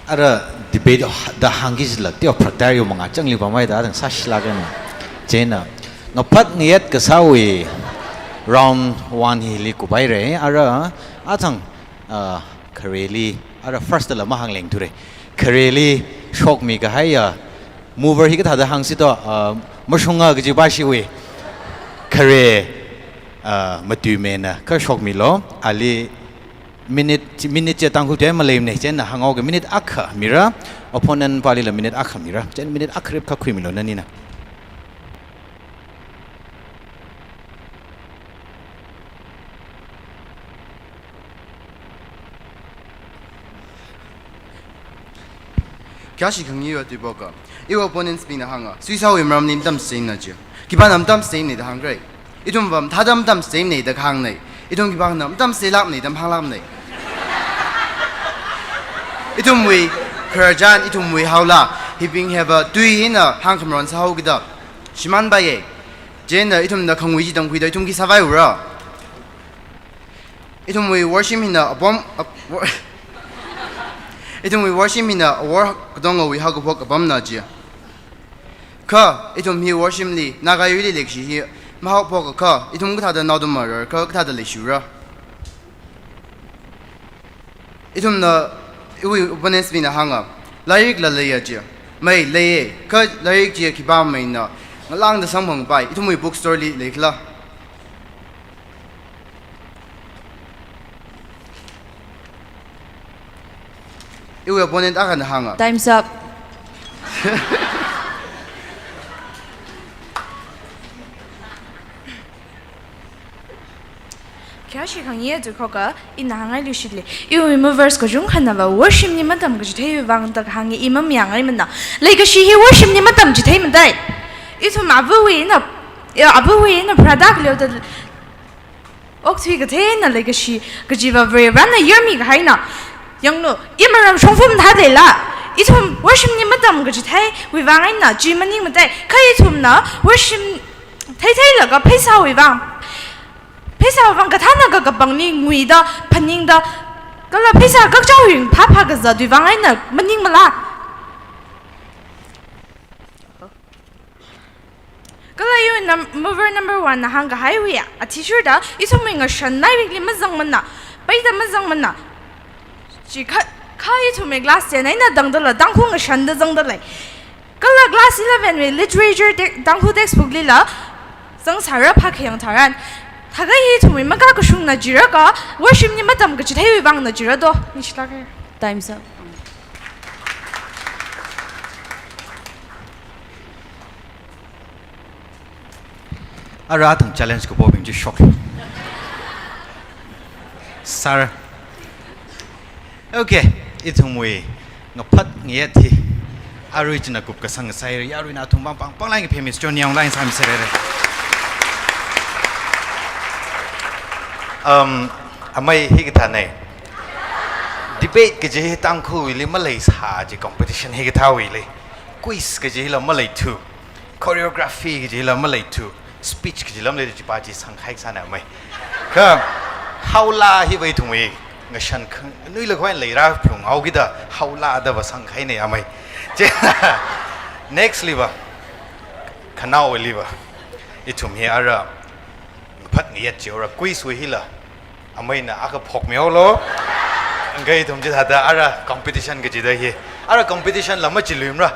Ara debate da hāngki jila, teo phatak yo manga changli pamhaida, adang sāshilāk haina. Chieina, ngaphat ngayet kasāwui round one hili kuphaira, ara, athang, ah, khareli, ara first la mahānglengthura. Khareli shokmi kahaiya, mover hi kathāda hāngsi to, ah, mashunga kaji bashiwui. Khare, ah, matuimena, kha shokmilu, ali minute, minute chi Tangkhul tui maleimana, chieina hānghaoga minute akha mira, opponent palila minute akha mira, chieina minute akha rip kha khuimilu nanina. Kayāshi khangayi tuiphoka, iwui opponents bingna hānga, suisāwui maramli matamchitheimana chi. Khipāna matamchitheimana da hāngra. Ithumva mathāda matamchitheimana da kahāngna. Ithum khipāna matamchitheilaga da hānglākna. Ithumwui khararchan, ithumwui haola, hibing hiva tui hina hāngkhamaron sāhaokida shimānpaiya. Chieina ithumna khangui chi tamkhuida ithum khi sāvaiura. Ithumwui worshim hina apam, ap-, wor-, ithumwui worshim hina awor katongawui haokaphok apamna chi. Kha ithum hi worshimli, Naga yuili leikashi hi mahaophokakha, ithum kathāda naoda mararkha, kathāda leishiura. Ithumna, iwui opponents bingna hānga, lairikla leiya chi. Mai leiya, kha lairik chi khipā maina ngalāngda samphangpai, ithumwui bookstore li leikhala. Iwui opponent akhana hānga. Time's up. Kayāshi khangayi tuiphoka, ina hāngngai luishitli. Iwui movers kachungkhanava worshimli matamkachitheiwui vang da kahānga, i mamayāngaimana. Leikashi hi worshimli matamchitheimana dai. Ithum avawui eina, ya, avawui eina pharāda khaleoda okthui kathei eina leikashi kajiva Varivarana yarmi kahaina. Yanglu, i maram shongfa mathāda leila, ithum worshimli matamkachitheiwui vang eina chi maningmana dai. Kha ithumna worshim theitheilaga pheisāwui vang, pheisāwui vang kathānakha kapangli nguida, phaningda, kala pheisā kakchao ringphāphā kazatwui vang eina maningmala. Kala iwui num-, mover number one na hāngkahaiwui athishurda, ithumwui ngashan lairikli mazangmana, peida mazangmana. Chi kha, kha ithumwui class ten eina tangdala, Tangkhul ngashanda zangda lei. Kala class eleven wui literature te-, Tangkhul textbook lila zangsāra phākhayang tharan. Thākha hi ithumwui makakashungna jiakha, worshimli matamkachitheiwui vangna jiakha do. Ningshilāka. Time's up. Ara athang challenge kapobing chi shok. Sir. Okay, ithumwui ngaphat ngayet hi arui china kupkasang sāhaira, yaruina athum vang pang, panglāk eina phemis chon yang line sāmiserhaira. Um, amei hikathāna. Debate kaji hi Tangkhulwuili maleisā chi, competition hikathāwuili. Quiz kajila maleithu, choreography kajila maleithu, speech kajila maleithu, chipa chi sangkahai sāna amei. Kha haola hiva ithumwui ngashan khanganuila khuilaga leirāphalung haokida haola dava sangkahaina amei. Chieina next liva, khanaowaliva, ithum hi ara ngaphat ngayet chiakha quiz wui hila ameina akha phokmihaolu. Ngayi ithum chithāda ara competition kajida hi. Ara competition la machiluimara.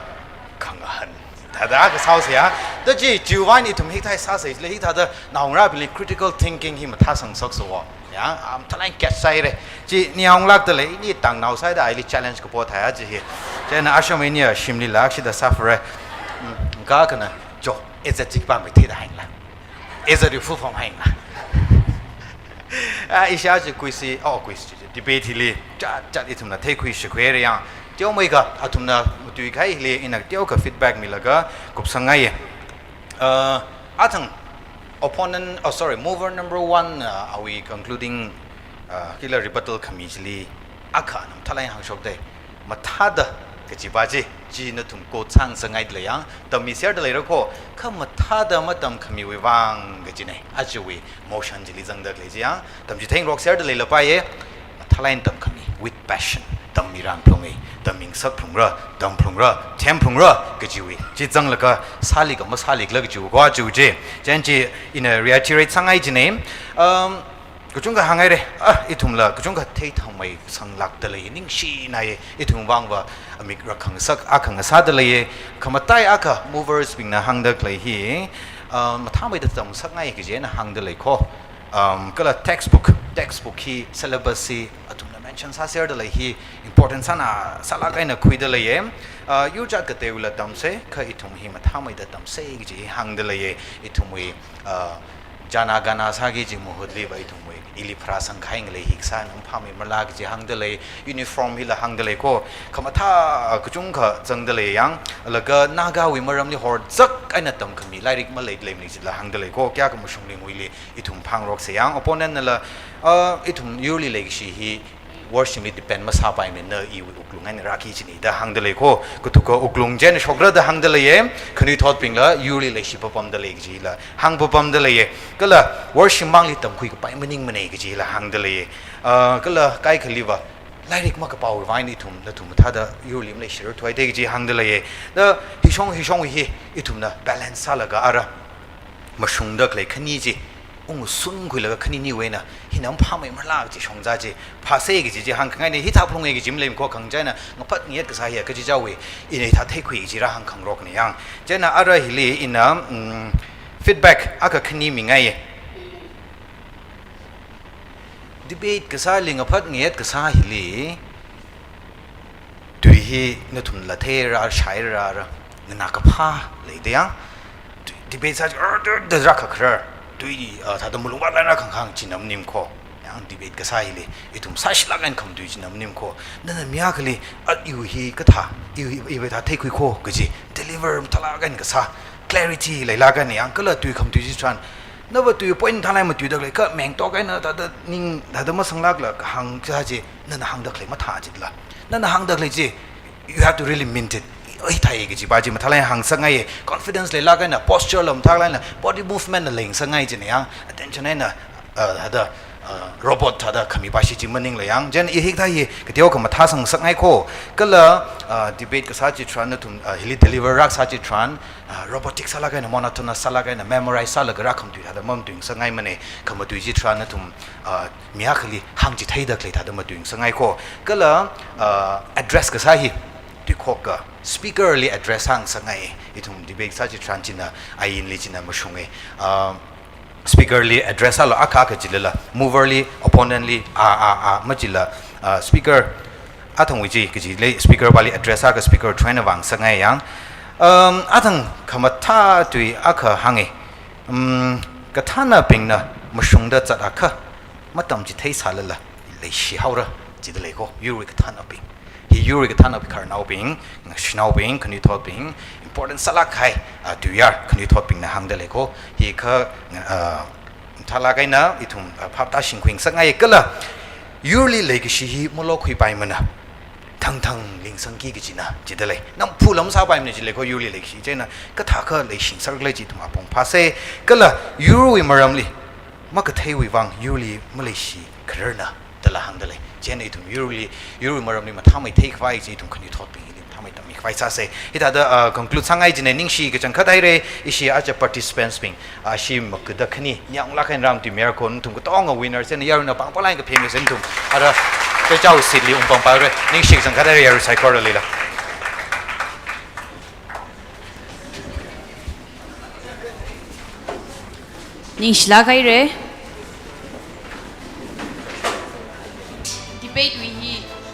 Khangahān. Thāda akha sāhaosa ya. Da chi chiwui vang ithum hikathā sāsa, le hikathāda naongarābingli critical thinking hi mathāsang sāsaksa wo. Ya, am thalai catch sāhaira. Chi ningyāng lākda lei, ini tangnao sāhaida ili challenge kapo thāya chi hi. Chieina asham ini ashimli lākshida sāphara. Mm, kha khana, jo, ezat chi khipā matheida haila. Ezat wui full form haina. Ah, ishi aja quiz hi, oh, quiz chi, debate hili, chat, chat ithumna theikhui shikhuira yang. Teomeikha, athumna matuikahai hili, ina teokha feedback milaga, kupsangngaiya. Uh, athang, opponent, oh, sorry, mover number one, uh, awui concluding, uh, kala rebuttal khami chili, akha ana mathālāk eina hāngshokda. Mathāda kajipa chi, chi nathum quote sāngasakngaida lei yang, tammiserda leira kho, kha mathāda matamkhamiwui vang kajina, ajawui motion chili zangda khalei chi yang, tamchitheingarokserda leilapaiya, mathālāk eina tamkhami, with passion, tammiranphalunga, tammingasakphalungra, tamphalungra, themphalungra, kajiwui, chi zanglaga, sālikha masālikhala kajiwui, kho aja chi, chieina chi, ina reiterate sāngai china, um, kachungkha hānghaira, ah, ithumla, kachungkha theithangmei sanglākda lei, ningshina ye, ithum vangva, amik rakhangasak, akha ngasāda leiya, khamatai akha movers bingna hāngda khalei hi, ah, mathāmeida tamngasakngai kaji eina hāngda lei kho. Um, kala textbook, textbook hi syllabus hi, athumna mention sāserda lei hi, important sāna, sālāk eina khuida leiya. Ah, yur jat kateiwuila tamsa, kha ithum hi mathāmeida tamsa kaji hāngda leiya, ithumwui, ah, jana gana sāki kaji mahutliva ithumwui Ili pharāsang kahai ngalei hi kasā na maphāmeimarala kaji hāngda lei, uniform hila hāngda lei ko, khamathā kachungkha zangda lei yang, laga Nagawui maramli horzak eina tamkhami lairik maleilei manei chila hāngda lei ko, kayākha mashungli nguili ithum phāngaroksa yang, opponent nala, ah, ithum yurli leikashi hi worshimli depend masāpaimana, iwui wuklung eina rāki kajina da hāngda lei ko, kathuka wuklung chieina shokra da hāngda leiya, khanuithotbingla yurli leishi papamda lei kajila hāng papamda leiya, kala worshim mangli tamkhui kapai maningmanei kajila hāngda leiya, ah, kala kaikhaliva lairik makapāwui vang eina ithum nathum mathāda yurli maleishirarthuida kaji hāngda leiya, da hishong hishong hi ithumna balance sālaga ara mashungda khalei khani chi, ungsunkhuilaga khaniniwui eina, hina maphāmeimarala kaji shongza chi, phāsa kaji chi hāngkhangaina, hithā phalunga kaji maleimana ko, khangachāna ngaphat ngayet kasā hiya kachichāwui, ina hithā theikhui kaji rāhāngkhangarokna yang. Chieina ara hili ina, mm, feedback akha khani mingaiya. Debate kasāli ngaphat ngayet kasā hili, tui hi nathumla theira, shaira, ra, nganākaphā leida yang. Tui debate sā, ar, da, da, rākakharar. Tui, ah, thāda malung vātlaga rākhangkhang china maning ko. Yang debate kasā hili, ithum sāshilāk eina khamatui china maning ko. Nana mi akhali, ah, iwui hi kathā, iwui, iwui thā theikhui ko kaji, deliver mathālāk eina kasā, clarity leilāk eina yang, kala tui khamatui chitharan, nava tui point thālāk eina matuida khalei, kha mengtok eina thāda ning, thāda masanglākla kahāng kasā chi, nana hāngda khalei mathā chila. Nana hāngda khalei chi, you have to really mean it. Oi, thāi kajipa chi mathālāk eina hāngsakngaiya, confidence leilāk eina, posture la mathālāk eina, body movement la leingasakngai china yang, attention eina, uh, thāda, uh, robot thāda khamipa shi chi maningla yang. Chieina i hikathā hi kateokha mathāsangngasakngai ko. Kala, uh, debate kasā chitharan nathum, uh, hili deliver rākasā chitharan, uh, robotic sālāk eina, monotonous sālāk eina, memorize sālaga rākhamatui thāda mamatuingasakngaimanei, khamatui chitharan nathum, uh, mi akhali hāngchitheida khalei thāda matuingasakngai ko. Kala, uh, address kasā hi, tuikhok ka speaker li address hāngsakngai, ithum debate sā chitharan china, ainli china mashunga. Uh, speaker li address sālu akha akha chilala, mover li, opponent li, a, a, a, machila, uh, speaker athangwui chi kajili, speaker pali address sāakha speaker through eina vāngasakngai yang. Um, athang khamathā tui akha hānga. Um, kathānabingna mashungda zatakha, matamchithei sālala, leishihaora, jida lei ko, yurwui kathānabing. Hi yurwui kathānabing, khararnaobing, nashinaobing, khanuithotbing, important sālāk kahai, ah, tuiyār, khanuithotbingna hāngda lei ko, hi kha, ah, mathālāk eina, ithum, ah, phap tāshingkhuingasakngai kala, yurli leikashi hi malokhuipaimana, thangthang lingsangki kajina, jida lei. Namphu lam sāpaimana ji lei ko, yurli leikashi, chieina kathākha leishingasakra khala chi ithum apong phāsa, kala, yurwui maramli, makatheiwui vang, yurli maleishi khararna, dala hāngda lei. Chieina ithum yurli, yurwui maramli mathāmeithei khavai chi ithum khanuithotbing hili mathāmei tammi khavai sāsa. Hithāda, ah, conclude sāngai china, ningshi kachangkhat haira, ishi aja participants bing, ah, shi makada khani, nyang lāk eina ram tui mayar ko, nathum katonga winner chieina yarui eina pangpalai kaphe misen ithum. Ara, chachao seat li ungpangpaira, ningshi kachangkhat haira yarui saikoralila. Ningshilāk haira. Debate wui hi,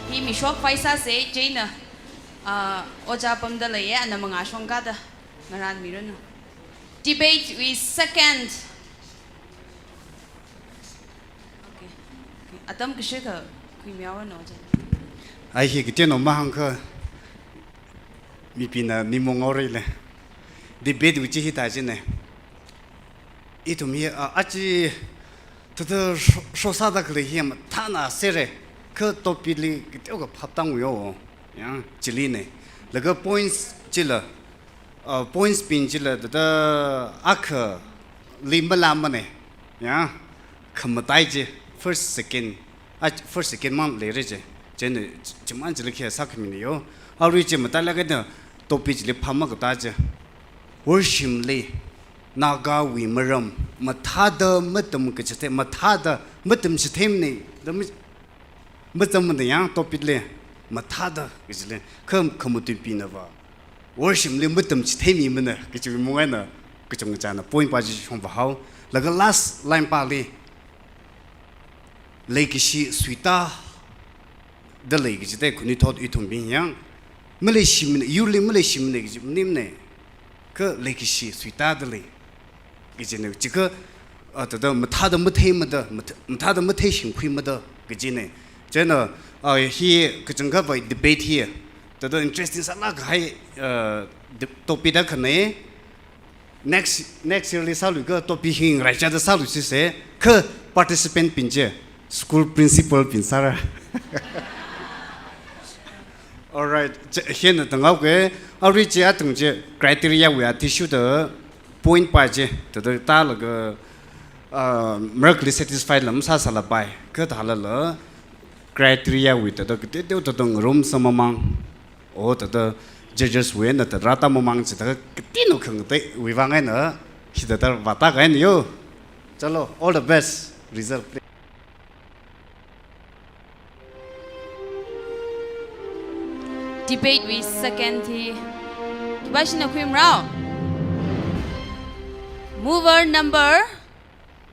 hi mishok phai sāsa, chieina, ah, ojā pamda leiya, ana mangā shongkada ngarānmiranu. Debate wui second. Okay. Okay. Atam kashikha khuimihaoranu ojā. Ai hi kateonao mahāngakha, mibingna mimong ngaoraile. Debate wui chi hithā china. Ithum hi, a, achi, thāda sho-, shosāda khalei hi mathāna sāra. Kha topic li kateokha phaptānguiyo. Yang, chili na. Laga points chila, a, points bing chila thāda akhali malāmana. Yang, khamatai chi, first, second, a, first, second mang leira chi. Chieina, chimang chili khi sākhamina yo. Arui chi matailāk eina topic chili phap makatā chi. Worshimli, Nagawui maram, mathāda matam kachithei, mathāda matamchitheimana, da ma-, matamna yang topic li, mathāda kachili, kha khamatuibingna va, worshimli matamchitheimimana, kachi mung eina, kachungkachāna point pa chi shongvāhao, laga last line pali, leikashi suitāda lei kachithei khanuithot ithumbing yang, maleishimana, yurli maleishimana kachi maningmana, kha leikashi suitāda lei. Kachina, chikha, ah, thāda mathāda matheimada, math-, mathāda matheishingkhuimada kajina. Chieina, ah, hi kachangkhavai debate hi, thāda interesting sālāk kahai, ah, de-, topic da khana. Next, next year li sāluikha topic hi ngaraichāda sāluisisa, kha participant bing chi school principal bing sāra. Alright, chi, hieina tānghaoke, arui chi athang chi criteria wui athishurda point five chi, thāda tālaga, ah, mark li satisfied lam sāsālapai, kha thālala criteria wui thāda kateoteo thāda ngarumsā mamāng, o thāda judges wui eina thāda rātā mamāng chithāda kateonao khangateiwui vang eina, hithāda vātākahaina yo. Chalo, all the best, result please. Debate wui second hi khipāshina khuimarao? Mover number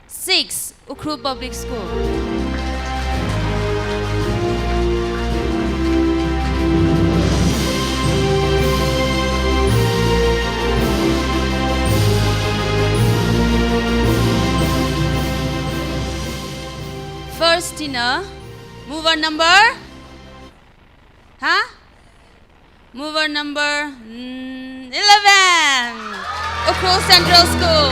six, Ukhrul Public School. First hina, mover number? Ha? Mover number, mm, eleven, Ukhrul Central School.